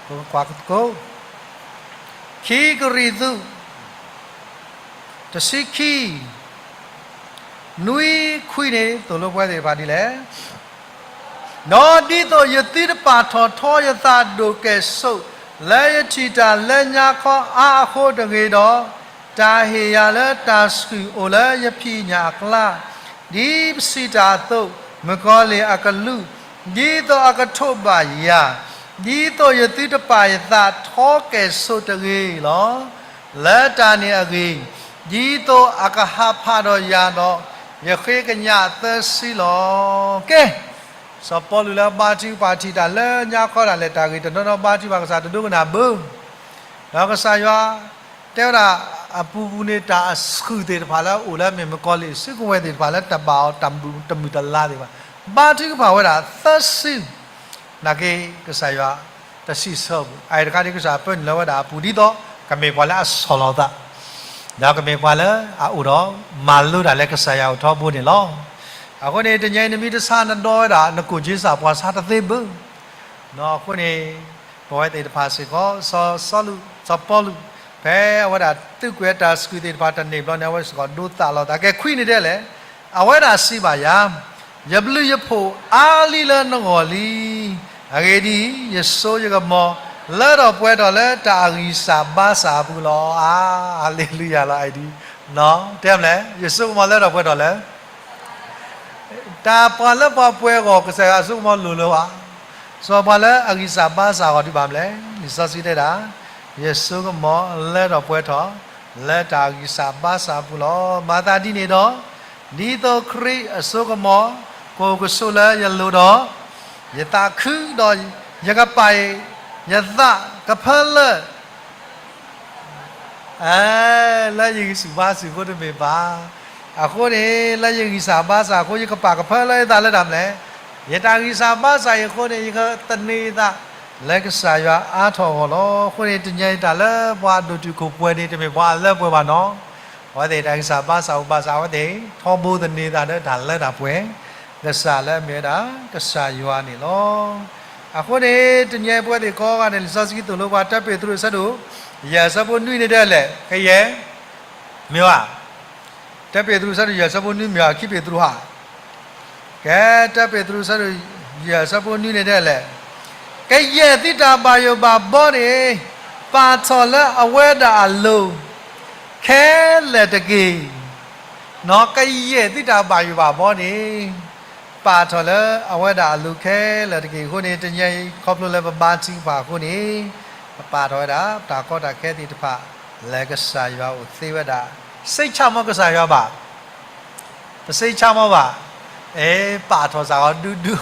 ပကကွၢ်သကိး, ခံကရံၣ်သူး တဆံခံ နွံခွံန့ၣ် သိၣ်လိပဝဲသ့ၣ်တဖၣ်ဒ်လဲၣ်. ဒီးဒ်သိးယသုတပာ်ထီၣ်ထီယသးဒိၣ်ကဲၣ်ဆိး လၢယထံၣ်တၢ်လၢညါခီအါအဃိတဂ့ၤဒီး, တၢ်ဟ့ၣ်ယၤလၢတၢ်ဆှုၣ်အိၣ်လၢယဖံးညၣ်အကျါ, ဒ်ပစံးတၢ်အသိး, မုၣ်ကီၤလံၢ်အကလူး, ဒ်သိးအကထိးဘၣ်ယၤ, ဒ်သိးယသုတပာ်ယသးထီကဲၣ်ဆိးတဂ့ၤလီၤ. လၢတၢ်န့ၣ်အဂ့ၢ်, ဒ်သိးအကဟးဖးဒီးယၤဒီး, ယဃ့ကညးသၢဆံလီၤ. ကဲ, စီၤပီလူးလၢဘါထုကဖၣ်ထံၣ်တၢ်လၢညါခီဒၣ်လဲာ် တၢ်ဂ့ၢ်တနီၤနီၤဘါထုကဖၣ်ကစၢ်တဒိကနၣ်ဘၣ်. ဒီးကစၢ်ယွၤ တဲဝဲဒၣ်အပူၤပူၤန့ၣ် တၢ်အဆှုၣ်သ့ၣ်တဖၣ်လၢအအိၣ်လၢမ့ၢ်မုၣ်ကီၤလံၢ်စုကဝဲၤသ့ၣ်တဖၣ်လၢတဘၣ်အီၤတၢ်မုာ်တလၤသ့ၣ်တဖၣ်, ဘါထုကဖၣ်ဝဲဒၣ်သၢစု နာ်က့ ကစၢ်ယွၤတစံးဆၢအပူၤ, အအံၤတခါန့ၣ် ကစၢ်ယွၤပၢနုာ်လီၤဝဲဒၣ်အပူၤဒ်သိး ကမ့ၢ်ပှၤလၢအဆီၣ်လီၤသး, ဒီးကမ့ၢ်ပှၤလၢအအိၣ်ဒီးမၤလိတၢ်လၢကစၢ်ယွၤအိၣ်ထီဘိန့ၣ်လီၤ. အဃိန့ၣ် တနံၤအံၤနမ့ၢ်တဆါနဒီဝဲဒၣ် နကိၣ်က့စၢ်ပှၤဆါတသ့ဘၣ်. အဃိန့ၣ် ပဝဲသ့ၣ်တဖၣ်စ့ၢ်ကီး စီၤစီလူး စီၤပီလူး ဖဲအဝဲဒၣ်သုးကွံာ်အတၢ်ဆှုၣ်သ့ၣ်တဖၣ်တန့ၢ်ဘျီန့ၣ် အဝဲစ့ၢ်ကီးဒိသးလီၤသး ကဲခွံန့ၣ်ဒ်လဲၣ်. အဝဲဒၣ်စံးဘၣ်ယၤ, ယဘျုးယဖှိၣ်အါလံလၢနဂီၢ်လံ. အဂ့ၢ်ဒ်အံၤ, ယစိယကမီၤလၢထီၣ်ပှဲၤထီၣ်လၢတၢ်အဂံၢ်စၢ်ဘါစၢ်အပူၤလီၤ. အါ, ဟၤလ့လူယၤလီၤ အအံၤဒ်, တဲမလဲၣ်, ယစိကမီၤလၢထီၣ်ပှဲၤထီၣ်လၢ တၢ်ပှၤလၢပှၤပှဲၤအဂီၢ် ကစၢ်ယွၤအစိကမီၤလိၣ်လၢၤဘၣ်. စီၤပှၤလၢအဂံၢ်စၢ်ဘါစၢ်အဂီၢ်ဒ်ဘၣ်မလဲၣ်. လံာ်စီဆှံတဲဒၣ်, ယစိကမီၤလၢထီၣ်ပှဲၤထီၣ် လၢတၢ်ဂံၢ်စၢ်ဘါစၢ်အပူၤလီၤ. မၤသးဒ်န့ၣ်ဒီး, ဒ်သိးခရံာ်အစိကမီၤ ကအိၣ်ကဆိးလၢယလိၤဒီး, ယသးခုဒီး ယကပာ်ယသးကဖၢလၢ လၢယဂံၢ်ဆူၣ်ဘါဆူၣ်အဃိတမ့ၢ်ဘၣ်. အဃိန့ၣ် လၢယဂံၢ်စၢ်ဘါစၢ်အဃိ ယကပာ်ကဖၢလၢယသးလၢတၢ်မလဲၣ်. ယတၢ်ဂံၢ်စၢ်ဘါစၢ်အံၤအဃိန့ၣ် ယကသန့ၤသးလၢကစၢ်ယွၤအါထီၣ်အဂီၢ်လီၤ. အဃိန့ၣ် တနံၤအံၤတၢ်လၢပှၤဒိၣ်တုာ်ခိၣ်ပှဲၤန့ၣ် တမ့ၢ်ပှၤအလၢပှဲၤဘၣ်နီၤ. အဝဲသ့ၣ်တၢ်ဂံၢ်စၢ်ဘါစၢ်အိၣ်ဘၣ်ဆၣ် အဝဲသ့ၣ်ထီဘိသန့ၤသးလၢတၢ်လၢတၢ်ပှဲၤ ကစၢ်လၢအမ့ၢ်ဝဲဒၣ်ကစၢ်ယွၤန့ၣ်လီၤ. အဃိန့ၣ် တနံၤအံၤပဝဲသ့ၣ်ကိးဂၤန့ၣ် လံာ်စီဆှံသိၣ်လိပှၤ တၢပ့းတရူးအဆၢဒိၣ်ယဲၢ်အဆၢဖိနွံန့ၣ်ဒ်လဲၣ်, ကယဲၢ် မ့ၢ်ဘၣ်. တၢပ့းတရူးအဆၢဒိၣ်ယဲၢ်အဆၢဖိနွံမ့ၢ်ဘၣ် ခံပ့းတရူးဧါ. ကဲ တၢပ့းတရူးအဆၢဒိၣ်ယဲၢ်အဆၢဖိနွံန့ၣ်ဒ်လဲၣ်, ကယဲၢ်သုတၢ်ဘၣ်ယိၣ်ဘၣ်ဘီန့ၣ် ပာ်ထီၣ်လၢအဝဲဒၣ်အလိၤ ခဲလၢာ်တက့ၢ်. ကယဲၢ်သုတၢ်ဘၣ်ယိၣ်ဘၣ်ဘီန့ၣ် ပာ်ထီၣ်လၢအဝဲဒၣ်အလိၤခဲလၢာ်တက့ၢ်. အဃိန့ၣ် တနံၤအံၤခီဖျိလၢပဘါထုကဖၣ်အဃိန့ၣ် ပပာ်ထီၣ်ဝဲဒၣ် ပတၢ်ကီတၢ်ခဲသ့ၣ်တဖၣ် လၢကစၢ်ယွၤအိၣ်သ့ဝဲဒၣ် စံးဆၣ်မီၤကစၢ်ယွၤဘၣ်. ပစံးဆၣ်မီၤဘၣ်. အဲ ပာ်ထီၣ်စ့ၢ်ကီးဒူဒူ,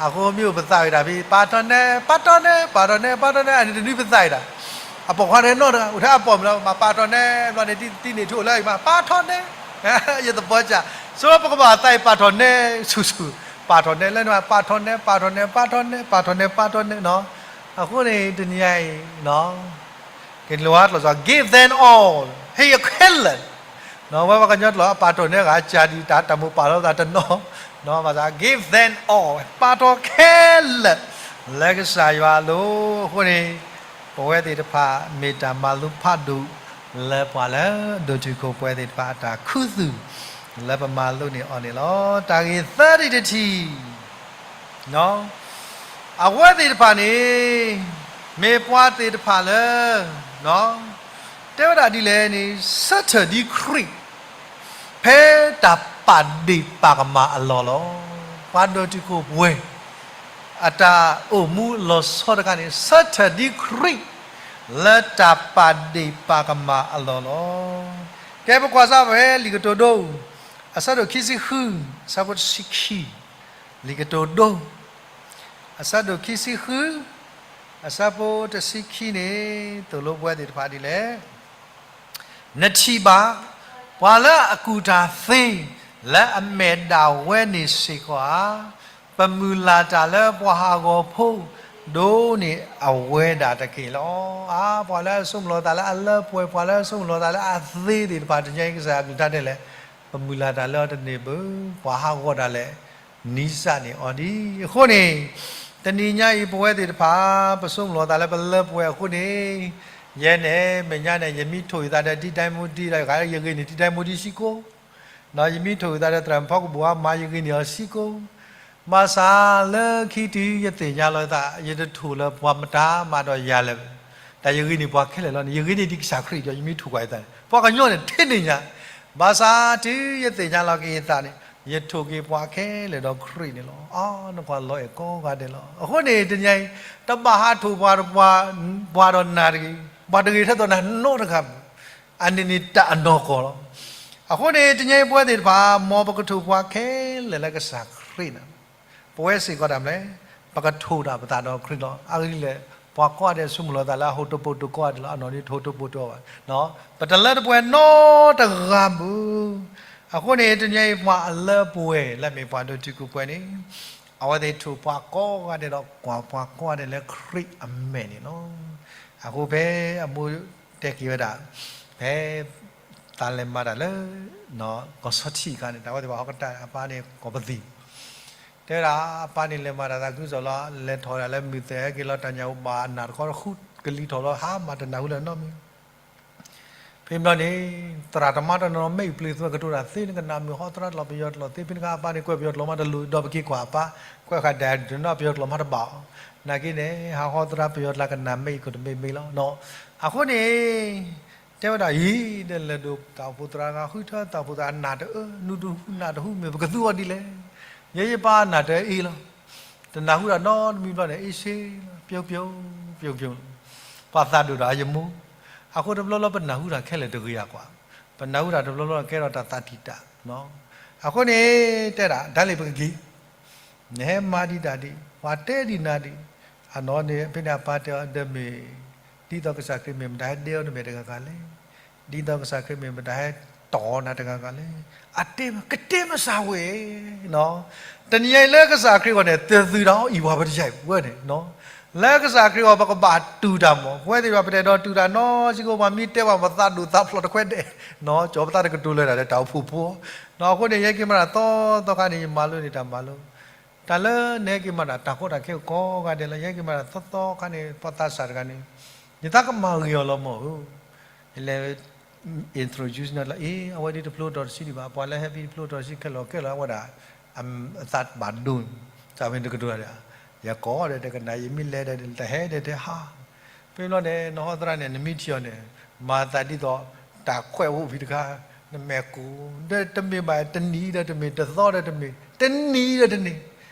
အဃိမ့ၢ်အိၣ်ပသးဝံၣ်တၢ်ဖဲ ပာ်ထီၣ်နဲ ပာ်ထီၣ်နဲ ပာ်ထီၣ်နဲ ပာ်ထီၣ်နဲ အန့ၣ်တနွံပသးဝံၣ်တၢ်. အပိာ်ခွါန့ၣ်နီၢ်တဂၤ အိၣ်ထဲအပိာ်မုၣ်လီၤ မၤပာ်ထီၣ်နဲ ဘျီန့ၣ် တံၢ်န့ၢ်ထူအိၣ်လၢအံၤမး ပာ်ထီၣ်နဲ ယသပီစၢ်, ဆိပကဘၣ်သးဝံၣ်ပာ်ထီၣ်နဲ ဆူၣ်ဆူၣ် ပာ်ထီၣ်နဲလၢနမၤ ပာ်ထီၣ်နဲ ပာ်ထီၣ်နဲ ပာ်ထီၣ်နဲ ပာ်ထီၣ်နဲ ပာ်ထီၣ်နဲနီၤ. အဃိန့ၣ် တနံၤအံၤ က့ၤလိၤဝါကျိာ်စ့ၢ် give them all, ဟ့ၣ်ယခဲလၢာ်. ဝဲပှၤကညီကျိာ် အပာ်ထီၣ်နဲဂၤ ကၢ်ဒံးတၢ်တၢ်မိၢ်ပာ်လီၤသးတနီၤ, ဘၣ်ဆၣ် give them all, ပာ်ထီၣ်ခဲလၢာ် လၢကစၢ်ယွၤအလိၤ. အဃိန့ၣ် ပဝဲသ့ၣ်တဖၣ် မ့ၢ်တၢ်မၤလိဖးဒိၣ် လၢပှၤလၢဒိၣ်တုာ်ခိၣ်ပှဲၤသ့ၣ်တဖၣ်အတၢ်ခူသူၣ် လၢပမၤလိန့ၢ်အီၤန့ၣ်လီၤ. တၢ်ဂ့ၢ်သၢထံၣ်တထံၣ် အဝဲသ့ၣ်တဖၣ်န့ၣ် မ့ၢ်ပှၤသ့ၣ်တဖၣ်လၢ တဲဝဲဒၣ်ဒ်လဲၣ်န့ၣ် ဆၢထၢၣ်ဒ်ခရံာ် ဖဲတၢ်ပာ်ဒ့ၣ်ပာ်ကမၣ်အလီၢ်လီၤ. ပှၤဒိၣ်တုာ်ခိၣ်ပှဲၤ အတၢ်အိၣ်မူလီၤဆီတခါန့ၣ် ဆၢထၢၣ်ဒ်ခရံာ် လၢတၢ်ပာ်ဒ့ၣ်ပာ်ကမၣ်အလီၢ်လီၤ. ကဲ ပကွၢ်စၢ်ဖဲလံာ်ကတိၤဒိ အဆၢဒိၣ်ခံဆံဃု အဆၢဖိတဆံခံ, လံာ်ကတိၤဒိ အဆၢဒိၣ်ခံဆံဃု အဆၢဖိတဆံခံန့ၣ် သိၣ်လိပဝဲသ့ၣ်တဖၣ်ဒ်လဲၣ်. နထံၣ်ဘၣ် ပှၤလၢအကူၣ်တၢ်သ့ လၢအမဲာ်ဒၣ်ဝဲန့ၣ်စ့ၢ်ကီးဧါ, ပမုၢ်လၢ်တၢ်လၢပှၤဟးဂီၤဖိ ဒိၣ်န့ၢ်အဝဲဒၣ်တက့ၢ်လီၤ. အါ ပှၤလၢအဆိကမိၣ်လီၤသးလၢအလၢပှဲၤ ပှၤလၢအဆိကမိၣ်လီၤသးလၢအသ့သ့ၣ်တဖၣ် တနံၤအံၤကစၢ်အကလုၢ်ကထါတဲလဲၣ်, ပမုၢ်လၢ်တၢ်လၢအီၤတန့ၢ်ဘၣ်, ပှၤဟးဂီၤတၢ်လဲၣ် နံစၢ်န့ၣ်အီၤဒံး. အဃိန့ၣ် တနံၤညါအံၤ ပဝဲသ့ၣ်တဖၣ် ပဆိကမိၣ်လီၤသးလၢပလၢပှဲၤအဃိန့ၣ် ယဲန့ၣ် မဲာ်ညါန့ၣ် ယမ့ၢ်ထိၣ်ယသးဒီး ဒ်ဒိမူဒ်ဒီး ယဂ့ၤန့ၣ် ဒ်ဒိမူဒ်ဆံကိ, ယမ့ၢ်ထိၣ်ယသးဒီး သရၣ်ဖီကဘိၣ်အါမး ယဂ့ၤန့ၢ်အီၤဆံကိ, ဘၣ်ဆၣ်လၢခံတုၤယသ့ၣ်ညါလီၤသး ယတထိၣ်လၢပှၤမတၤမးဒီးယၤလၢၤဘၣ်, တၢ်ယဂ့ၤန့ၢ်ပှၤခဲလၢာ်လီၤန့ၣ် ယဂ့ၤန့ၢ်ဒ်ကစၢ်ခရံာ်ဒီး ယမ့ၢ်ထိၣ်ကွၢ်ယသးန့ၣ် ပှၤကညီန့ၣ်ထဲန့ၣ်ညါ, ဘၣ်ဆၣ်တုၤယသ့ၣ်ညါလီၤက့ၤယသးန့ၣ် ယထိၣ်က့ၤပှၤခဲလၢာ်ဒီးခရံာ်န့ၣ်လီၤ. အါ နကွၢ်လီၤအဲၣ်ကိးဂၤဒဲးလီၤ. အဃိန့ၣ် တနံၤအံၤ တဘၣ်ဟးထိၣ်ပှၤ ပှၤဒီးနၤတဂ့ၤ, ပှၤတဂ့ၤထဲသိးနၤနီတဂၤဘၣ်, အန့ၣ်န့ၣ်တၢ်အနီၢ်ကီၢ်လီၤ. အဃိန့ၣ် တနံၤအံၤပဝဲသ့ၣ်တဖၣ် မ်ပကထိၣ်ပှၤခဲလၢာ်လၢကစၢ်ခရံာ်န့ၣ် ပဝဲစ့ၢ်ကီးတၢ်မနုၤလဲၣ်, ပကထိၣ်တၢ်ပသးဒီးခရံာ်လီၤ. အဂ့ၢ်ဒ်လဲၣ်, ပှၤကိးဂၤဒဲးဆိကမိၣ်လီၤသးလၢအဟိၣ်တပိာ်တကိးဂၤဒဲးလီၤ, အနီၢ်န့ၣ်တဟိၣ်တပိာ်တကိးဘၣ်, ပတလၢတပှဲၤနီတဂၤဘၣ်. အဃိန့ၣ် တနံၤအံၤပှၤအလၢပှဲၤလၢအမ့ၢ်ပှၤဒိၣ်တုာ်ခိၣ်ပှဲၤန့ၣ် အဝဲသ့ၣ်ထိၣ်ပှၤကိးဂၤဒဲးဒီးကွၢ်ပှၤကိးဂၤဒဲးလၢခရံာ်အမဲာ်န့ၣ်လီၤ. အဃိဖဲအမိၢ်တဲက့ၤဝဲဒၣ် ဖဲ သးလဲၤမၤတၢ်လၢ ကီၢ်ဆီထံးအခါန့ၣ် တၢ်ဝဲသ့ၣ်ဘၣ်ဟီၣ်ကတၢၢ် အပၢ်န့ၣ်ကီၢ်ပသံၣ်, တဲဝဲဒၣ် အပၢ်န့ၣ်လဲၤမၤတၢ်သးခုကစီၣ်လီၤ, လဲၤထီၣ်ဝဲဒၣ်လၢမုၢ်သၢၣ်ဟဲက့ၤလီၤ တၢ်ညၣ်အိၣ်ဘၣ်အနၢ်တခီတဃူ ကလံၤထီၣ်လီၤ ဟါမၢ်တနၢ်ဟူလၢၤနီတမံၤ. ဖဲမ့ၢ်န့ၣ် သရၣ်တမါတနီၤနီၤ မ့ၢ်အံၤပျ့ၤသွဲကတိၤတၢ်သ့ နကနၣ်မုာ်ဟီသရၣ်တလီၤ ပယီၤတလီၤသ့ ဖဲန့ၣ်အခါအပၢ်န့ၣ် ကွဲးပယီၤတလီၤမးတလိၤ ဒီးပက့ၤကွၢ်အပၢ် ကွဲးဃာ်ဒၣ်တနီၤ ပယီၤတလီၤမးတဘၣ်အီၤ, နာ်က့န့ၣ် ဟးဟီသရၣ်ပယီၤတလီၤကနၣ်မ့ၢ်အံၤကတမ့ၢ်မ့ၢ်လီၤ. အဃိန့ၣ် တဲဝဲဒၣ်အံၤ ဒီးလဲၤဒိးတၢ်အိၣ်ဖှိၣ်သရၣ်ဂၤ ဃုထၢတၢ်အိၣ်ဖှိၣ်သရၣ်အနၢ်တအၢ နူတဟူနၢ်တဟူမ့ၢ် ပကသူအီၤဒ်လဲၣ်. ယဲယပၢ်အနၢ်တအၢအ့လီၤ. တနၢ်ဟူတၢ်နီတမံၤဘျီန့ၣ် အ့ၣ်ဆ့ ပျိပျိ ပျိပျိ ပှၤသးဒိၣ်ဒီးအယမိၢ်, အဃိတဘျီဘျီပနၢ်ဟူတၢ်ခဲလၢာ်တဂ့ၤအကွၢ်, ပနၢ်ဟူတၢ်တဘျီဘျီကဲထီၣ်တၢ်သးတံာ်တာ်, အဃိန့ၣ် တဲဒၣ် ဒ်လဲၣ်ပကက့ၤ နဟဲမၤဒံးတၢ်ဒံး ပှၤတဲဒံးနၤဒံး, အနီၢ်န့ၣ် ဖဲန့ၣ်အပၢ်တဲအီၤ ဒီးမ့ၢ် ဒ်သိးကစၢ်ခရံာ်မ့ၢ်မတၤဟဲဒဲအီၤနမဲာ်တဂၤဂၤလဲၣ်, ဒ်သိးကစၢ်ခရံာ်မ့ၢ်မတၤဟဲတီၢ်နၤတဂၤဂၤလဲၣ်, အတဲမ့ၢ် ကတဲမစၢ်ဝဲ တနံၤအံၤလၢကစၢ်ခရံာ်အဂီၢ်န့ၣ် တသုတၢ်အီၣ်အံၤဝဲပတယၢ်ဝဲန့ၣ်, လၢကစၢ်ခရံာ်အဂီၢ် ပကဘၣ်တူၢ်တၢ်မး, ပဝဲသ့ၣ်တဖၣ်ပတအဲၣ်ဒိးတူၢ်တၢ်နီတစဲးကီး ပှၤမ့ၢ်တဲဘၣ်ပသးဒိၣ်သးဖျိးတခွဲးဒဲး, ကၠီပသးတကတိၤလၢတၢ်ဒီးတၢ်အိၣ်ဖှိၣ်ဖိ, အဃိန့ၣ် ယဟဲက့ၤမၤတၢ်သီသီခါန့ၣ် ယမၤလိန့ၢ်တၢ်မၤလိ, တၢ်လၢနဟဲက့ၤမၤတၢ် တၢ်ကီတၢ်ခဲကိးဂၤဒဲးလၢ ယဟဲက့ၤမၤတၢ်သီသီခါန့ၣ် ပှၤသးစၢ်တဂၤန့ၣ် ယသးကမၤဂ့ၤအီၤလီၤမးဧၢ, ယလဲၤ introduce န့ၣ်လၢ အ့ အဝဲဒ်တဖျိထီၣ်တဆံဒံးဘၣ်, ပှၤလၢဟဲဖံးတဖျိထီၣ်တဆံခဲလၢာ်ခဲလၢာ် အဝဲဒၣ် အသးဘၣ်ဒိန့ၣ်, တၢ်မ့ၢ်တကတိၤတၢ်ဒီး ယကိးဒီးတကနၣ် ယမ့ၢ်လဲၤဒီးတဟဲဒီးတဟး, ဖဲဘျီန့ၣ် နဟီသရၣ်န့ၣ် နမ့ၢ်ထံၣ်အီၤန့ၣ် မၤသးဒ်သိး တၢ်ခွဲးအိၣ်ဖံးတခါ, နမဲာ်ကိၢ် ဒီးတမ့ၢ်ဘၣ်တနံၤဒီးတမ့ၢ်တသီဒီးတမ့ၢ် တနံၤဒီးတနံၤ,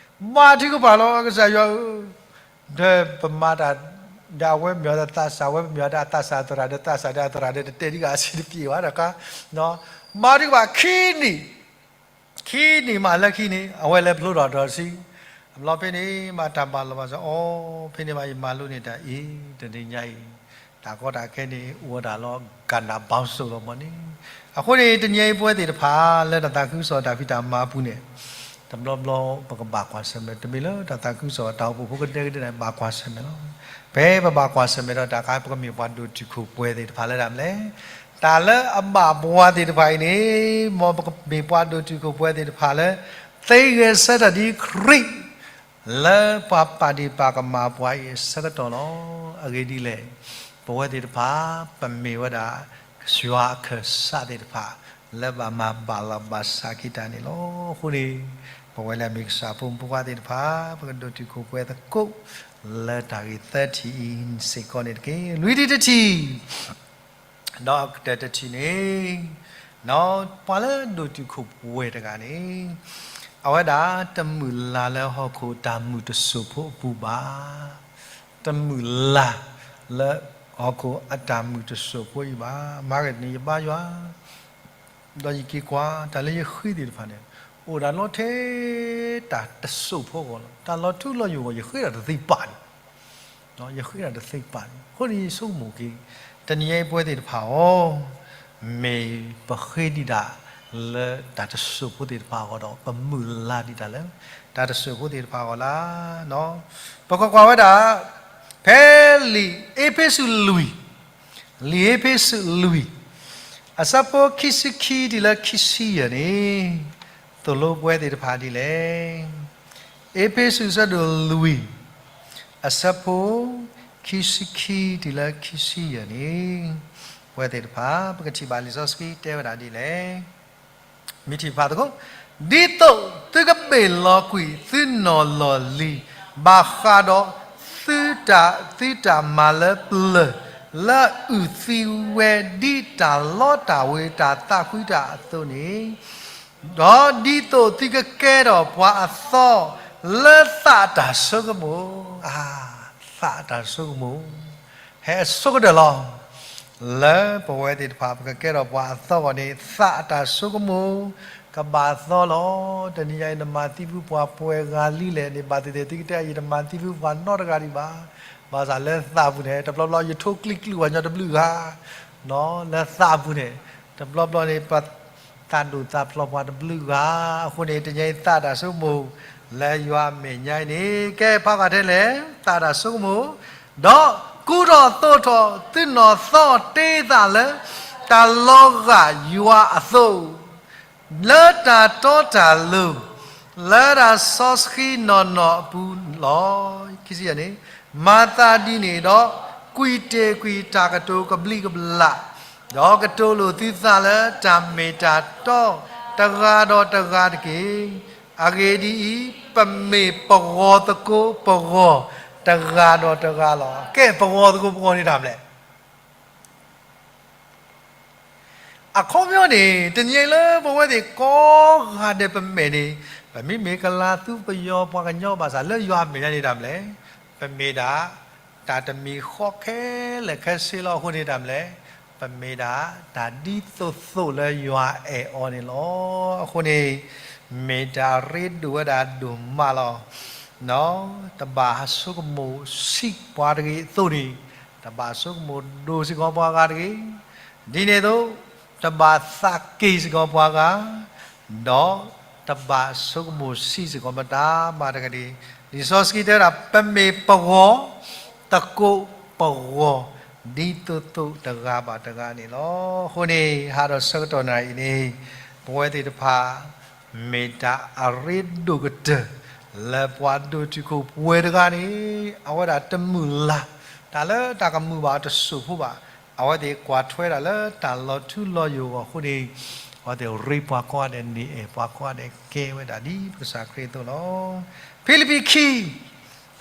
မၤထုကဖၣ်လီၤ ကစၢ်ယွၤဧၢ, ဒီးပမၤတၢ် ဒီးအဝဲမ့ၢ်အီၤဒီးသးစၢ် အဝဲမ့ၢ်အီၤဒီးအသးစၢ်သရၣ်ဒီးသးစၢ်ဒီးအသရၣ်ဒီး တတဲာ်ဒံးဂၤအဆံးတပျ့ၤဘၣ်တခါ, မၤထုကဖၣ်ခံနံၣ်, ခံနံၣ်မးလၢခံန့ၣ် အဝဲလဲၤဖျိထီၣ်ဒီးဆံ, အဘျီဖဲန့ၣ်မးတၢ်ဘၣ်လီၤဘၣ်စး အိ ဖဲန့ၣ်မးယမၤလိန့ၢ်တၢ်အံၤ တနံၤညါအံၤ တၢ်ကီတၢ်ခဲန့ၣ် အိၣ်ဝဲဒၣ်လီၤ ကနၣ်ဘၣ်စိလီၤမးန့ၣ်, အဃိန့ၣ် တနံၤအံၤပဝဲသ့ၣ်တဖၣ်လၢတၢ်သးခုကစီၣ်တၢ်ဖံးတၢ်မၤအပူၤန့ၣ် တဘျီဘျီပကဘၣ်ကွၢ်ဆၢၣ်မဲာ် တမ့ၢ်လၢတၢ်သးခုကစီၣ်တၢ်အိၣ်ဖှိၣ်ဖိကဒဲကဒဲဒၣ် ဘၣ်ကွၢ်ဆၢၣ်မဲာ်လီၤ. ဖဲပဘၣ်ကွၢ်ဆၢၣ်မဲာ်ဒီးတၢ်ခါ ပကမ့ၢ်ပှၤဒိၣ်တုာ်ခိၣ်ပှဲၤသ့ၣ်တဖၣ်လၢဒၣ်မနုၤလဲၣ်, တၢ်လၢအဘၣ်ပှၤသ့ၣ်တဖၣ်အံၤန့ၣ် မ်ပကမ့ၢ်ပှၤဒိၣ်တုာ်ခိၣ်ပှဲၤသ့ၣ်တဖၣ်လၢ သ့ဂဲၤဆၢထၢၣ်ဒ်ခရံာ် လၢပှၤပာ်ဒ့ၣ်ပာ်ကမၣ်ပှၤအံၤအဆၢကတီၢ်လီၤ. အဂ့ၢ်ဒ်လဲၣ်, ပဝဲသ့ၣ်တဖၣ် ပမ့ၢ်ဝဲဒၣ် ယွၤအခၢၣ်စးသ့ၣ်တဖၣ် လၢဘၣ်မၤဘၣ်လီၤဘၣ်စးက့ၤတၢ်န့ၣ်လီၤ. အဃိန့ၣ် ပဝဲလၢအမ့ၢ်ကစၢ်ဖိမုၣ်ဖိခွါသ့ၣ်တဖၣ် ပကဒိးတုာ်ခိၣ်ပှဲၤသကိး လၢတၢ်ဂ့ၢ်သၢထံၣ်အံၤစ့ၢ်ကီးန့ၣ်တက့ၢ်. လွံၢ်ထံၣ်တထံၣ်, ဒီးကတၢၢ်တထံၣ်န့ၣ်, ပှၤလၢဒိးတုာ်ခိၣ်ပှဲၤတဂၤန့ၣ်, အဝဲဒၣ်တမုၢ်လၢ်လၢဟီၣ်ခိၣ်တၢ်မုာ်တစိၢ်ဖိအပူၤဘၣ်. တမုၢ်လၢ်လၢဟီၣ်ခိၣ်အတၢ်မုာ်တစိၢ်ဖိအံၤဘၣ်. မၤဂ့ၤန့ၣ်ယဘါယွၤ ဒီးယက့ၤကွၢ် တၢ်လၢယဃ့သ့ၣ်တဖၣ်န့ၣ် အိၣ်ဒၣ်လီၤထဲတၢ်တစိၢ်ဖိအဂီၢ်လီၤ. တၢ်လီၤထူလီၤယိာ်အဂီၢ် ယဃ့တၢ်တသ့ပာ်န့ၣ်, ယဃ့တၢ်တသ့ပာ်န့ၣ်. အဃိန့ၣ်ယဆိကမိၣ်က့ၤ တနံၤအံၤပဝဲသ့ၣ်တဖၣ်အံၤ မ့ၢ်ပဃ့ဒံးဒၣ်လၢတၢ်တစိၢ်ဖိသ့ၣ်တဖၣ်အဂီၢ်ဒီး ပမုၢ်လၢ်ဒံးတၢ်လၢ တၢ်တစိၢ်ဖိသ့ၣ်တဖၣ်အဂီၢ်လီၤ. ပကကွၢ်ဝဲဒၣ် ဖဲလံာ်အ့းဖ့းစူးလွံၢ်, လံာ်အ့းဖ့းစူးလွံၢ်, အဆၢဖိခံဆံခံတုၤလၢခံဆံယဲၢ်န့ၣ် သိၣ်လိပဝဲသ့ၣ်တဖၣ်ဒ်လဲၣ်. အ့းဖ့းစူးအဆၢဒိၣ်လွံၢ်, အဆၢဖိခံဆံခံတုၤလၢခံဆံယဲၢ်န့ၣ် ပဝဲသ့ၣ်တဖၣ် ပကထံၣ်ဘၣ်လံာ်စီဆှံတဲဝဲဒၣ်ဒ်လဲၣ်. မ့ၢ်ထံၣ်ဖးသကိး, ဒ်သိးသုကဘ့ၣ်လီၤကွံာ်သုနီၢ်လီၢ်လံၤ ဘၣ်ဃးဒီး သုတၢ်မၤလၢပျၢၤ လၢအုၣ်သံဝဲ ဒ်တၢ်လီတၢ်ဝ့ၤတၢ်သးကွံတၢ်အသိးန့ၣ်, ဒီးဒ်သိးသုကကဲထီၣ်ပှၤအသီ လၢသးအတၢ်ဆိကမိၣ်, သးအတၢ်ဆိကမိၣ် ဟဲအဆိကတၢၢ်လီၤ. လၢပဝဲသ့ၣ်တဖၣ် ပကကဲထီၣ်ပှၤအသီအဂီၢ်န့ၣ် သးအတၢ်ဆိကမိၣ် ကဘၣ်သီလီၤ. တနံၤညါအံၤ နမၤသံဖုပှၤပှဲၤဂၤလံလဲၣ်န့ၣ် ဘၣ်သ့ၣ်သ့ၣ်သုကတဲအံၤ နမၤသံဖုပှၤနီတဂၤဒံးဘၣ်. ဘၣ်ဆၣ်လၢသးပူၤန့ၣ် တဘျီဘျီယထိၣ်ကျံကျုာ်ပှၤညီတဘျုးဂၤ, လၢသးပူၤန့ၣ် တဘျီဘျီန့ၣ် ပသးဒိၣ်သးဖျိးပှၤတဘျုးဂၤ, အဃိန့ၣ် တနံၤညါအံၤသးတၢ်ဆိကမိၣ် လၢယွၤအမဲာ်ညါအံၤန့ၣ် ကဲဖးဂၤထဲလဲၣ် သးတၢ်ဆိကမိၣ်, ဒီးကူထီၣ်သိးထီၣ်သုနီၢ်သီတ့သးလၢ တၢ်လီၤဂာ်ယွၤအသိး လၢတၢ်တီတၢ်လိၤ လၢတၢ်စီဆှံနီၢ်နီၢ်အပူၤလီၤ. ခံဆံယဲၢ်န့ၣ်, မၤသးဒ်န့ၣ်ဒီး ကွံာ်တ့ၢ်ကွံာ်တၢ်ကတိၤကဘျံးကဘျၣ်, ဒီးကတိၤလိာ်သုသးလၢတၢ်မ့ၢ်တၢ်တီ တဂၤဒီးတဂၤတက့ၢ်. အဂ့ၢ်ဒ်အံၤ, ပမ့ၢ်ပဂီၤသကိးပဂီၤတဂၤဒီးတဂၤလီၤ. ကဲ ပဂီၤသကိးပဂီၤန့ၣ်တၢ်မနုၤလဲၣ်. အခီပညီန့ၣ် တနံၤအံၤလၢပဝဲသ့ၣ်ကိးဂၤဒဲးပမဲာ်န့ၣ် ပမ့မ့ၢ်ကလၤသူပယီၤပှၤကညီဘၣ်ဆၣ် လၢယွၤအမဲာ်ညါန့ၣ်တၢ်မနုၤလဲၣ်. ပမ့ၢ်ဒၣ် တၢ်တမံၤဃီခဲလၢာ်ခဲဆ့လီၤ. အဃိန့ၣ်တၢ်မနုၤလဲၣ်. ပမ့ၢ်ဒၣ် တၢ်ဒ်သိးသိးလၢယွၤအဲၣ်အီၤန့ၣ်လီၤ. အဃိန့ၣ် မ့ၢ်တၢ်ရ့ဒိၣ်ဝဲဒၣ်ဒိၣ်မးလီၤ. တဘၣ်ဆိကမိၣ်ဆံးပှၤတဂ့ၤအသိးန့ၣ် တဘၣ်ဆိကမိၣ်ဒိၣ်စ့ၢ်ကီးပှၤဂၤတဂ့ၤ. ဒ်န့ၣ်အသိး တဘၣ်သးက့ၤစ့ၢ်ကီးပှၤဂၤ, ဒီးတဘၣ်ဆိကမိၣ်ဆံးစ့ၢ်ကီးမတၤမးတဂ့ၤ. လံာ်စီဆှံတဲဝဲဒၣ် ပမ့ၢ်ပဂီၤ သကိးပဂီၤ ဒ်သိးသိးတဂၤဘၣ်တဂၤန့ၣ်လီၤ. အဃိန့ၣ် ဟးဒီးဆၢကတီၢ်နၣ်ရံၣ်အံၤန့ၣ် ပဝဲသ့ၣ်တဖၣ် မ့ၢ်တၢ်အရ့ဒိၣ်ကတၢၢ် လၢပှၤဒိၣ်တုာ်ခိၣ်ပှဲၤတဂၤန့ၣ် အဝဲဒၣ်တမုၢ်လၢ် တၢ်လၢတၢ်ကမုာ်ဘၣ်တစိၢ်ဖိဘၣ်. အဝဲသ့ၣ်ကွၢ်ထွဲဒၣ်လၢတၢ်လီၤထူလီၤယိာ်အဂီၢ်အဃိန့ၣ် အဝဲသ့ၣ်ရ့ပှၤကိးဂၤဒဲးန့ၣ်အဲၣ်ပှၤကိးဂၤဒဲးကဲဝဲဒၣ်ဒ်ပကစၢ်ခရံာ်အသိးလီၤ. ဖံလံးပံးခံ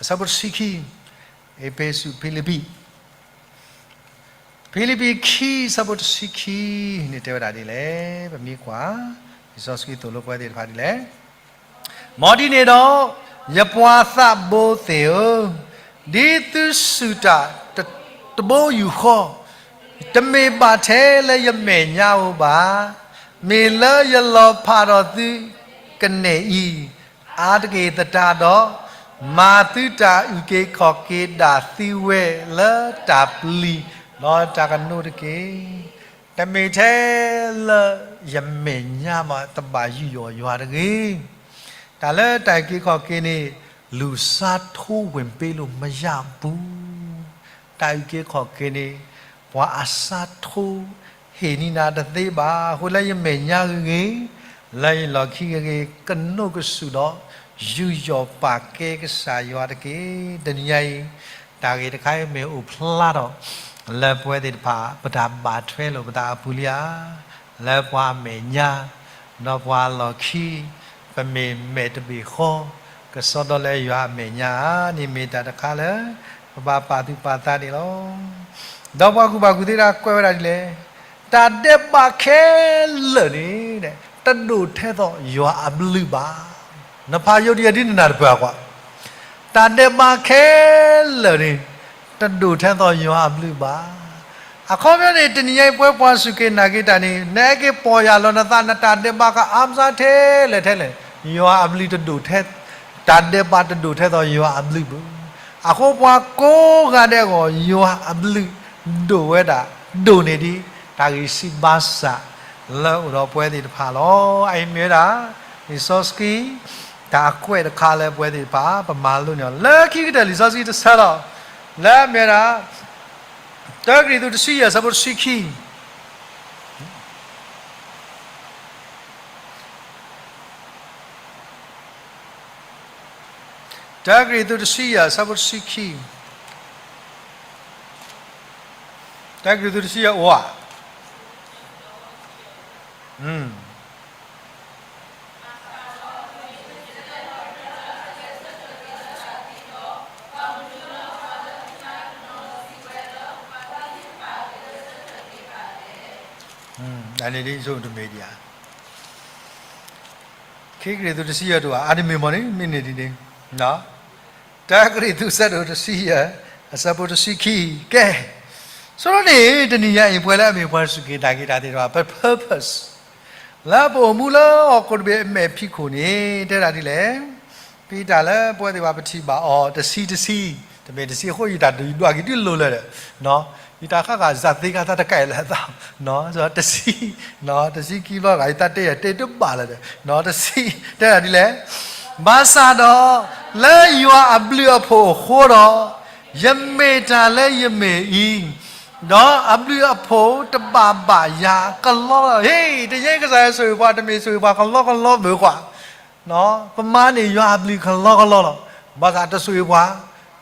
အဆၢဖိတဆံခံ, အ့းဖ့းစူး ဖံလံးပံး ဖံလံးပံးခံ အဆၢဖိတဆံခံန့ၣ်တဲဝဲဒၣ်ဒ်လဲၣ်. ပမ့ၢ်ကွၢ် လံာ်စီဆှံသိၣ်လိပဝဲသ့ၣ်တဖၣ်ဒ်လဲၣ်. မ်ဒ်န့ၣ်ဒီး ယပှၤသးဘိသ့ၣ်ဧၢ, ဒ်သုစူၢ်တၢ်တဘိယူၢ်ဃီ, တမ့ၢ်ဘၣ်ထဲလၢယမဲာ်ညါဧိၤဘၣ်. မ့ၢ်လၢယလီၤဖးဒီးသုကနဲၣ်အံၤ, အါတက့ၢ်သတးဒီး မၤသုတၢ်အုၣ်က့ၤခီၣ်က့ၤဒၣ်သံဝဲလၢတၢ်ပျံၤဒီးတၢ်ကနိးတက့ၢ်. တမ့ၢ်ထဲလၢယမဲာ်ညါဘၣ် တဘၣ်ယူးယီၣ်ယွၤတဂ့ၤ. တၢ်လၢတၢ်အုၣ်က့ၤခီၣ်က့ၤန့ၣ် လူၤစါထိဝ့ၢ်ပ့လိာ်မယၢ်ပူၤ တၢ်အုၣ်က့ၤခီၣ်က့ၤန့ၣ် ပှၤအစါထိ ဟ့ၣ်နံၤနၤတသ့ဘၣ်. အဃိလၢယမဲာ်ညါဂ့ၤဂ့ၤ, လၢယလီၢ်ခံဂ့ၤဂ့ၤ, ကနိးကစူၢ်ဒီး ယူးယီၣ်ပာ်ကဲကစၢ်ယွၤတက့ၢ်. တနံၤညါအံၤ တၢ်ဂ့ၢ်တခါအံၤမ့ၢ်အိၣ်ဖျါထီၣ် လၢပဝဲသ့ၣ်တဖၣ် ပတၢ်ဘၣ်ထွဲလိာ်ပသးအပူၤလံဧါ. လၢပှၤအမဲာ်ညါ ဒီးပှၤအလီၢ်ခံ ပမ့ၢ်မဲာ်တဘ့ၣ်ဃီ ကစီဒီလၢယွၤအမဲာ်ညါဧါန့ၣ် မ့ၢ်တၢ်တခါလၢ ပဘၣ်ပာ်သူၣ်ပာ်သးန့ၣ်လီၤ. ဒီးပှၤကူၣ်ဘၣ်ကူၣ်သ့တၢ်ကွဲးဝဲဒၣ်ဒ်လဲၣ်, တၢ်ဒဲးဘးခဲလၢာ်န့ၣ် တဒိၣ်ထဲသိးယွၤအဘျုးဘၣ်. နဖးယိၤဒ်ယဲဒ်နနၢ်တပၢၢ်ကွၢ်, တၢ်ဒဲးဘးခဲလၢာ်န့ၣ် တဒိၣ်ထဲသိးယွၤအဘျုးဘၣ်. အခီပညီန့ၣ် တနံၤညါအံၤပဝဲပှၤစူၢ်က့ၤနာ်က့ၤတၢ်န့ၣ် နဟဲက့ၤပီၢ်ယၢ်လီၤနသး နတၢ်ဒဲးဘးကအါမးထဲလဲၣ်ထဲလဲၣ်, ယွၤအဘျုးတဒိၣ်ထဲ, တၢ်ဒဲးဘးတဒိၣ်ထဲသိးယွၤအဘျုးဘၣ်. အဃိပှၤကိးဂၤဒဲးအဂီၢ် ယွၤအဘျုးဒိၣ်ဝဲဒၣ်, ဒိၣ်န့ၢ်ဒံး တၢ်ဂံၢ်စၢ်ဘါစၢ်လၢအိၣ်ဒီးပဝဲသ့ၣ်တဖၣ်လီၤ. အအံၤမ့ၢ်ဝဲဒၣ် လံာ်စီဆှံ တၢ်ကွဲးတခါလၢပဝဲသ့ၣ်တဖၣ် ပမၤလိန့ၢ်အီၤ လၢခံကတၢၢ်လံာ်စီဆှံတဆၢလီၤ. လၢအမ့ၢ်ဝဲဒၣ် တၢကရံၣ်သူးတဆံယဲၢ် အဆၢဖိတဆံခံ, တၢကရံၣ်သူးတဆံယဲၢ် အဆၢဖိတဆံခံ, တၢကရံၣ်သူးတဆံယဲၢ်အိၣ်ဧါ. အန့ၣ်ဒ်ဆိတမ့ၢ်ဒံးဧါ. ခံကရံၣ်သူးတဆံယဲၢ်တအိၣ်ဧါ, အတမ့ၢ်မ့ၢ်န့ၣ် မ့ၢ်န့ၣ်ဒ်န့ၣ်, တၢကရံၣ်သူးဆၢဒိၣ်တဆံယဲၢ် အဆၢဖိတဆံခံ, ကဲ, ဆိန့ၣ် တနံၤညါအံၤ ပဝဲလၢအမ့ၢ်ပှၤစူၢ်က့ၤနာ်က့ၤတၢ်သ့ၣ်တဖၣ် ပ purpose လၢပအိၣ်မူလၢဟီၣ်ခိၣ်တဘ့ၣ်အမဲာ်ဖံးခိၣ်န့ၣ် တဲဒၣ်ဒ်လဲၣ်. ဖဲတၢ်လၢပဝဲသ့ၣ်တဖၣ်ပထံၣ်ဘၣ်အီၤတဆံတဆံ, တမ့ၢ်တဆံအဃိ ယတၢ်ဒွးက့ၤဒ်လိၤလၢာ်ဒီး, ယတၢ်ဃၣ်ဃၣ်စၢ်သ့ကါသးတကဲလၢာ်သး, တဆံ, တဆံခံဘျီဂၤ ယတၢ်တဲယၤတဲတဘၣ်လၢာ်ဒီး, တဆံ, တဲဒၣ်ဒ်လဲၣ်. ဘၣ်ဆၣ်ဒီး လၢယွၤအဘျုးအဖှိၣ်အဃိဒီး ယမ့ၢ်တၢ်လၢယမ့ၢ်အံၤ, ဒီးအဘျုးအဖှိၣ်တဘၣ်ဘၣ်ယၤကလီလီၤ. ဟ့ၣ်, တယဲကစၢ်ယွၤဆိၣ်ဂ့ၤပှၤ တမ့ၢ်ဆိၣ်ဂ့ၤပှၤကလီကလီဘၣ်ကွၢ်, ပမၤန့ၢ်ယွၤအဘျုးကလီကလီလီၤ. ဘၣ်ဆၣ်တဆိၣ်ဂ့ၤ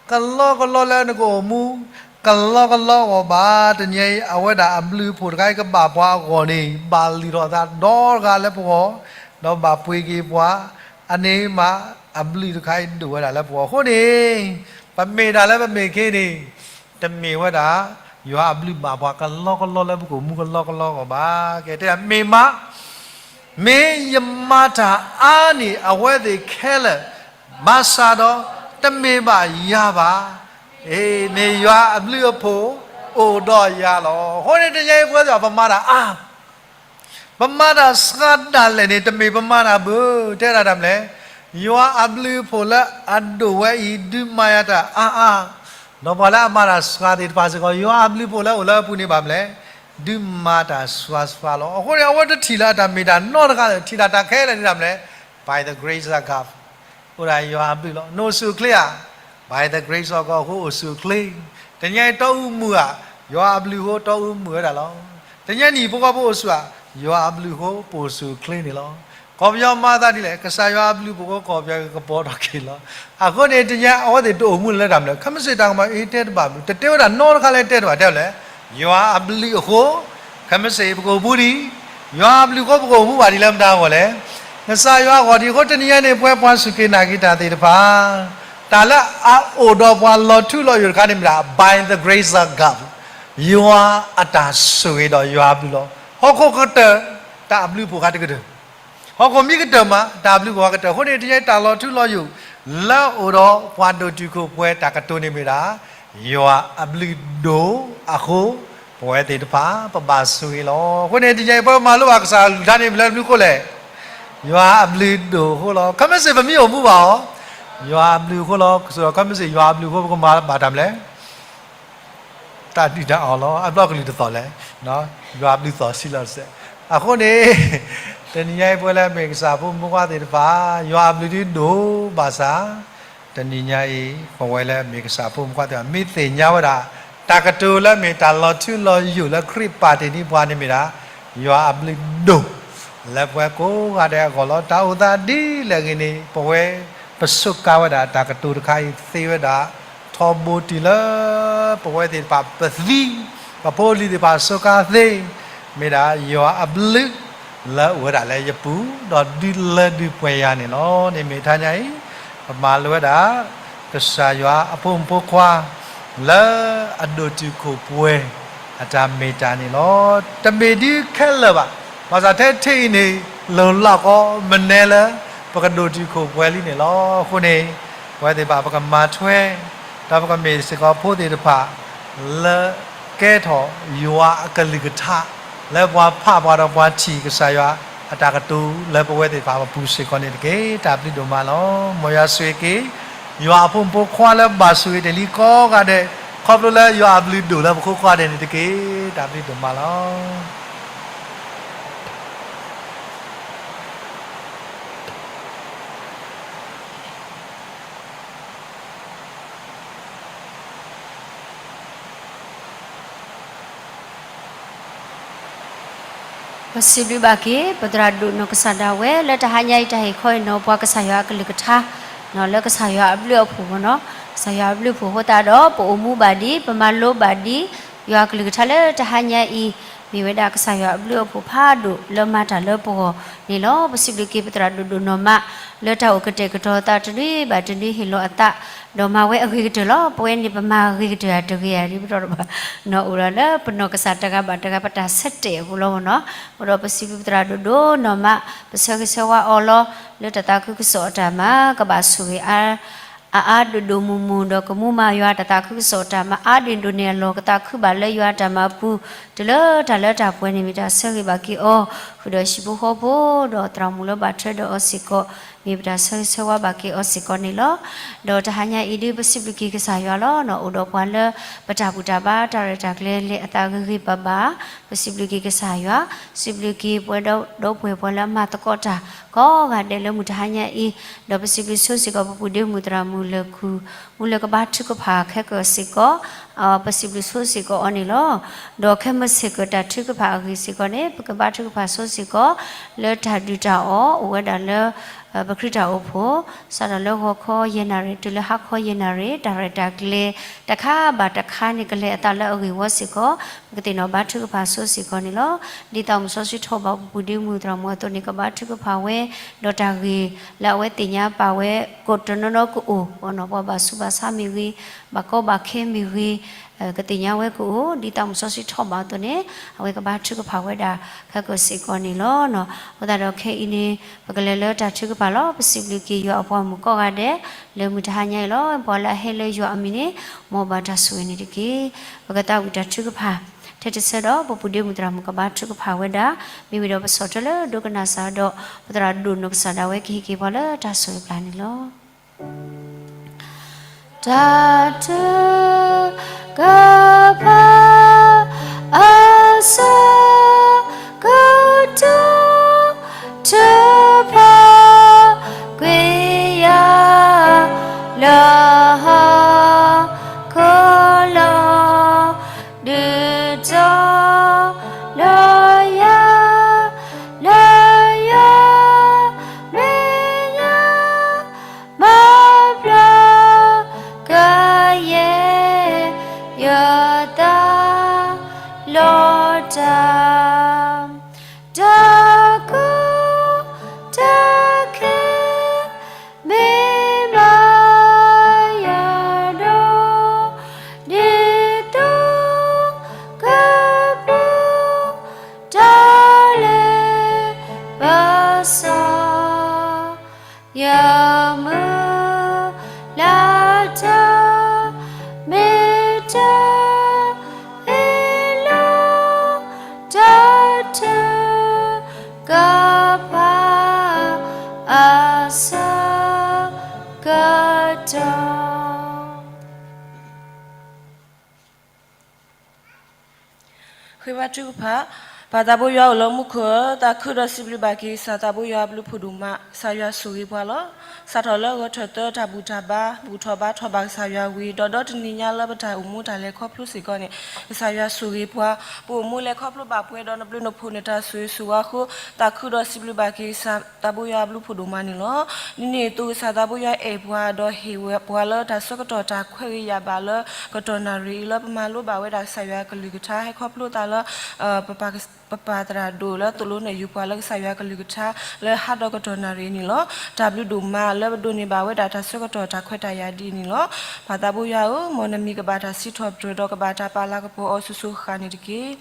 ပှၤ ကလီကလီလၢနကအိၣ်မူ ကလီကလီအဂီၢ်ဘၣ်. တနံၤအံၤ အဝဲဒၣ်အဘျုးအဖှိၣ်တခါအံၤကဘၣ်ပှၤအဂီၢ်န့ၣ် ဘၣ်လုၢ်ထီၣ်သးဒီတဂၤလၢပဂီၢ်, ဒီးဘၣ်ပှ့ၤက့ၤပှၤ, အန့ၣ်မး အဘျုးတခါအံၤဒိၣ်ဝဲဒၣ်လၢပဂီၢ်. အဃိန့ၣ် ပမ့ၢ်တၢ်လၢပမ့ၢ်ခ့န့ၣ် တမ့ၢ်ဝဲဒၣ် ယွၤအဘျုးဘၣ်ပှၤကလီကလီလၢပကအိၣ်မူကလီကလီအဂီၢ်ဘၣ်. ကဲ, တဲမ့ၢ်မး မ့ၢ်ယမၤတၢ်အါန့ၢ်အဝဲသ့ၣ်ခဲလၢာ်, ဘၣ်ဆၣ်ဒီး တမ့ၢ်ဘၣ်ယၤဘၣ်. အ့, မ့ၢ်ယွၤအဘျုးအဖှိၣ်အိၣ်ဒီးယၤလီၤ. အဃိန့ၣ် တနံၤအံၤပဝဲသ့ၣ် ပမၤတၢ်အါ ပမၤတၢ်စှၤဒၣ်လဲာ်န့ၣ် တမ့ၢ်ပမၤတၢ်ဘၣ်. တဲဒၣ်တၢ်မနုၤလဲၣ်, ယွၤအဘျုးအဖှိၣ်လၢအဒိၣ်ဝဲအံၤ ဒုးမၤယၤတၢ်အါအါ, ဒီးပှၤလၢအမၤတၢ်စှၤသ့ၣ်တဖၣ်စ့ၢ်ကီး ယွၤအဘျုးအဖှိၣ်လၢအိၣ်လၢအပူၤန့ၣ်ဘၣ်မနုၤလဲၣ်, ဒုးမၤတၢ်စှၤစှၤလီၤ. အဃိန့ၣ် အဝဲတထံၣ်လၢအတၢ်မ့ၢ်တၢ်နီတခါလၢၤ, ထံၣ်လၢတၢ်ခဲလၢာ်န့ၣ်တၢ်မနုၤလဲၣ်, by the grace of God, အိၣ်ဒၣ်ယွၤအဘျုးလီၤ. နအိၣ်ဆူၣ်အိၣ်ချ့ဧါ, by the grace of God အဃိအိၣ်ဆူၣ်အိၣ်ချ့. တနံၤအံၤတီအူမုာ်ဧါ, ယွၤအဘျုးအဃိတီအူမုာ်ဝဲဒၣ်လီၤ. တနံၤအံၤနံၣ်ဖိဃီဖိအိၣ်ဆူၣ်ဧါ, ယွၤအဘျုးအဃိပအိၣ်ဆူၣ်အိၣ်ချ့န့ၣ်လီၤ. ကီၢ်ပယီၤမၤသးဒ်လဲၣ်, ကစၢ်ယွၤအဘျုးအဖှိၣ်အဃိ ကီၢ်ပယီၤကကပီၤထီၣ်က့ၤလီၤ. အဃိန့ၣ် တနံၤအံၤအဝဲသ့ၣ်တအိၣ်မူလၢတၢ်မနုၤလဲၣ်, ခဲမုၢ်ဆ့ၣ်တၢ်ကမၤအံၤတဲတဘၣ်ဘၣ်, တတဲဝဲဒၣ်နီတခါလၢတဲတဘၣ်, တဲလဲၣ်, ယွၤအဘျုးအဃိ, ခဲမုၢ်ဆ့ၣ်ပကအိၣ်မူဒံး, ယွၤအဘျုးအဃိပကအိၣ်မူဘၣ်ဒ်လဲၣ်မတၤအဂီၢ်လဲၣ်. ကစၢ်ယွၤအဂီၢ်ဒ်အဃိ တနံၤအံၤန့ၣ် ပဝဲပှၤစူၢ်က့ၤနာ်က့ၤတၢ်သ့ၣ်တဖၣ် တၢ်လၢအအိၣ်ဒီးပှၤလီၤထူလီၤယိာ်တခါန့ၣ်မ့ၢ်ဒၣ် by the grace of God, ယွၤအတၢ်ဆိၣ်ဂ့ၤဒီးယွၤအဘျုးလီၤ. ဟီၣ်ခိၣ်ကတၢၢ် တၢ်အဘျုးအဖှိၣ်တခါတကတၢၢ်, ဟီၣ်ခိၣ်မ့ၢ်ကတၢၢ်မး တၢ်အဘျုးအဖှိၣ်ကတၢၢ်. အဃိန့ၣ် တနံၤအံၤတၢ်လီၤထူလီၤယိာ် လၢအအိၣ်ဒီးပှၤဒိၣ်တုာ်ခိၣ်ပှဲၤတၢ်ကတိၤန့ၣ်မ့ၢ်ဒၣ် ယွၤအဘျုးဒိၣ်အဃိ ပဝဲသ့ၣ်တဖၣ် ပဘၣ်ဆိၣ်ဂ့ၤလီၤ. အဃိန့ၣ် တနံၤအံၤပမၤလိဘၣ်ကစၢ်အကလုၢ်ကထါန့ၣ် မ့ၢ်လၢတဘျုးဃိလဲၣ်, ယွၤအဘျုးဒိၣ်အဃိလီၤ. ခဲမုၢ်ဆ့ၣ်ပမ့ၢ်အိၣ်မူဘၣ်အီၤ, ယွၤအဘျုးအဃိလီၤ. ကစၢ်, ခဲမုၢ်ဆ့ၣ် ယွၤအဘျုးအဃိ ပကမၤဘၣ်တၢ်မနုၤလဲၣ်, တၢ်ဒုၣ်တၢ်အီၣ်လီၤ. အဘျီကလုၢ်တသီၣ်လဲၣ်, ယွၤအဘျုးသီၣ်ဆံးလီၤတစဲး. အဃိန့ၣ် တနံၤညါအံၤ ပဝဲလၢအမ့ၢ်ကစၢ်ဖိမုၣ်ဖိခွါသ့ၣ်တဖၣ် ယွၤအဘျုးဒိၣ်ဘၣ်ဆၣ် တနံၤညါအံၤ ပဝဲလၢအမ့ၢ်ကစၢ်ဖိမုၣ်ဖိခွါသ့ၣ်တဖၣ် မ့ၢ်သ့ၣ်ညါဝဲဒၣ် တၢ်ကတိၤလၢအမ့ၢ်တၢ်လီၤထူလီၤယိာ်လၢခရံာ်ပာ်တ့ၢ်န့ၢ်ပှၤန့ၣ်မ့ၢ်ဒၣ် ယွၤအဘျုးဒိၣ် လၢပဝဲကိးဂၤဒဲးအဂီၢ်လီၤ. တၢ်အိၣ်သးဒ်လဲၣ်ဂ့ၤန့ၣ် ပဝဲ ပစူးကါဝဲဒၣ်တၢ်ကတိၤတခါအံၤသ့ဝဲဒၣ် ထီဘိတုၤလၢ ပဝဲသ့ၣ်တဖၣ်ပသံ, ပဖိပလံၤသ့ၣ်တဖၣ်စူးကါသ့, မ့ၢ်ဒၣ်ယွၤအဘျုး လၢအအိၣ်ဝဲဒၣ်လၢယပူၤ, ဒီးဒုးလၢဒုးပှဲၤယၤန့ၣ်လီၤ. န့ၣ်မ့ၢ်တဟါညါအံၤ ပမၤလိဝဲဒၣ် ကစၢ်ယွၤအဖိမုၣ်ဖိခွါ လၢအဒိၣ်တုာ်ခိၣ်ပှဲၤအတၢ်မ့ၢ်တၢ်န့ၣ်လီၤ. တမ့ၢ်ဒ်ခဲလၢာ်ဘၣ်. ဘၣ်ဆၣ်ထဲထဲအံၤန့ၣ် လိၤလီၤကီမနဲလၢ ပကဒိၣ်တုာ်ခိၣ်ပှဲၤလံန့ၣ်လီၤ. အဃိန့ၣ် ပဝဲသ့ၣ်တဖၣ် ပကမၤထွဲ ဒီးပကမ့ၢ်စ့ၢ်ကီးဖိသ့ၣ်တဖၣ် လၢကဲထီၣ်ယွၤအကလုၢ်ကထါ လၢပှၤဖးပှၤဒီးပှၤထံၣ်ကစၢ်ယွၤအတၢ်ကတိၤ လၢပဝဲသ့ၣ်တဖၣ်အပူၤစ့ၢ်ကီးန့ၣ်တက့ၢ်. တၢ်ဘျုးဒိၣ်မးလီၤ. မ်ယွၤဆိၣ်ဂ့ၤက့ၤ ယွၤအဖိမုၣ်ဖိခွါလၢဘၣ်ဆိၣ်ဂ့ၤတ့ၢ်လံကိးဂၤဒဲး ခီဖျိလၢယွၤအဘျုးဒိၣ်လၢပဃိကိးဂၤဒဲးန့ၣ်တက့ၢ်. တၢ်ဘျုးဒိၣ်မးလီၤ. ပစံးဘျုးဘၣ်က့ၤ ပသရၣ်ဒိၣ်နီၢ်ကစၢ်ဒၣ်ဝဲ လၢတဟါညါအံၤတၢ်ဟ့ၣ်ခီဟ့ၣ်နီၤပှၤကစၢ်ယွၤအကလုၢ်ကထါ လၢကစၢ်ယွၤအဘျုးအဖှိၣ်မ့ၢ်နီၤ, ကစၢ်ယွၤအဘျုးအဖှိၣ်အဃိသတးဒီး ပအိၣ်မူဘၣ်ဒံး ပမၤလိဘၣ်ဒံး ယွၤအကလုၢ်ကထါလၢတဟါညါအံၤ မ့ၢ်ဝဲဒၣ်ကစၢ်ယွၤအဘျုးအဖှိၣ်ဖးဒိၣ်လၢမၤတၢ်လၢပဂီၢ်န့ၣ်လီၤ. ပစံးဘျုးက့ၤပသရၣ်ဒိၣ်ဒိၣ်နီၢ်မး လၢတၢ်အိၣ်ကတဲာ်ကတီၤသးတနွံဘၣ်တနွံဟ့ၣ်လီၤအသး ဒီးမၤဝဲအဂ့ၤကတၢၢ်လီၤ. ပဝဲန့ၣ်ပမၤဂ့ၤကတၢၢ်တဂ့ၤဧါ ဒ်ပတီၢ်တဘၣ် နီၢ်အိၣ်ဒီးလၢပနီၢ်ကစၢ်တဂၤဘၣ်တဂၤ ပတၢ်ဆၢတဲာ်အပူၤလီၤမ့ၢ်နီၤ. အဃိဒီးပစံးဘျုးပသရၣ်ဒိၣ်ဒိၣ်နီၢ်မး ပဆၢဂ့ၤဆၢဝါအီၤလီၤ လၢတၢ်သးခုကစီၣ်အတၢ်မၤ ကဘၣ်ဆိၣ်ဂ့ၤအါ အါအါဒိၣ်ဒိၣ်မုၢ်မုၢ် ဒီးကမူမၤယွၤတၢ်သးခုကစီၣ်တၢ်မၤအါဒိၣ်ဒိၣ်န့ၣ်အလီၢ် ကသးခုဘၣ်လၢယွၤတၢ်မၤအပူၤ တုၤလၢတၢ်လၢတၢ်ပှဲၤန့ၣ် မ့ၢ်တၢ်ဆၢဂ့ၤဘၣ်က့ၤအီၤ ဃုာ်ဒီးဟံၣ်ဖိဃီဖိ ဒီးသရၣ်မုၣ်လၢဘၣ်ထွဲဒီးအီၤစ့ၢ်ကီး မ့ၢ်ပတၢ်ဆၢဂ့ၤဆၢဝါဘၣ်က့ၤအီၤစ့ၢ်ကီးန့ၣ်လီၤ. ဒီးတဟါညါအံၤဒ်ပစံးဘျုးက့ၤကစၢ်ယွၤလီၤ. အိၣ်ဒီးပှၤလၢပတၢ်ဘူၣ်တၢ်ဘါတၢ်ရဲၣ်တၢ်ကျဲၤလဲၤအသးဂ့ၤဂ့ၤဘၣ်ဘၣ် ပစံးဘျုးက့ၤကစၢ်ယွၤ, စံးဘျုးက့ၤပဝဲဒီပုၢ်ဝဲၢ်ပှၤလၢအမၤသကိးတၢ် ကိးဂၤဒဲးလၢမုၢ်တဟါညါအံၤ, ဒီးပစံးဘျုးဆိစ့ၢ်ကီး ပပူၤဒ့မုၢ်သရၣ်မုၣ်လၢာ်ခူၣ် မူလၢကဘါထုကဖၣ်ခဲကၢၢ်စ့ၢ်ကီး, ပစံးဘျုးဆိစ့ၢ်ကီးအီၤန့ၣ်လီၤ. ဒီးခဲမုၢ်ဆ့ၣ်ကၢၢ်တၢ်ထုကဖၣ်အဂ့ၢ်စ့ၢ်ကီးန့ၣ် ပကဘါထုကဖၣ်ဆိစ့ၢ်ကီး လၢတၢ်ဒုၣ်တၢ်အီၣ်အိၣ်ဝဲဒၣ်လၢ ပခရံာ်တၢ်အိၣ်ဖှိၣ် စးထီၣ်လၢဂီၤခီယဲၢ်နၣ်ရံၣ် တုၤလၢဟါခီယဲၢ်နၣ်ရံၣ် တၢ်ရဲၣ်တၢ်ကျဲၤ တခါဘၣ်တခါန့ၣ် ကလဲၤအသးလၢအဂ့ၢ်ဝီစ့ၢ်ကီး ပကသ့ၣ်နီၣ်ဘါထုကဖၣ်ဆိစ့ၢ်ကီးန့ၣ်လီၤ. ဒ်သိးမုၢ်စီဆှံထီၣ်ဘး ပပူၤဒ့မုၢ်သရၣ်မုၣ်အသိးန့ၣ် ကဘါထုကဖၣ်ဝဲ ဒီးတၢ်ဂ့ၢ်လၢအဝဲသ့ၣ်ညါပာ်ဝဲ ကိးတနီၤနီၤကအိၣ် ပှၤဘၣ်ဆူးဘၣ်ဆါမ့ၢ်ဂ့ၤ, ဘၣ်ကီဘၣ်ခဲမ့ၢ်ဂ့ၤ ကသ့ၣ်ညါဝဲကအိၣ် ဒ်သိးမုၢ်စီဆှံထီၣ်ဘးအသိးန့ၣ် အဝဲကဘါထုကဖၣ်ဝဲဒၣ် ခဲကၢၢ်စ့ၢ်ကီးန့ၣ်လီၤ. အဃိသတးဒီးခဲအံၤန့ၣ် ပကလဲၤလၢတၢ်ထုကဖၣ်လီၤ. ပစံးဘျုးက့ၤယွၤအပှၤမုၣ်ကိးဂၤဒဲး လၢမုၢ်တဟါညါအံၤလီၤ. ပှၤလၢအဟဲလၢယွၤအမံၤန့ၣ် မ်အဘၣ်တၢ်ဆိၣ်ဂ့ၤန့ၣ်တက့ၢ်. ပကသးဝံၣ်တၢ်ထုကဖၣ် ထဲတဆၢဒီး ပပူၤဒ့မုၢ်သရၣ်မုၣ်ကဘါထုကဖၣ်ဝဲဒၣ် မ့မ့ၢ်ဒီးပဆီၣ်ထွဲလၢဒိကနၣ်စၢ်ဒီး ပသရၣ်ဒိၣ်နီၢ်ကစၢ်ဒၣ်ဝဲကဟ့ၣ်က့ၤပှၤလၢတၢ်ဆိၣ်ဂ့ၤပျၢ်န့ၣ်လီၤ. တၢ်ထုကဖၣ် အဆၢကတီၢ် ထုကဖၣ်ကွံာ်ယၤ လၢဟီၣ်ခိၣ်လီၤ ဒုးတီၤလၢယၤ လၢယွၤမဲာ်ညါ မၤပျၢ်ကယဲၢ် ယသးလီၤတၢ် တၢ်ကီတၢ်ခဲ မ့ၢ်မၤယၤဒီး ဒ်သိးကပူၤ တၢ်လၢပစီ ယမုၢ်လၢ်တၢ် မ့ၢ်တၢ်အ့ၣ်လိာ် တၢ်ထုကဖၣ် အဆၢကတီၢ် ဃ့ဘါထုကဖၣ်, ပၢ်သးဘိယွၤအိၣ်လၢမူခိၣ်ဧၢ, သးခုဒီးစံးဘျုးဘၣ်က့ၤ ကစၢ်သးဘိယွၤအဘျုးဖှိၣ်ဒိၣ်မး, ကစၢ်ယွၤဆိၣ်ဂ့ၤပှၤလီၤ. စးထီၣ်လၢဂီၤထၢၣ်သၢတၢ်ဘူၣ်တၢ်ဘါ ဘူၣ်ထီၣ်ဘါထီၣ်ဘၣ်ကစၢ်ယွၤဝံၤ ဒီးဒီတနံၤညါလၢပတၢ်အိၣ်မူတၢ်လဲၤခီဖျိစ့ၢ်ကီးန့ၣ် ကစၢ်ယွၤဆိၣ်ဂ့ၤပှၤ, ပအိၣ်မူလဲၤခီဖျိဘၣ်ပှဲၤဒီးနဘျုးနဖှိၣ်နတၢ်ဆိၣ်ဂ့ၤဆိၣ်ဝါအဃိ သးခုဒီးစံးဘျုးဘၣ်က့ၤ ကစၢ်သးဘိယွၤအဘျုးဖှိၣ်ဒိၣ်မးန့ၣ်လီၤ. ဒ်န့ၣ်အသိးကစၢ်သးဘိယွၤအဲၣ်ပှၤဒီးဟ့ၣ်ဝဲပှၤလၢတၢ်ဆၢကတီၢ်တၢ်ခွဲးဂ့ၤယာ်ဘၣ်လၢကတီၢ်နၣ်ရံၣ်အံၤလၢပမၤလိဘၣ်ဝဲဒၣ်ကစၢ်ယွၤအကလုၢ်ကထါ ဟဲခီဖျိသးလၢ ပပၢ် ပပၢ်သရၣ်ဒိၣ်လၢသိၣ်လိနဲၣ်ယူၤပှၤလၢကစၢ်ယွၤကလုၢ်ကထါ လၢဟါဒီးကတီၢ်နၣ်ရံၣ်န့ၣ်လီၤ. တၢ်ဘျုးဒိၣ်မးလၢပဒိးန့ၢ်ဘၣ်ဝဲဒၣ်တၢ်ဆၢကတီၢ်တၢ်ခွဲးတၢ်ယာ်ဒ်အံၤန့ၣ်လီၤ. ပၢ်သးဘိယွၤဧၢ, မ်နမံၤကဘၣ်တၢ်စံးထီၣ်ပတြၢၤဒီးကဘၣ်တၢ်ပာ်လၤကပီၤအီၤစိၤစိၤဃၣ်ဃၣ်န့ၣ်တက့ၢ်.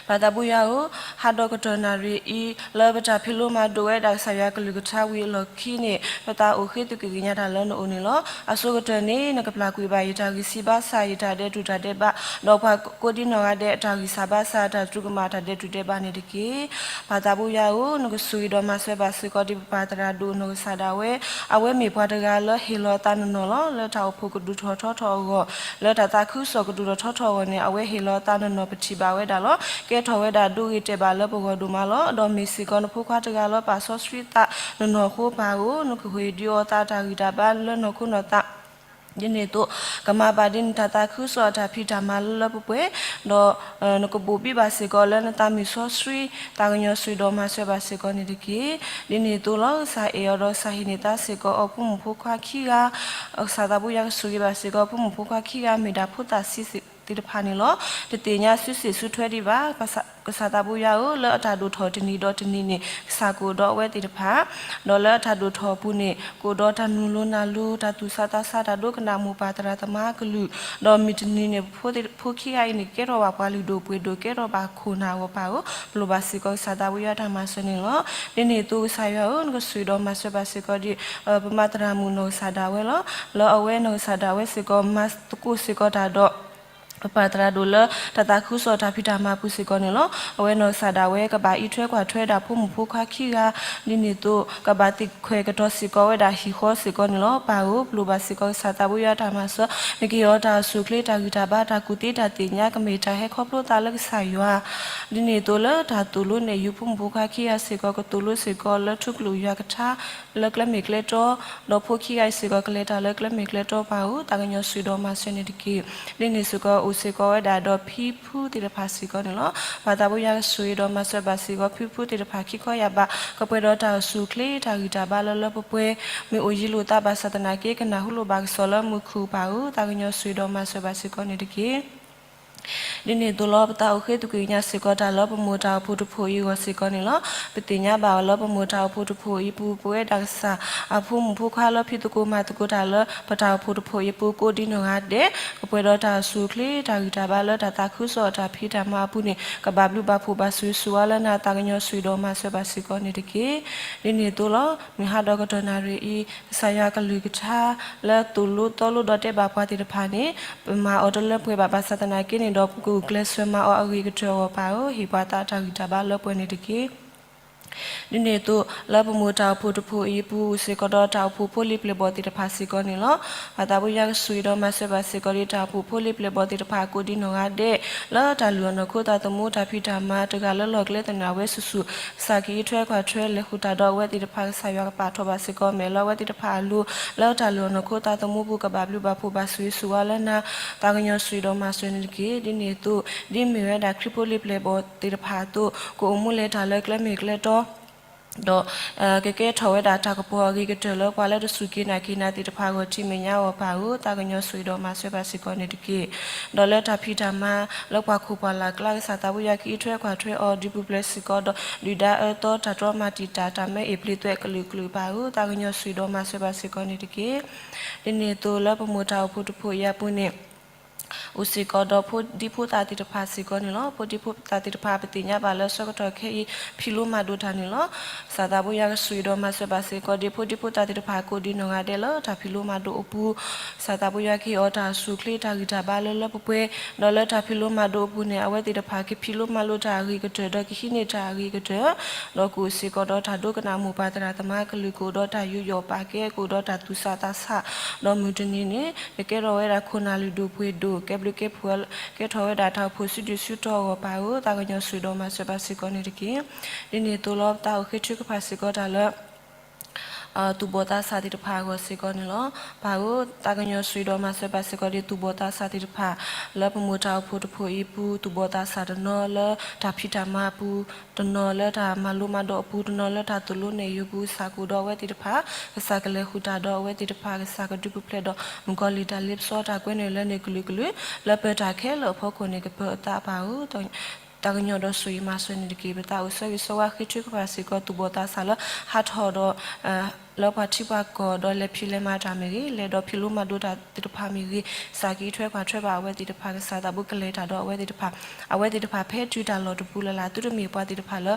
ပၢ်သးဘိယွၤဧၢ, ဟါဒီးကတီၢ်နၣ်ရံၣ်အံၤ လၢပတၢ်ဖံးလိမၤဒိးဝဲဒၣ်ကစၢ်ယွၤကလုၢ်ကထါဝံၤအလီၢ်ခံန့ၣ် ပသးအိၣ်ဃ့သကွံာ်ကညးတၢ်လၢနအိၣ်န့ၣ်လီၤ. အဆိကတၢၢ်န့ၣ် နကပျၢ်ကွံာ်ဘၣ်ယတၢ်ဂံၢ်ဆံးဘါစၢ် ယတၢ်ဒဲးတူၢ်တၢ်ဒဲးဘး, ဒီးပှၤကိးဒံနီၢ်ဂၤဒဲးအတၢ်ဂံၢ်စၢ်ဘါစၢ် အတၢ်စူၢ်ကမၣ်တၢ်ဒဲးတူၢ်ဒဲးဘးန့ၣ်တက့ၢ်. ပၢ်သးဘိယွၤဧၢ, နကဆိၣ်ဂ့ၤဒီးမၤစၢၤဘၣ်စ့ၢ်ကီးဒံးပပၢ်သရၣ်ဒိၣ်နီၢ်ကစၢ်ဒၣ်ဝဲ, အဝဲမ့ၢ်ပှၤတဂၤလၢဟ့ၣ်လီၤအသးနီၢ်နီၢ်လီၤ. လၢတၢ်အိၣ်ဖှိၣ်ကဒိၣ်ထီၣ်ထီထီၣ်အဂီၢ်, လၢတၢ်သးခုကစီၣ်ကဒိၣ်ထီၣ်ထီထီၣ်အဂီၢ်န့ၣ် အဝဲဟ့ၣ်လီၤအသးနီၢ်နီၢ်ပထံၣ်ဘၣ်ဝဲဒၣ်လီၤ. ကဲထီၣ်ဝဲဒၣ်ဒိဂ့ၤတဲာ်ဘၣ်လၢပဂီၢ်ဒိၣ်မးလီၤ. ဒီးမ့ၢ်စ့ၢ်ကီးနဖိခွါတဂၤလၢပာ်စီဆှံသးနီၢ်နီၢ်အဃိပၢ်ဧၢ, နကဟ့ၣ်ဒုးအီၤသးတၢ်ဂံၢ်တၢ်ဘါလၢနီၢ်ခိနီၢ်သး ဒ်န့ၣ်အသိး ကမၤဘၣ်ဒ်နတၢ်သးခုကစီၣ်အတၢ်ဖံးတၢ်မၤလၢလၢပှဲၤပှဲၤ, ဒီးနကဘိၣ်ဘံၣ်ဘၣ်စ့ၢ်ကီးလၢနသးမုၢ်စီဆှံ, သးကညီၤဆိၣ်ဂ့ၤဒီးမၤစၢၤဘၣ်စ့ၢ်ကီးန့ၣ်တက့ၢ်. ဒ်န့ၣ်အသိးလီၤ. ကစၢ်အဲၣ်အီၤဒီးကစၢ်ဟ့ၣ်န့ၢ်သါစ့ၢ်ကီးအီၤဖိမုၣ်ဖိခွါခံဂၤ, ကစၢ်သးဘိယွၤကဆိၣ်ဂ့ၤဘၣ်စ့ၢ်ကီးဖိမုၣ်ဖိခွါခံဂၤ မ့ၢ်ဒၣ်ဖိသၣ်ဆံးသ့ၣ်တဖၣ်န့ၣ်လီၤ. တသ့ၣ်ညါစုစ့ၣ်စုထွဲဒံးဘၣ်. ကစၢ်သးဘိယွၤဧၢ, လၢအတၢ်ဒိၣ်ထီၣ်တနံၤဒီးတနံၤန့ၣ် ကစၢ်ကအိၣ်ဒီးအဝဲသ့ၣ်တဖၣ် ဒီးလၢအတၢ်ဒိၣ်ထီၣ်အပူၤန့ၣ် ကအိၣ်ဒီးတၢ်နုာ်လီၤနၢ်လီၤ, တၢ်သူၣ်ဆးသးဆး, တၢ်ဒိကနၣ်မိၢ်ပၢ်သရၣ်သမါအကလုၢ်, ဒီးမုၢ်တနံၤန့ၣ် ဖိခံဂၤအံၤန့ၣ် ကကဲထီၣ်ဘၣ်ပှၤလုၢ်ဒိၣ်ပှ့ၤဒိၣ်, ကဲထီၣ်ဘၣ်ခိၣ်နၢ်အဂီၢ်ပၢ်ဧၢ, ပလိၣ်ဘၣ်စ့ၢ်ကီးကစၢ်သးဘိယွၤတၢ်မၤစၢၤန့ၣ်လီၤ. ဒ်န့ၣ်အသိးကစၢ်ယွၤဧၢ, နကဆိၣ်ဂ့ၤဒီးမၤစၢၤဘၣ်စ့ၢ်ကီးဒ် ပမၤသရၣ်မုၣ်နီၢ်ကစၢ်ဒၣ်ဝဲလီၤ. လၢအဝဲနီၢ်ကစၢ်ဒၣ်ဝဲစ့ၢ်ကီး မၤသကိးစ့ၢ်ကီးတၢ်ဒီး ပပၢ်သရၣ်ဒိၣ်လၢတၢ်သးခုကစီၣ်တၢ်ဖံးတၢ်မၤပူၤစ့ၢ်ကီးန့ၣ်လီၤ. အဝဲနီၢ်ကစၢ်ဒၣ်ဝဲ ကဘၣ်အံးထွဲကွၢ်ထွဲဒၣ်ဖိမုၣ်ဖိခွါခံဂၤ, ဒ်န့ၣ်အသိး ကဘၣ်သ့ၣ်ခွဲးကတီၤစ့ၢ်ကီးဝဲဒၣ်ဟံၣ်ဃီစ့ၢ်ကီးန့ၣ်လီၤ. ပၢ်ဧၢ, ပလိၣ်ဘၣ်စ့ၢ်ကီးကစၢ်သးဘိယွၤတၢ်မၤစၢၤ, နကဟ့ၣ်အီၤတၢ်အိၣ်ဆူၣ်အိၣ်ချ့ တၢ်ဂံၢ်တၢ်ဘါ တၢ်ကူၣ်သ့တၢ်သ့ၣ်ညါ ကမ့ၢ်တၢ်ဟဲခီဖျိသးလၢကစၢ်ယွၤ ဒ်န့ၣ်အသိးလၢတၢ်သိၣ်လိနဲၣ်ယူၤဖိမုၣ်ဖိခွါခံဂၤစ့ၢ်ကီး ကသိၣ်လိစ့ၢ်ကီးလၢထူကလုာ်ယွၤကထါ လၢကျဲမ့ၢ်ကျဲတီ, ဒီးဖိခံဂၤအံၤစ့ၢ်ကီး ကလဲၤတၢ်လၢကျဲမ့ၢ်ကျဲတီ ပၢ်ဧၢ, သးကညီၤဆိၣ်ဂ့ၤဒီးမၤစၢၤန့ၣ်တက့ၢ်. ဒ်န့ၣ်စ့ၢ်ကီး အိၣ်စ့ၢ်ကီးဝဲဒၣ်ဒီးဖံဖုသ့ၣ်တဖၣ်စ့ၢ်ကီးန့ၣ်လီၤ. ပၢ်သးဘိယွၤကဆိၣ်ဂ့ၤဒီးမၤစၢၤဘၣ်စ့ၢ်ကီးဖံဖုသ့ၣ်တဖၣ်ခံခီယၢ်ဘး ကပှဲၤဒီးတၢ်အိၣ်ဆူၣ်အိၣ်ချ့ တၢ်ဂံၢ်တၢ်ဘါလၢလၢပှဲၤပှဲၤ, မ့ၢ်အိၣ်ယံၤလိာ်သးဘၣ်ဆၣ်သနာ်က့ ကနၢ်ဟူလိာ်ဘၣ်ကစီၣ်လၢမူခိၣ် ပၢ်ဧၢ, သးကညီၤဆိၣ်ဂ့ၤဒီးမၤစၢၤဘၣ်စ့ၢ်ကီးန့ၣ်တက့ၢ်. ဒ်န့ၣ်အသိးလီၤ. ပသးအိၣ်ဃ့သကွံာ်ကညးစ့ၢ်ကီးတၢ်လၢပမိၢ်တၢ်အိၣ်ဖှိၣ်တဖှိၣ်အံၤအဂီၢ်စ့ၢ်ကီးန့ၣ်လီၤ. ပသ့ၣ်ညါဘၣ်အီၤလၢပမိၢ်တၢ်အိၣ်ဖှိၣ်တဖှိၣ်အံၤအပူၤ ပဝဲဒၣ်ကစၢ်အဖိမုၣ်ဖိခွါလၢဖံးသကိးမၤသကိးတၢ်လၢ ပတၢ်အိၣ်ဖှိၣ်တဖှိၣ်အံၤအပူၤကိးဒံနီၢ်ဂၤဒဲး, ကပှဲၤဒီးတၢ်အိၣ်ဆူၣ်အိၣ်ချ့ တၢ်ဂံၢ်တၢ်ဘါလၢတၢ်သးခုကစီၣ်တၢ်ဖံးတၢ်မၤအပူၤန့ၣ် ကဘၣ်ဘျုးဘၣ်ဖှိၣ်ဘၣ်ဆိၣ်ဂ့ၤဆိၣ်ဝါလၢနၤ သးကညီၤဆိၣ်ဂ့ၤဒီးမၤစၢၤဘၣ်စ့ၢ်ကီးန့ၣ်တက့ၢ်. ဒ်န့ၣ်အသိးလီၤ. မုၢ်ဟါဒီးကတီၢ်နၣ်ရံၣ်အံၤ ကစၢ်ယွၤကလုၢ်ကထါ လၢသိၣ်လိသီလိဒီးတဲဘၣ်ပှၤသ့ၣ်တဖၣ်န့ၣ် ပမၤအီၤတလၢပှဲၤဘၣ် ဘၣ်ဆၣ်သနာ်က့န့ၣ်ဒီး ပကဂုာ်ကျဲးစၢးမၤအီၤအဂ့ၤကတၢၢ်အဂီၢ် ပၢ်ဧၢ, ဟ့ၣ်ပှၤသးတၢ်ဂံၢ်တၢ်ဘါလၢပှဲၤန့ၣ်တက့ၢ်. ဒ်န့ၣ်အသိး လၢပမိၢ်တၢ်အိၣ်ဖှိၣ်တဖှိၣ်အံၤအပူၤ အိၣ်စ့ၢ်ကီးဒီးတၢ်အိၣ်ဖှိၣ်ဖိလံၤပျဲၢ်ဘီၣ်သ့ၣ်တဖၣ်စ့ၢ်ကီးန့ၣ်လီၤ. ပၢ်သးဘိယွၤကဆိၣ်ဂ့ၤဒီးမၤစၢၤဘၣ်စ့ၢ်ကီးဒ်တၢ်အိၣ်ဖှိၣ်ဖိလံၤပျဲၢ်ဘီၣ်သ့ၣ်တဖၣ်ကိးဒံနီၢ်ဂၤဒဲး လၢတၢ်လုၢ်အီၣ်နီၢ်ခိသးသမူတၢ်ဖံးတၢ်မၤတဂၤလၢလီၢ်ကျဲသနၢၣ်ဝဲဆူၣ်ဆူၣ် ကစၢ်ကအံးထွဲကွၢ်ထွဲလဲၤဃုာ်တၢ်ဒီးအဝဲသ့ၣ်တဖၣ် ကစၢ်ယွၤကပာ်ထီၣ်ဘၣ်စ့ၢ်ကီး မဲာ်လၢအဝဲသ့ၣ်တဖၣ်အလိၤ လၢတၢ်လုၢ်အီၣ်နီၢ်ခိသးသမူပူၤ ကဘၣ်ဘျုးဘၣ်ဖှိၣ်ဘၣ်ဆိၣ်ဂ့ၤဆိၣ်ဝါလၢနၤ သးကညီၤဆိၣ်ဂ့ၤဒီးမၤစၢၤန့ၣ်တက့ၢ်. ဒ်န့ၣ်အသိး ဒ်မ့ၢ်ဝဲဒၣ်ခရံာ်ဖိလံၤပျဲၢ်ဘီၣ်သ့ၣ်တဖၣ်အသိး ကအိၣ်မူလဲၤတၢ်လၢကျဲမ့ၢ်ကျဲတီ ဒီး ကကဲထီၣ်ဝဲဒၣ်တၢ်ကပီၤအဂ့ၤကတၢၢ်လၢပှၤလၢတစူၢ်က့ၤနာ်က့ၤနၤသ့ၣ်တဖၣ်အဂီၢ် ထံၣ်မဲာ်ညါအီၤပၢ်ဧၢ, သးကညီၤဆိၣ်ဂ့ၤဒီးမၤစၢၤဘၣ်စ့ၢ်ကီးန့ၣ်တက့ၢ်. ဒီးလၢတၢ်ဖံးတၢ်မၤလၢပှၤခိၣ်ပှၤလၢ်အကျါ ကစၢ်သးဘိယွၤကအံးထွဲကွၢ်ထွဲအီၤ ဒုးပူၤဖျဲးစ့ၢ်ကီးဒီး ဒုၣ်ဒါအၢသီ တၢ်တြီမၤတံာ်တာ် တၢ်မၢအ့ၣ်ပျံၤသွဲးကလုာ်ကလုာ်ပၢ်ဧၢ, သးကညီၤဆိၣ်ဂ့ၤဒီးမၤစၢၤဘၣ်စ့ၢ်ကီးန့ၣ်တက့ၢ်. ဒ်န့ၣ်အသိးလၢပမိၢ်တၢ်အိၣ်ဖှိၣ်တဖှိၣ်အံၤအပူၤန့ၣ် အိၣ်စ့ၢ်ကီးဒီးဖိဒံဖိသၣ်သ့ၣ်တဖၣ်စ့ၢ်ကီးန့ၣ်လီၤ. ဖိဒံဖိသၣ်သ့ၣ်တဖၣ် ပသ့ၣ်ညါဘၣ်လၢဆၢကတီၢ်ခဲအံၤ ဖံးလိမၤဒိးတၢ်န့ၣ်လီၤ. ကစၢ်သးဘိယွၤကဆိၣ်ဂ့ၤဒီးမၤစၢၤဘၣ်စ့ၢ်ကီးဒ်ဖိဒံဖိသၣ်သ့ၣ်တဖၣ်ကိးဒံနီၢ်ဂၤဒဲးလၢတၢ်ဖံးလိမၤဒိးအပူၤ ကစၢ်သးဘိယွၤကဟ့ၣ်အီၤတၢ်အိၣ်ဆူၣ်အိၣ်ချ့ တၢ်ဂံၢ်တၢ်ဘါလၢလၢပှဲၤပှဲၤ, ဒီးလၢတၢ်ဖံးလိမၤဒိးအပူၤန့ၣ် အဝဲသ့ၣ်တဖၣ်ကဖံးလိမၤလိတၢ်အဂ့ၤကတၢၢ် ဒီးကဟံးန့ၢ်တၢ်အဂ့ၤကတၢၢ်, ဒီးကအိၣ်စ့ၢ်ကီးဒီးတၢ်ဒိကနၣ်မိၢ်ပၢ်သရၣ်သမါကလုာ် ကအိၣ်ဒီးတၢ်ယူးယီၣ်ပာ်ကဲ ကအိၣ်ဒီးတၢ်သူၣ်ဆးသးဆး, ဒီးမုၢ်တနံၤန့ၣ် ကကဲထီၣ်ဝဲဒၣ်ခိၣ်နၢ်လုၢ်ဒိၣ်ပှ့ၤဒိၣ် ကဲဘျုးကဲဖှိၣ် ကဲထီၣ်ဝဲဒၣ်တၢ်အိၣ်ဖှိၣ်စုဒုၣ်စုတီၤအဂီၢ်ပၢ်ဧၢ, သးကညီၤဆိၣ်ဂ့ၤဒီးမၤစၢၤဘၣ်စ့ၢ်ကီးန့ၣ်တက့ၢ်. ဒ်န့ၣ်အသိးလီၤ. ပသးအိၣ်ဃ့ထုကဖၣ်စ့ၢ်ကီးတၢ်လၢ သူၣ်ဘီၣ်သးစၢ်သ့ၣ်တဖၣ်အဂီၢ်စ့ၢ်ကီးန့ၣ်လီၤ. ပၢ်ဧၢ, သးကညီၤဆိၣ်ဂ့ၤဒီးမၤစၢၤဘၣ်စ့ၢ်ကီးဒ်သူၣ်ဘီၣ်သးစၢ်သ့ၣ်တဖၣ် လၢပမိၢ်တၢ်အိၣ်ဖှိၣ်တဖှိၣ်အံၤအပူၤ သူၣ်ဘီၣ်သးစၢ်တနီၤလၢတၢ်ဖံးတၢ်မၤအပူၤ, တနီၤလၢတၢ်မၤလိမၤဒိးအပူၤ, တနီၤလၢတၢ်သိၣ်လိနဲၣ်ယူၤအပူၤ ကစၢ်ကအိၣ်ဒီးအဝဲသ့ၣ်တဖၣ်, ကစၢ်ကလဲၤဃုာ်တၢ်ဒီးအဝဲသ့ၣ်တဖၣ်, ကစၢ်ကဒုးပူၤဖျဲးဒီး မုၣ်ကီၤလံၢ်တၢ်လ့ပစီတၢ်ကွဲနုာ်လၢန့ၣ်ကလုာ်ကလုာ်, လၢပတၢ်ခဲလၢာ်အဖီခိၣ်န့ၣ် ကပၢၤအသးပၢ်ဧၢ. တၢ်ကညီၤဒီးဆိၣ်ဂ့ၤမၤစၢၤန့ၣ်တက့ၢ်. ပသးအိၣ်ဆၢဂ့ၤဆၢဝါဃ့ထုကဖၣ်စ့ၢ်ကီး သူၣ်ဘီၣ်သးစၢ်လၢဟးထီၣ်ဒီး လၢပှၤထံပှၤကီၢ်ဒီးလဲၤဖံးလဲၤမၤတၢ်မ့ၢ်ဂ့ၤ, လဲၤဒီးဖံးလိမၤဒိးတၢ်သ့ၣ်တဖၣ်မ့ၢ်ဂ့ၤ, ကစၢ်ကအံးထွဲကွၢ်ထွဲဘၣ်အဝဲသ့ၣ်တဖၣ်, ကစၢ်သးဘိကလဲၤတၢ်ဒီးအဝဲသ့ၣ်တဖၣ်, အဝဲသ့ၣ်တဖၣ်ဖဲတုၤတၢ်လီၢ်တပူၤလၢ်လၢ် သုတမ့ၢ်ပှၤသ့ၣ်တဖၣ်လၢ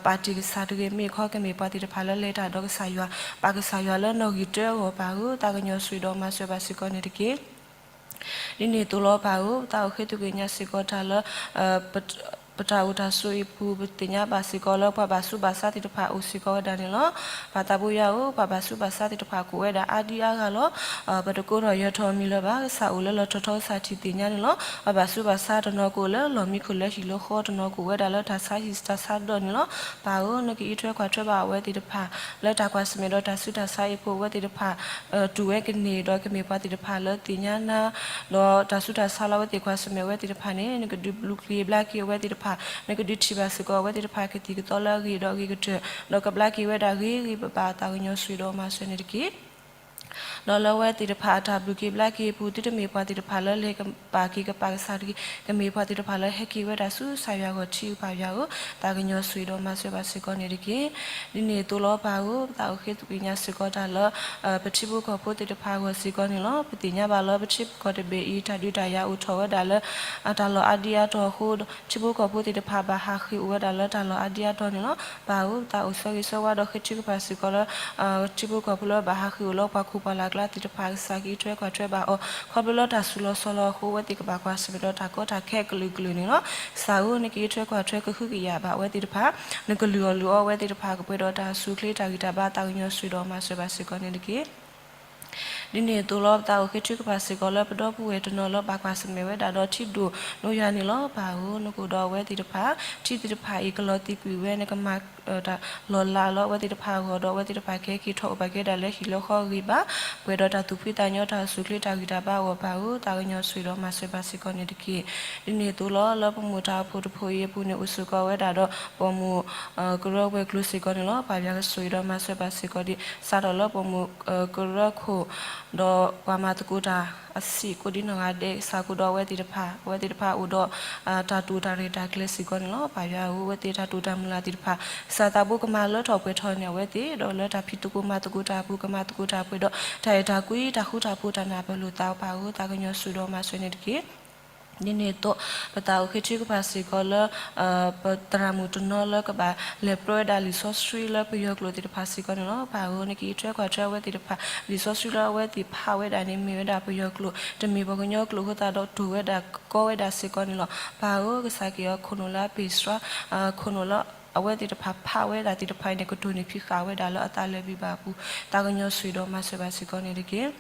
ပာ်တ့ၢ်ကစၢ်တဂ့ၤ, မ့ၢ်ခီကမ့ၢ်ပှၤသ့ၣ်တဖၣ်လၢလဲၤတၢ်ဒီးကစၢ်ယွၤ, ပာ်ကစၢ်ယွၤလၢနီၣ်ဂံၢ်တၢအဂီၢ်ပၢ်ဧၢ, သးကညီၤဆိၣ်ဂ့ၤဒီးမၤစၢၤဘၣ်စ့ၢ်ကီးန့ၣ်တက့ၢ်. ဒ်န့ၣ်အသိးလီၤပၢ်ဧၢ, ပသးအိၣ်ဃ့သုးက့ညါစ့ၢ်ကီးတၢ်လၢ ပတၢ်အိၣ်တၢ်ဆိးအံၤပူၤ ပသ့ၣ်ညါဘၣ်စ့ၢ်ကီးလၢပှၤဘၣ်ဆူးဘၣ်ဆါသ့ၣ်တဖၣ်အိၣ်စ့ၢ်ကီးဝဲဒၣ်န့ၣ်လီၤ. ပၢ်သးဘိယွၤဧၢ, ပှၤဘၣ်ဆူးဘၣ်ဆါသ့ၣ်တဖၣ်ကိးဝဲဒၣ်အါဒံအါဂၤလီၤ. ပတကိးထီၣ်ယၢၤထီၣ်မံၤလၢၤဘၣ်, ကစၢ်အိၣ်လၢလီၢ်ထီၣ်ထီကစၢ်ထံၣ်သ့ၣ်ညါန့ၣ်လီၤ. ပှၤဘၣ်ဆူးဘၣ်ဆါတနီၤကအိၣ်လၢလီၢ်မံခိၣ်လၢဟံၣ်လၢဃီ, တနီၤကအိၣ်ဝဲဒၣ်လၢတၢ်ဆါဟံၣ်တၢ်ဆါဒီးန့ၣ်လီၤ. ပၢ်ဧၢ, နကအံးထွဲကွၢ်ထွဲဘၣ်အဝဲသ့ၣ်တဖၣ် လၢတၢ်ကွၢ်ဆၢၣ်မဲာ်ဒီးတၢ်ဆူးတၢ်ဆါအံၤအပူၤ အဝဲသ့ၣ်တဖၣ် တူၢ်ဝဲကန့ၢ်ဒီးကမ့ၢ်ပှၤသ့ၣ်တဖၣ်လၢသ့ၣ်ညါနၤ ဒီးတၢ်ဆူးတၢ်ဆါလၢအဝဲသ့ၣ်ကွၢ်ဆၢၣ်မဲာ်ဝဲသ့ၣ်တဖၣ်န့ၣ် နကဒုးဘျုးက့ၤဘျါက့ၤအဝဲသ့ၣ်တဖၣ်, နကဒုးထံၣ်ဘၣ်စ့ၢ်ကီးအဝဲသ့ၣ်တဖၣ်ကသံၣ်ကသီလၢအဂ့ၤဒီးအဂ့ၤကတၢၢ်, ဒီးကဘျါက့ၤဝဲဒၣ်ဂ့ၤဂ့ၤဘၣ်ဘၣ်, သးကညီၤဆိၣ်ဂ့ၤဒီးမၤစၢၤန့ၣ်တက့ၢ်. ဒီးလၢအဝဲသ့ၣ်တဖၣ်အတၢ်ဘျုးက့ၤဘျါက့ၤအပူၤ သုတမ့ၢ်ပှၤသ့ၣ်တဖၣ်လၢလဲၤကပာ်က့ၤကပာ်ကစၢ်တဂ့ၤ, ကမ့ၢ်ပှၤသ့ၣ်တဖၣ်လၢဟဲက့ၤဝဲဒၣ်ဆူကစၢ်ယွၤအဂီၢ်ထံအပၢ်ယွၤဧၢ, သးကညီၤဆိၣ်ဂ့ၤဒီးမၤစၢၤဘၣ်စ့ၢ်ကီးန့ၣ်တက့ၢ်. ဒ်န့ၣ်အသိးလီၤပၢ်ဧၢ, ပသးအိၣ်ဃ့သုးက့ညါစ့ၢ်ကီးတၢ်လၢ ပထံဖိကီၢ်ဖိသ့ၣ်တဖၣ်အဂီၢ်စ့ၢ်ကီးန့ၣ်လီၤ. ပသ့ၣ်ညါဘၣ်လၢပထံပကီၢ်တဘ့ၣ်အံၤ တၢ်ဒုးတၢ်ယၤအိၣ်ထီၣ်ဝဲဒၣ်လၢ တၢ်လီၢ်အါဒံအါတီၤအဃိ, ထံဖိကီၢ်ဖိသ့ၣ်တဖၣ်ဘၣ်ဟးဃ့ၢ်အိၣ်ဝဲဒၣ်လၢတၢ်လီၢ်အါဒံအါတီၤန့ၣ်လီၤ. ပၢ်ဧၢ, ပသးအိၣ်ဆၢဂ့ၤဆၢဝါဒီးဃ့ထုကဖၣ်စ့ၢ်ကီးလၢ ထံဖိကီၢ်ဖိလၢဘၣ်ဟးဃ့ၢ်အိၣ်လၢပှၤခိၣ်ပှၤလၢ်ကျါသ့ၣ်တဖၣ် ကစၢ်ကအံးထွဲကွၢ်ထွဲဘၣ်အီၤ, ခီဖျိလၢတၢ်ဆူးလီၤဆီလီၤအဃိ အဝဲသ့ၣ်ကဘၣ်ကွၢ်ဆၢၣ်မဲာ်ဒီးတၢ်ကီတၢ်ခဲကလုာ်ကလုာ်န့ၣ်လီၤ. ကစၢ်ဧၢ, နကအံးထွဲကွၢ်ထွဲကဟုကယာ်ဘၣ်အဝဲသ့ၣ်တဖၣ်, နကလုၢ်အီၣ်လုၢ်အီအဝဲသ့ၣ်တဖၣ် ကပှဲၤဒီးတၢ်ဆူၣ်ချ့တၢ်ဂံၢ်တၢ်ဘါ သးကညီၤဆိၣ်ဂ့ၤဒီးမၤစၢၤဘၣ်စ့ၢ်ကီးန့ၣ်တက့ၢ်. ဒ်န့ၣ်အသိးလီၤ ပသးအိၣ်ဃ့ထုကဖၣ်စ့ၢ်ကီးလၢပဒီပုၢ်ဝဲၢ်တနီၤလၢဘၣ်ကွၢ်ဆၢၣ်မဲာ်ဝဲဒၣ်ဒီးထံဒိၣ်နိယွၤန့ၣ်လီၤ. ပၢ်ဧၢ, နကအိၣ်ဒီးအဝဲသ့ၣ်တဖၣ်, ထံသ့ၣ်တဖၣ်အံၤကလီၤသံကွံာ်ဝဲ, နကမၤတၢ်လီၤလးလၢအဝဲသ့ၣ်တဖၣ်အဂီၢ်ဒီး အဝဲသ့ၣ်တဖၣ်ကဟဲက့ၤထီၣ်အိၣ်ဘၣ်က့ၤဝဲဒၣ်လၢဟံၣ်လၢဃီအဂ့ၤဘၣ်, ပှဲၤဒီးတၢ်သူၣ်ဖှံသးညီတၢ်အိၣ်ဆူၣ်ချ့တၢ်ဂံၢ်တၢ်ဘါအဂီၢ်ပၢ်ဧၢ, သးကညီၤဆိၣ်ဂ့ၤဒီးမၤစၢၤဘၣ်စ့ၢ်ကီးန့ၣ်တက့ၢ်. ဒ်န့ၣ်အသိးလီၤ လၢပမိၢ်တၢ်အိၣ်ဖှိၣ်တဖှိၣ်အံၤအပူၤန့ၣ် အိၣ်စ့ၢ်ကီးဝဲဒၣ်ဒီး ပိာ်မုၣ်ကရၢဝဲၤကျိၤစ့ၢ်ကီးန့ၣ်လီၤ. ပၢ်ယွၤကဆိၣ်ဂ့ၤဒီးမၤစၢၤဘၣ်စ့ၢ်ကီးဒ် စးထီၣ်လၢပိာ်မုၣ်ကရၢခိၣ် ဒီးပှၤမၤသကိးတၢ်အဆံးကိးဒ်နီၢ်ဂၤဒဲး ကစၢ်ကအိၣ်ဒီးအဝဲသ့ၣ်တဖၣ်, အဝဲသ့ၣ်တဖၣ်အိၣ်ဒီး တၢ်တိာ်တၢ်ရဲၣ်တၢ်ကျဲၤစ့ၢ်ကီးန့ၣ်လီၤ. ပၢ်ယွၤဧၢ, အဝဲသ့ၣ်တၢ်တိာ်တၢ်မုၢ်လၢ်သ့ၣ်တဖၣ် ကစၢ်သးဘိကမၤလၢထီၣ်ပှဲၤထီၣ်န့ၢ်အဝဲသ့ၣ်, ဒီးလၢတၢ်ဖံးသကိးမၤသကိးတၢ်အပူၤ ကမၤသကိးတၢ်ပှဲၤဒီး တၢ်အဲၣ်တၢ်ကွံ တၢ်ဃူတၢ်ဖိးတၢ်နၢ်ပၢၢ်လိာ်သး ပၢ်ဧၢ, သးကညီၤဆိၣ်ဂ့ၤဒီးမၤစၢၤန့ၣ်တက့ၢ်. ဒ်န့ၣ်အသိး ပသးအိၣ်ဃ့ထုကဖၣ်စ့ၢ်ကီးလၢ ပသရၣ်မုၣ်တနီၤလၢကဘၣ်လဲၤပြၢဝဲဒၣ်လံာ်စီဆှံလၢ ပယီၤကျိာ်သ့ၣ်တဖၣ်စ့ၢ်ကီးန့ၣ်လီၤ. ပၢ်ဧၢ, နကအံးထွဲကွၢ်ထွဲအဝဲသ့ၣ်တဖၣ်, လံာ်စီဆှံလၢအဝဲသ့ၣ်ဖးဝဲဒၣ်န့ၣ် မ့ၢ်ဝဲဒၣ်ပယီၤကျိာ်, တမ့ၢ်ပှၤကညီကျိာ်အဃိသတးဒီး တိာ်ဝဲဒၣ်ကီဝဲဒၣ်စ့ၢ်ကီးန့ၣ်လီၤ. ပၢ်ဧၢ, ကစၢ်က့ၤအီၤခိၣ်နူာ်လၢအပ့ၢ်စှၤ, ခိၣ်နူာ်လၢအဝဲသ့ၣ်တဖၣ်ဖးဝဲဒၣ်သ့ၣ်တဖၣ်အံၤန့ၣ် ကတိၤန့ၢ်ဖံးဃာ်ဝဲဒၣ်လၢအသးလၢာ်ဘံၣ်ဘၣ်အပူၤ, သးကညီၤဆိၣ်ဂ့ၤဒီးမၤစၢၤဘၣ်စ့ၢ်ကီးန့ၣ်တက့ၢ်.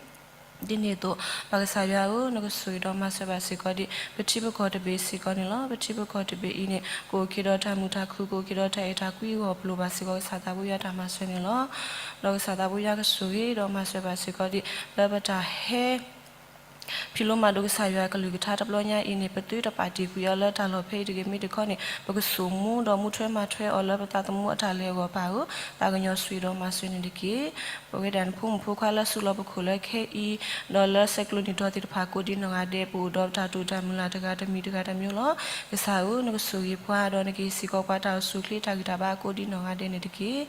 ဒ်န့ၣ်အသိး ပၢ်ကစၢ်ယွၤဧၢ, နကဆိၣ်ဂ့ၤဒီးမၤစၢၤဘၣ်စ့ၢ်ကီးဒ် ပထံပကီၢ်တဘ့ၣ်စ့ၢ်ကီးန့ၣ်လီၤ. ပထံပကီၢ်တဘ့ၣ်အံၤန့ၣ် ကအိၣ်က့ၤဒီးတၢ်မုာ်တၢ်ခုၣ်, ကအိၣ်က့ၤဒီးတၢ်အဲၣ်တၢ်ကွံအဂီၢ် ပလိၣ်ဘၣ်စ့ၢ်ကီးကစၢ်သးဘိယွၤတၢ်မၤစၢၤန့ၣ်လီၤ. ဒီးကစၢ်သးဘိယွၤကဆိၣ်ဂ့ၤဒီးမၤစၢၤဘၣ်စ့ၢ်ကီးဒ် လၢပတၢ်ဟဲ ဖံးလိမၤဒိးကစၢ်ယွၤအကလုၢ်ကထါတဘျီညါအံၤန့ၣ် ပသုတပာ်တ့ၢ်ကွံာ်အီၤလၢတၢ်လီၢ်ဖဲအံၤတဂ့ၤ, မ့ၢ်တခီန့ၣ် ပကစိာ်မူဒီးမူထွဲမၤထွဲအီၤလၢပသးသမူအတၢ်လဲၤအဂီၢ် ပၢ်ဧၢ, သးကညီၤဆိၣ်ဂ့ၤဒီးမၤစၢၤန့ၣ်တက့ၢ်. ပဝဲဒၣ်နဖိမုၣ်ဖိခွါလၢအစုလီၢ်ပခိၣ်လၢခဲအံၤ, ဒီးလၢဆဲးကျိးနံၣ်ဒီသ့ၣ်တဖၣ်ကိးဒ်နီၢ်ဂၤဒဲး ပအိၣ်ဒီးပတၢ်တိာ်တၢ်မုၢ်လၢ်တဂၤတမံၤတဂၤတမံၤလီၤ. ကစၢ်ဧၢ, နကဆိၣ်ဂ့ၤပှၤ ဒီးနကဟ့ၣ်စ့ၢ်ကီးပှၤတၢ်အိၣ်ဆူၣ်အိၣ်ချ့တၢ်ဂံၢ်တၢ်ဘါအကိးဒ်နီၢ်ဂၤဒဲးန့ၣ်တက့ၢ်.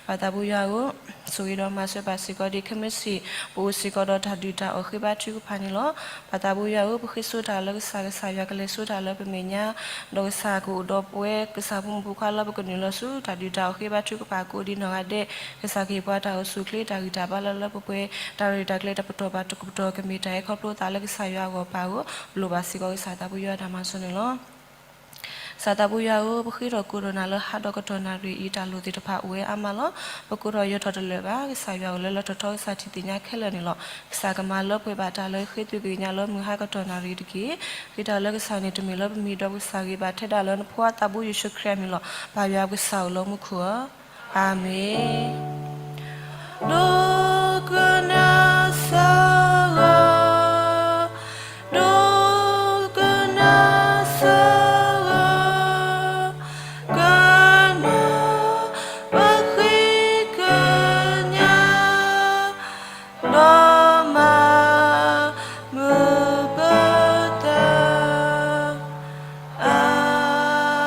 ပၢ်သးဘိယွၤဧၢ, ဆိၣ်ဂ့ၤဒီးမၤစၢၤဘၣ်စ့ၢ်ကီးဒ် ခဲမုၢ်ဆ့ၣ် ပအိၣ်စ့ၢ်ကီးဒီးတၢ်ဒုၣ်တၢ်အီၣ်ဃ့ဘါထုကဖၣ်န့ၣ်လီၤ. ပၢ်သးဘိယွၤဧၢ, ပဃ့ဆိတၢ်လၢကစၢ်, ကစၢ်ယွၤကလဲၤဆိတၢ်လၢပမဲာ်ညါ, ဒီးကစၢ်ကအိၣ်ဒီးပဝဲ ကစၢ်ဖိမုၣ်ဖိခွါလၢပကနုာ်လီၤဆူ တၢ်ဒုၣ်တၢ်အီၣ်ဃ့ဘါထုကဖၣ်ကိးဒ်နီၢ်ဂၤဒဲး, ကစၢ်ကဟ့ၣ်ပှၤတၢ်အိၣ်ဆူၣ်အိၣ်ချ့တၢ်ဂံၢ်တၢ်ဘါလၢလၢပှဲၤပှဲၤ, တၢ်ရဲၣ်တၢ်ကျဲၤတပတီၢ်ဘၣ်တပတီၢ် ကမ့ၢ်တၢ်ဟဲခီဖျိသးလၢကစၢ်ယွၤအဂီၢ်ပၢ်ဧၢ, ပလိၣ်ဘၣ်စ့ၢ်ကီးကစၢ်သးဘိယွၤတၢ်မၤစၢၤန့ၣ်လီၤ. ကစၢ်သးဘိယွၤဧၢ, ပဃ့ထီၣ်ကိးထီၣ်နၤလၢဟးဒီးကတီၢ်နၣ်ရံၣ်အံၤ တၢ်လိၣ်သ့ၣ်တဖၣ်အိၣ်ဝဲအါမးလီၤ. ပကိးထီၣ်ယၢၤထီၣ်တလၢာ်ဘၣ်, ကစၢ်ယွၤအိၣ်လၢလီၢ်ထီၣ်ထီကစၢ်ထံသ့ၣ်ညါခဲလၢာ်န့ၣ်လီၤ. ကစၢ်ကမၤလၢပှဲၤဘၣ်တၢ်လၢဃ့သုးက့ၤညါလၢမုၢ်ဟါကတီၢ်နၣ်ရံၣ်တက့ၢ်. ဃ့တၢ်လၢကစၢ်န့ၣ် တမ့ၢ်လၢပမံၤဒီးပကစၢ်ဂ့ၤဘၣ်ထဲဒၣ်လၢနဖိသးဘိယ့ၣ်ၡူးခရံာ်အမံၤလီၤ. ပၢ်ယွၤပကစၢ်အိၣ်လၢမူခိၣ်ဧၢ, အၤမ့ၣ်. ဒိကနၣ်စၢ်ဧၢ, ဒိကနၣ်စၢ်ဧၢ, ကနၣ်ပဃ့ကညး, ဒီးမၤမုာ်ပသး, အၤ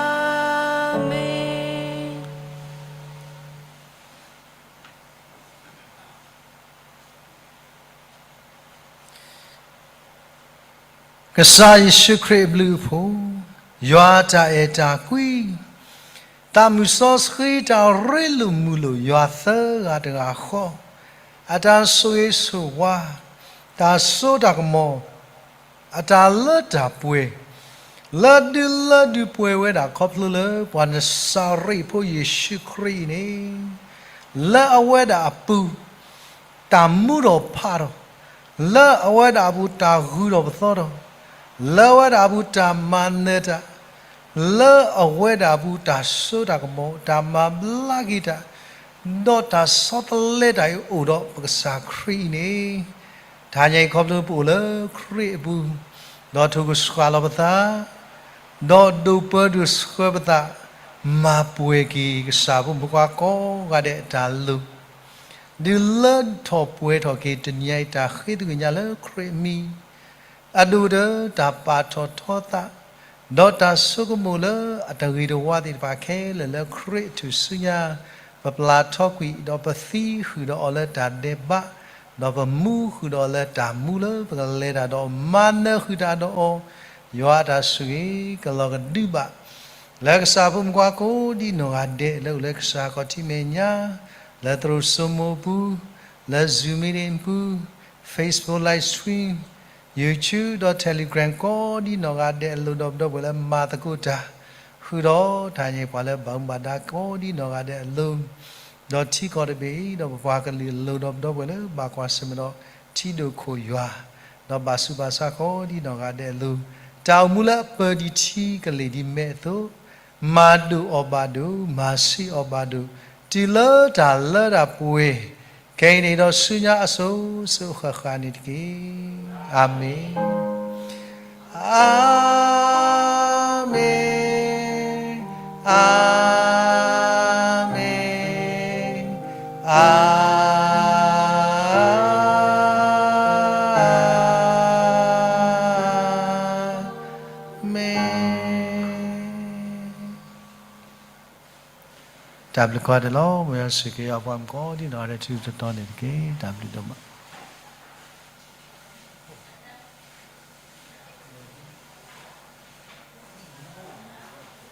ကစၢ်ယ့ၣ်ၡူးခရံာ်အဘျုးအဖှိၣ်, ယွၤတၢ်အဲၣ်တၢ်ကွံ, သးမုၢ်စီဆှံတၢ်ရ့လိာ်မုာ်လိာ်ယွၤသၢဂၤတဂၤဃီ, အတၢ်ဆိၣ်ဂ့ၤဆိၣ်ဝါ, တၢ်စိတၢ်ကမီၤ, အတၢ်လၢတၢ်ပှဲၤ, လၢဒုးလၢဒုးပှဲၤဝဲဒၣ်ခီဖျိလၢပှၤနစၤရ့းဖိယ့ၣ်ၡူးခရံာ်အံၤန့ၣ်, လၢအဝဲဒၣ်အပူၤ တၢ်မူထီၣ်ဖးထီၣ်, လၢအဝဲဒၣ်အပူၤတၢ်ဂုၤထီၣ်ပသီထီၣ်, လၢအဝဲဒၣ်အပူၤတၢ်မၤနၢၤတၢ်, လၢအဝဲဒၣ်အပူၤတၢ်စိတၢ်ကမီၤ, တၢ်မၤဘျါက့ၤတၢ်, ဒီးတၢ်ဆီတလဲတၢ်အံၤအိၣ်ဒီးပကစၢ်ခရံာ်အံၤန့ၣ်, တဟါညါအံၤခီဖျိပအိၣ်လၢခရံာ်အပူၤ, ဒီးထိၣ်ကဆှၣ်လီၤပသး ဒီးဒိးပၢဒိးဆှၢပသး, မၤပှဲၤက့ၤကစၢ်ဖိမုၣ်ဖိခွါကိးဂၤဒဲးအတၢ်လိၤ, ဒုးလၢထီၣ်ပှဲၤထီၣ်က့ၤတနံၤအံၤတၢ်ဃ့သဂၢၢ်ညါလၢခရံာ်အမံၤ, အဒိၣ်ဒီးတၢ်ပာ်ထီၣ်ထီသး, ဒီးတၢ်ဆိကမိၣ်လၢအတဂ့ၤတဝါသ့ၣ်တဖၣ်ခဲလၢာ်လၢခရံာ်အထူၣ်စုညါ, ပပျၢ်ထီကွံာ် ဒီးပသံဃုာ်ဒီးအီၤလၢတၢ်ဒဲးဘး, ဒီးပမူဃုာ်ဒီးအီၤလၢတၢ်မူလၢပကလဲၤတၢ်ဒီးမၤနၢၤဃုာ်တၢ်ဒီးအီၤ, ယွၤအတၢ်ဆိၣ်ဂ့ၤကလီၤကဒုဘၣ် လၢကစၢ်ဖိမုၣ်ဖိခွါကိးဒ်နီၢ်ဂၤဒဲးလၢအိၣ်လၢကစၢ်ခီၣ်ထံးမဲာ်ညါ, လၢသရိာ်စိမိၤအပူၤ, လၢ Zoom meeting အပူၤ, Facebook live stream, YouTube ဒီး Telegram ကိးဒ်နီၢ်ဂၤဒဲးအလိၤ ဒီးပဒီပုၢ်ဝဲၢ်လၢမၤသကိးတၢ်, ဃုာ်ဒီးတဟါညါအံၤပှၤလၢဘၣ်မူဘၣ်ဒါကိးဒ်နီၢ်ဂၤဒဲးအလိၤ, ဒီးထံကီၢ်တဘ့ၣ်အံၤ ဒီးပပှၤကလုာ်အလိၤ ဒီးပဒီပုၢ်ဝဲၢ်လၢဘၣ်ကွၢ်ဆၢၣ်မဲာ်ဒီးထံဒိၣ်ခိၣ်ယွၤ, ဒီးဘၣ်ဆူးဘၣ်ဆါကိးဒ်နီၢ်ဂၤဒဲးအလိၤ, တၢ်အိၣ်မူလၢအပၢဒ်ထံကလ့ၢ်ဒ်မဲးအသိး, မၤဒိၣ်အီၤဘၣ်ဒိၣ်, မၤဆံးအီၤဘၣ်ဒိၣ်, တုၤလၢတၢ်လၢတၢ်ပှဲၤ, ခဲအံၤန့ၣ်ဒီးဆူညါအစိၤစိၤအဃၣ်ဃၣ်န့ၣ်တက့ၢ်. အၤမ့ၣ်. အၤမ့ၣ်, အၤမ့ၣ်, အၤမ့ၣ်. တၢ်ဘျုးကိးဂၤဒဲးလီၤ. မ်ယွၤဆိၣ်ဂ့ၤက့ၤပှၤမုၣ်ကိးဒ်နီၢ်ဂၤဒဲးထူထူတီတီန့ၣ်တက့ၢ်. တၢ်ဘျုးဒိၣ်မး.